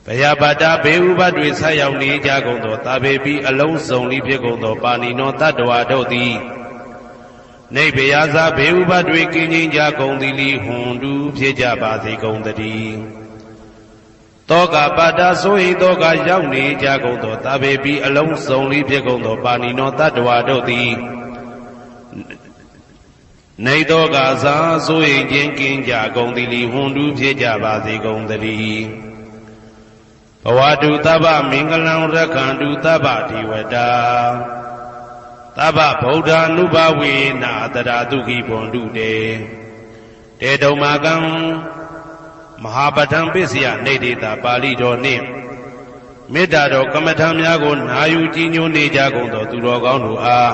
။ ဘယပါဒ် ဘဲဥပဒ်တွင်ဆိုက်ရောက်နေကြကုန်သော သဗ္ဗေပိ အလုံးစုံလင်ဖြစ်ကုန်သော ပါဏိနောသတ္တဝါတို့သည် နိဗ္ဗယသ ဘဲဥပဒ်တွင်ကင်းငြိမ်းကြကုန်သည်လီ hontu ဖြစ်ကြပါစေကုန်သတည်း။ သောကပါဒ် စိုးရိမ်သောကရောက်နေကြကုန်သော သဗ္ဗေပိ အလုံးစုံလင်ဖြစ်ကုန်သော ပါဏိနောသတ္တဝါတို့သည် နိသောကသ စိုးရိမ်ခြင်းကင်းကြကုန်သည်လီ hontu ဖြစ်ကြပါစေကုန်သတည်း။ Bhavatu sabbamaṅgalaṃ rakkhantu sabbadevatā, sabbabuddhānubhāvena sadā sukhī bhavantu te. Te tomākaṃ mahāpaṭhaṃ pissiyā nidesa ပါဠိတော်နှင့် မေတ္တာတော်ကမ္မထံများကို နာယူကြည်ညိုနေကြကုန်သော သူတော်ကောင်းတို့အား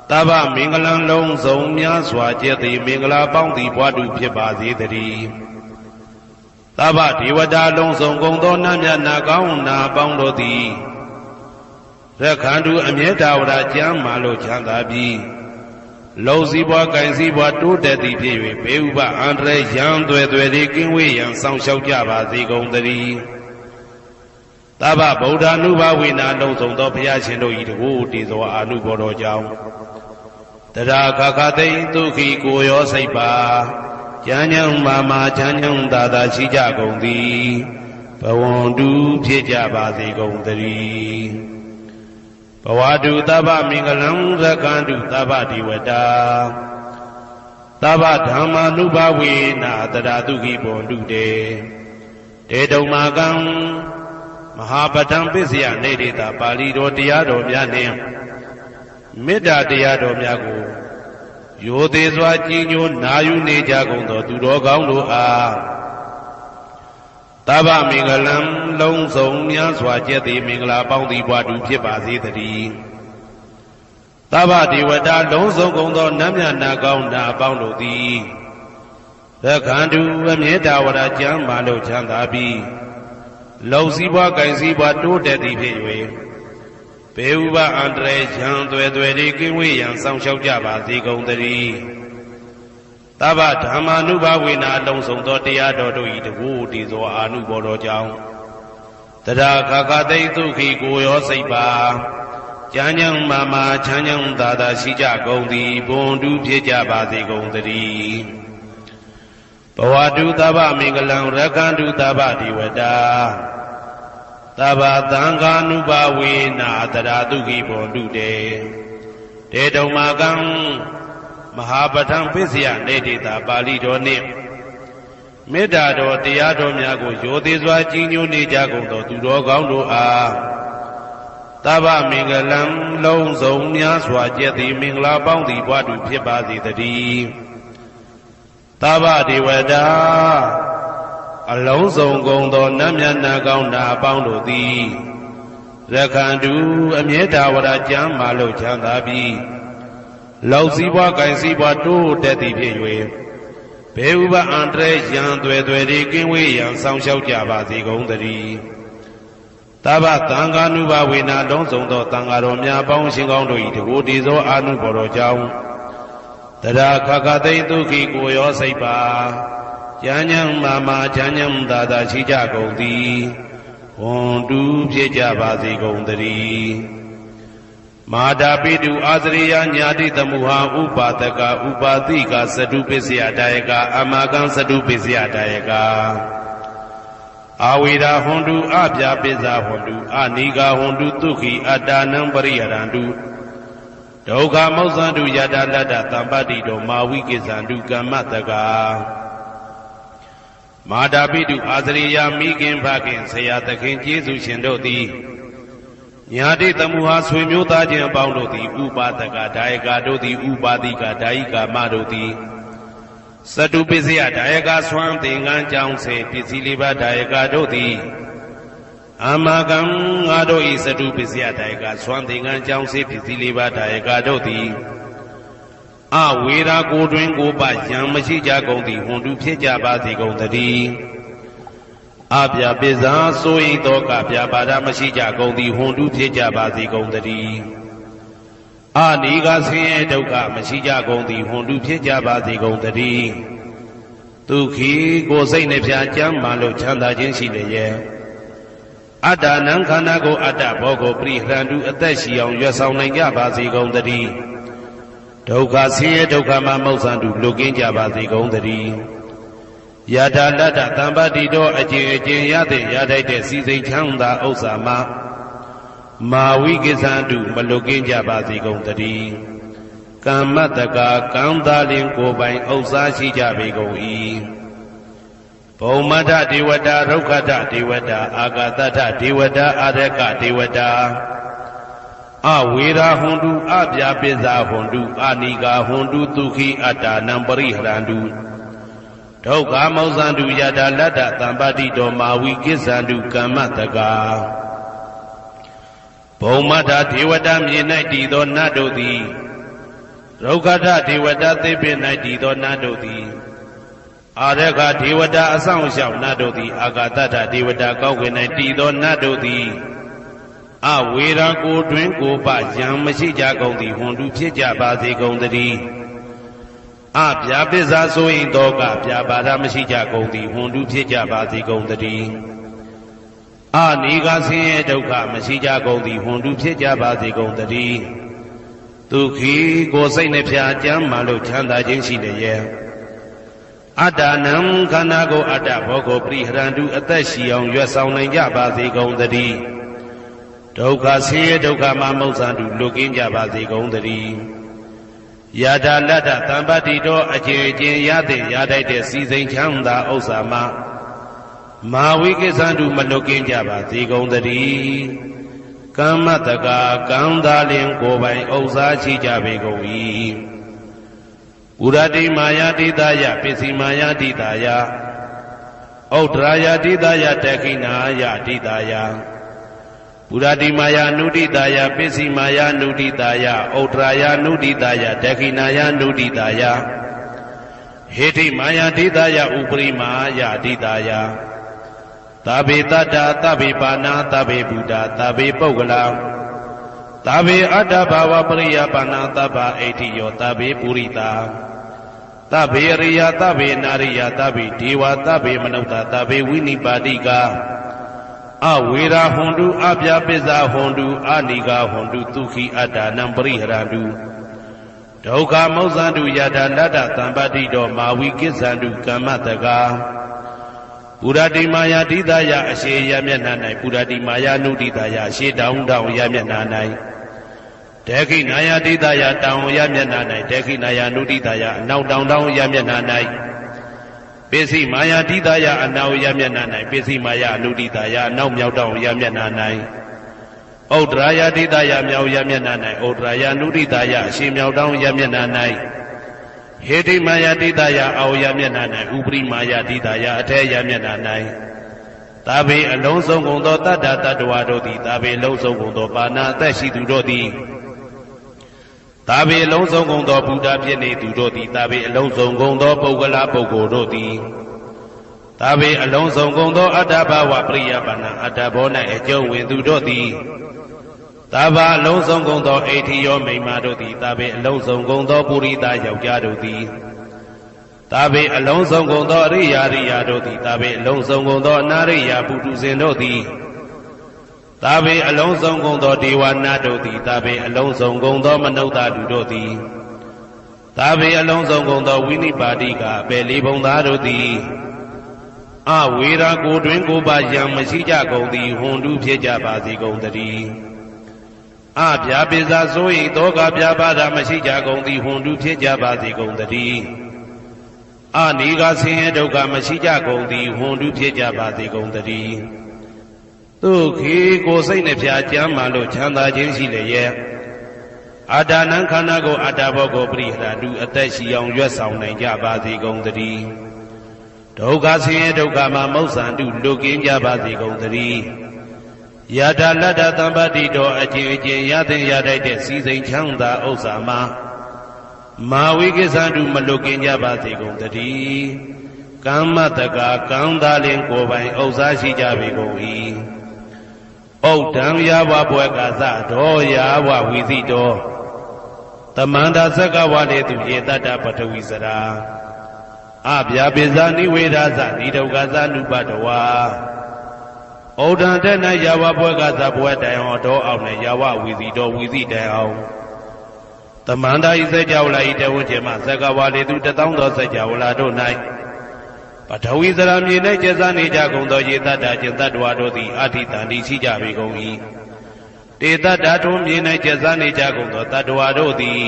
သဗ္ဗမင်္ဂလံ လုံးစုံများစွာကျက်သည့် မင်္ဂလာပေါင်းသည့် ဘဝတူဖြစ်ပါစေသတည်း။ သဗ္ဗဒေဝတာ လုံးစုံကုန်သော နတ်မြတ်နာကောင်းနာပေါင်းတို့သည် ရက္ခန္တု အမြဲတာဝရ ကျန်းမာလို့ချမ်းသာပြီး လုပ်စည်းပွား ကိုင်စည်းပွား တိုးတက်သည်ဖြစ်၍ ဘဲဥပါအန္တရာယ် ရန်သွဲသွဲတွေ ကင်းဝေးရန် စောင့်ရှောက်ကြပါစေကုန်သတည်း။ သဗ္ဗဗုဒ္ဓါနုဘာဝေန လုံးစုံသော ဘုရားရှင်တို့၏ တကူးတည်းသော အာနုဘော်တော်ကြောင့် သရၣ်ခါခါသိမ်း သုခီ ကိုယ်ရောစိတ်ပါ ကျန်းကျန်းမာမာ ချမ်းချမ်းသာသာ ရှိကြကုန်သတည်း။ ဘဝန္တု ဖြစ်ကြပါစေကုန်သတည်း။ Bhavatu sabbamaṅgalaṃ rakkhantu sabbadevatā, sabbadhammānubhāvena sadā sukhī bhavantu te. Te tomākaṃ mahāpaṭhaṃ pissiyā nidesa ပါဠိတော်တရားတော်များနှင့် မေတ္တာတရားတော်များကို ရိုသေစွာကြည်ညိုနာယူနေကြကုန်သော သူတော်ကောင်းတို့အား သဗ္ဗမင်္ဂလံ လုံးစုံများစွာကျက်သည့် မင်္ဂလာပေါင်းသည့် ဘဝတူဖြစ်ပါစေသတည်း။ သဗ္ဗဒေဝတာ လုံးစုံကုန်သော နတ်မြတ်နာကောင်းနာအပေါင်းတို့သည် ရက္ခန္တု အမြဲတာဝရ ကျန်းမာလို့ချမ်းသာပြီး လုပ်စည်းပွား ကိုင်စည်းပွား တိုးတက်သည်ဖြစ်၍ ဘဲဥပါအန္တရာယ် ရန်သွဲသွဲတွေ ကင်းဝေးရန် စောင့်ရှောက်ကြပါစေကုန်သတည်း။ သဗ္ဗဓမ္မာနုဘာဝေန အလုံးစုံသောတရားတော်တို့၏ တကူးတည်းသော အာနုဘော်တော်ကြောင့် သရၣ်ခါခါသိမ်း သုခီ ကိုယ်ရောစိတ်ပါ ကျန်းကျန်းမာမာ ချမ်းချမ်းသာသာ ရှိကြကုန်သတည်း။ ဘဝန္တု ဖြစ်ကြပါစေကုန်သတည်း။ Bhavatu sabbamaṅgalaṃ rakkhantu sabbadevatā, sabbasaṅghānubhāvena sadā sukhī bhavantu te. Te tomākaṃ mahāpaṭhaṃ pissiyā nidesa ပါဠိတော်နှင့် မေတ္တာတော်တရားတော်များကို ရိုသေစွာကြည်ညိုနေကြကုန်သော သူတော်ကောင်းတို့အား သဗ္ဗမင်္ဂလံ လုံးစုံများစွာကျက်သည့် မင်္ဂလာပေါင်းသည့် ဘဝတူဖြစ်ပါစေသတည်း။ Sabbadevatā, အလုံးစုံကုန်သော နတ်မြတ်နာကောင်းနာအပေါင်းတို့သည် ရက္ခဏ်တူ အမြဲတဝရကျမ်းမာလို့ချမ်းသာပြီး လုပ်စည်းပွားကိုင်စည်းပွားတိုးတက်သည်ဖြစ်၍ ဘဲဥပါအန္တရာယ်ရန်သွဲသွဲတွေကင်းဝေးရန် စောင့်ရှောက်ကြပါစေကုန်သတည်း။ သဗ္ဗသံဃာနုဘာဝေန လုံးစုံသောသံဃာတော်များအပေါင်းအရှင်ကောင်းတို့၏တကူးတည်းသောအာနုဘော်တော်ကြောင့် သရခါခါသိမ်းသုခီကိုယ်ရောစိတ်ပါ ကျန်းကျန်းမာမာချမ်းချမ်းသာသာရှိကြကုန်သည်။ ဟွန်တူဖြစ်ကြပါစေကုန်သတည်း။ မာတာပိတုအာသရေယ ညာတိသမူဟာ ဥပါသကဥပါသိက သတုပစ္စယဒါယက အမကံသတုပစ္စယဒါယက အဝေရာဟွန်တု အဗျာပိဇာဟွန်တု အနီဃာဟွန်တု သုခိအတ္တာနံပရိဟရန္တု ဒုက္ခမုတ်သန္တု ယတလတ္တသံပတ္တိတော မဝိကိသန္တု ကမ္မတက္ကာ။ မာတာပိတုအာသရေယ မိခင်ဖခင်ဆရာသခင်ကျေးဇူးရှင်တို့သည် ညာတိသမူဟာ ဆွေမျိုးသားချင်းအပေါင်းတို့သည် ဥပါသကဒါယကတို့သည် ဥပါသိကဒါယိကာမတို့သည် သတုပစ္စယဒါယက ဆွမ်းသင်္ကန်းကျောင်းဆင်းပစ္စည်းလေးပါးဒါယကတို့သည် အမကံငါတို့၏သတုပစ္စယဒါယက ဆွမ်းသင်္ကန်းကျောင်းဆင်းပစ္စည်းလေးပါးဒါယကတို့သည် အဝေရာကိုယ်တွင်းကိုယ်ပရန်မရှိကြကုန်သည် ဟွန်တုဖြစ်ကြပါစေကုန်သတည်း။ အဗျာပိဇာစိုးရိမ်သောကဗျာပါဒမရှိကြကုန်သည် ဟွန်တုဖြစ်ကြပါစေကုန်သတည်း။ အနီဃာဆင်းရဲဒုက္ခမရှိကြကုန်သည် ဟွန်တုဖြစ်ကြပါစေကုန်သတည်း။ သုခိကိုယ်စိတ်နှဖျားကျမ်းမာလို့ချမ်းသာခြင်းရှိလျက် အတ္တနံခန္ဓာကိုယ်အတ္တဘောကိုပရိဟရန္တု အသက်ရှိအောင်ရွတ်ဆောင်နိုင်ကြပါစေကုန်သတည်း။ ဒုက္ခဆင်းရဲဒုက္ခမှမုတ်သန္တု လွတ်ကင်းကြပါစေကုန်သတည်း။ ယတလတ္တသံပတ္တိတော အကျင့်အကျင့်ရသင့်ရထိုက်တဲ့စည်းစိမ်ချမ်းသာဥစ္စာမှ မဝိကိသန္တု မလွတ်ကင်းကြပါစေကုန်သတည်း။ ကမ္မတက္ကာ ကံသာလျှင်ကိုယ်ပိုင်ဥစ္စာရှိကြပေကုန်၏။ ဗုမ္မထဒေဝတာ ရုက္ခထဒေဝတာ အာကာသထဒေဝတာ အာရက္ခဒေဝတာ အဝေရာဟွန်တု အဗျာပိဇာဟွန်တု အနီဃာဟွန်တု သုခိအတ္တာနံပရိဟရန္တု ဒုက္ခမုတ်သန္တု ယတလတ္တသံပတ္တိတော မဝိကိသန္တု ကမ္မတက္ကာ။ ဗုမ္မထဒေဝတာ မြေ၌တည်သောနတ်တို့သည် ရုက္ခထဒေဝတာ သစ်ပင်၌တည်သောနတ်တို့သည် အာရက္ခဒေဝတာ အစောင့်အရှောက်နတ်တို့သည် အာကာသထဒေဝတာ ကောင်းကင်၌တည်သောနတ်တို့သည် အဝေရာကိုယ်တွင်းကိုယ်ပရန်မရှိကြကုန်သည် ဟွန်တုဖြစ်ကြပါစေကုန်သတည်း။ အဗျာပိဇာစိုးရိမ်သောကဗျာပါဒမရှိကြကုန်သည် ဟွန်တုဖြစ်ကြပါစေကုန်သတည်း။ အနီဃာဆင်းရဲဒုက္ခမရှိကြကုန်သည် ဟွန်တုဖြစ်ကြပါစေကုန်သတည်း။ သုခိကိုယ်စိတ်နှဖျားကျမ်းမာလို့ချမ်းသာခြင်းရှိလျက် အတ္တနံခန္ဓာကိုယ်အတ္တဘောကိုပရိဟရန္တု အသက်ရှိအောင်ရွတ်ဆောင်နိုင်ကြပါစေကုန်သတည်း။ ဒုက္ခဆင်းရဲဒုက္ခမှမုတ်သန္တု လွတ်ကင်းကြပါစေကုန်သတည်း။ ယတလတ္တသံပတ္တိတော အကျင့်အကျင့်ရသင့်ရထိုက်တဲ့စည်းစိမ်ချမ်းသာဥစ္စာမှ မဝိကိသန္တု မလွတ်ကင်းကြပါစေကုန်သတည်း။ ကမ္မတက္ကာ ကံသာလျှင်ကိုယ်ပိုင်ဥစ္စာရှိကြပေကုန်၏။ ပုရတိမာယာထိတာယ ပစ္စိမာယာထိတာယ ဥတ္တရာယာထိတာယ ဒက္ခိဏာယာထိတာယ ပုရတိမာယာနုထိတာယ ပစ္စိမာယာနုထိတာယ ဥတ္တရာယာနုထိတာယ ဒက္ခိဏာယာနုထိတာယ ဟေထိမာယာထိတာယ ဥပရိမာယာထိတာယ သဗ္ဗေသတ္တာ သဗ္ဗေပါဏာ သဗ္ဗေဘူတာ သဗ္ဗေပုဂ္ဂလာ သဗ္ဗေအတ္တဘာဝပရိယပ္ပန္နာ သဗ္ဗဧထိယော သဗ္ဗေပုရိသ သဗ္ဗေအရိယာ သဗ္ဗေအနာရိယာ သဗ္ဗေဒေဝ သဗ္ဗေမနုဿာ သဗ္ဗေဝိနိပါတိကာ အဝေရာဟွန်တု အဗျာပိဇာဟွန်တု အနီဃာဟွန်တု သုခိအတ္တာနံပရိဟရန္တု ဒုက္ခမုတ်သန္တု ယတလတ္တသံပတ္တိတော မဝိကိသန္တု ကမ္မတက္ကာ။ ပုရတိမာယာထိတာယ အရှေ့အရပ်မျက်နှာ၌၊ ပုရတိမာယာနုထိတာယ အရှေ့တောင်ထောင်အရပ်မျက်နှာ၌၊ ဒက္ခိဏာယာထိတာယ တောင်အရပ်မျက်နှာ၌၊ ဒက္ခိဏာယာနုထိတာယ အနောက်တောင်ထောင်အရပ်မျက်နှာ၌၊ ပစ္စိမာယာထိတာယ အနောက်အရပ်မျက်နှာ၌၊ ပစ္စိမာယာနုထိတာယ အနောက်မြောက်ထောင်အရပ်မျက်နှာ၌၊ ဥတ္တရာယာထိတာယ မြောက်အရပ်မျက်နှာ၌၊ ဥတ္တရာယာနုထိတာယ အရှေ့မြောက်ထောင်အရပ်မျက်နှာ၌၊ ဟေတိမႃယ ဒိသယ အောက်ယမျက်နှာ၌ ဥပရိမႃယ ဒိသယ အထက်ယမျက်နှာ၌ သဗ္ဗေ အလုံးစုံကုန်သော သတ္တ သတ္တဝါတို့သည် သဗ္ဗေ အလုံးစုံကုန်သော ပါဏာ အသက်ရှိသူတို့သည် သဗ္ဗေ အလုံးစုံကုန်သော ဘူတ ဖြစ်နေသူတို့သည် သဗ္ဗေ အလုံးစုံကုန်သော ပုဂ္ဂလ ပုဂ္ဂိုလ်တို့သည် သဗ္ဗေ အလုံးစုံကုန်သော အတ္တ ဘာဝ ပရိယပ္ပန္န အတ္တဘော၌ အကျုံးဝင်သူတို့သည် သဗ္ဗ အလုံးစုံကုန်သော အိတ်ထိယောမိန်းမတို့သည် သဗ္ဗေ အလုံးစုံကုန်သော ပုရိသ ယောက်ျားတို့သည် သဗ္ဗေ အလုံးစုံကုန်သော အရိယ အရိယတို့သည် သဗ္ဗေ အလုံးစုံကုန်သော အနရိယ ပုထုဇဉ်တို့သည် သဗ္ဗေ အလုံးစုံကုန်သော ဒေဝ နတ်တို့သည် သဗ္ဗေ အလုံးစုံကုန်သော မနုဿလူတို့သည် သဗ္ဗေ အလုံးစုံကုန်သော ဝိနိပါတိက အပယ်လေးပုံသားတို့သည် အဝေရ ကိုယ်တွင်းကိုယ်ပါ ရန်မရှိကြကုန်သည် ဟွန်တူးဖြစ်ကြပါစေကုန်သတည်း။ အဗျာပစ္စ စိုးရိမ်သောက ဗျာပါဒ မရှိကြကုန်သည် ဟွန်တူးဖြစ်ကြပါစေကုန်သတည်း။ အနံၣ်ဂ ဆင်းရဲဒုက္ခ မရှိကြကုန်သည် ဟွန်တူးဖြစ်ကြပါစေကုန်သတည်း။ သုခီ ကိုယ်စိတ်နှဖျား ကျန်းမာလို့ ချမ်းသာခြင်းရှိလျက် အတ္တနံ ခန္ဓာကိုယ် အတ္တဘောကို ပရိဟရတု အသက်ရှိအောင် ရွတ်ဆောင်နိုင်ကြပါစေကုန်သတည်း။ ဒုက္ခ ဆင်းရဲဒုက္ခမှ မုတ်သံတု လွတ်ကင်းကြပါစေကုန်သတည်း။ ယတ္တလတ္တ သမ္ပတ္တိတော အကျင့်အကျင့် ရသင့်ရထိုက်တဲ့ စည်းစိမ်ချမ်းသာဥစ္စာမှ မဝိကိစ္ဆန္တု မလွတ်ကင်းကြပါစေကုန်သတည်း။ ကမ္မတက္က ကံသာလျှင် ကိုယ်ပိုင်ဥစ္စာရှိကြပေကုန်၏။ ဥဒ္ဒံ ယဝဘဝက္ကသ အဓော ယဝဝိသိတော သမန္တာ စက္ကဝါ လႄႈ သူရေသတ္တ ပထဝီသရၣ် အဗျာပစ္စ နိဝေဒသ နိဒုက္ခသ နုပဒဝ ဥဒ္ဒံ အထက်၌ ယဝဘဝက္ကသ ဘဝတိုင်အောင် အဓော အောက်၌ ယဝဝိသိတော ဝိသိတိုင်အောင် သမန္တာ စကြဝဠာ ထဲဝန်းကျင်မှ စက္ကဝါ လႄႈ သူတစ်သောင်းသော စကြဝဠာတို့၌ ပထဝီသရၣ် မြေ၌ကျက်စားနေကြကုန်သော ရေသတ္တ ကျင်သတ္တဝါတို့သည် အဋ္ဌိသန္တိ ရှိကြပေကုန်၏။ တေသတ္တ ထိုမြေ၌ကျက်စားနေကြကုန်သော သတ္တဝါတို့သည်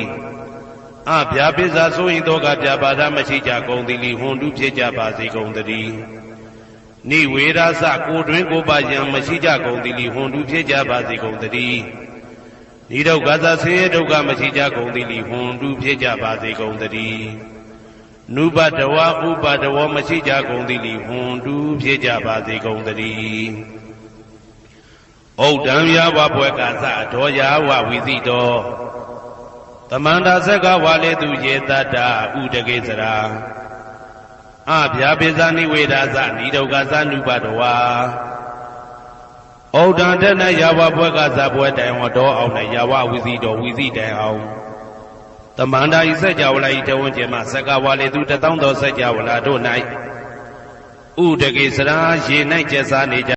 အဗျာပစ္စ စိုးရိမ်သောက ဗျာပါဒ မရှိကြကုန်သည်လီ ဟွန်တူးဖြစ်ကြပါစေကုန်သတည်း။ နိဝေဒသ ကိုယ်တွင်းကိုယ်ပါ ရန်မရှိကြကုန်သည်လီ ဟွန်တူးဖြစ်ကြပါစေကုန်သတည်း။ နိဒုက္ခသ ဆင်းရဲဒုက္ခ မရှိကြကုန်သည်လီ ဟွန်တူးဖြစ်ကြပါစေကုန်သတည်း။ နုပဒဝ ဥပဒဝ မရှိကြကုန်သည်လီ ဟွန်တူးဖြစ်ကြပါစေကုန်သတည်း။ ဥဒ္ဒံ ယဝဘဝက္ကသ အဓော ယဝဝိသိတော သမန္တာ စက္ကဝါ လႄႈ သူရေသတ္တ ဥဒကိသရၣ် အဗျာပစ္စ နိဝေဒသ နိဒုက္ခသ နုပဒဝ ဥဒ္ဒံ အထက်၌ ယဝဘဝက္ကသ ဘဝတိုင်အောင် အဓော အောက်၌ ယဝဝိသိတော ဝိသိတိုင်အောင် သမန္တာ စကြဝဠာ ထဲဝန်းကျင်မှ စက္ကဝါ လႄႈ သူတစ်သောင်းသော စကြဝဠာတို့၌ ဥဒကိသရၣ် ရေ၌ကျက်စားနေကြ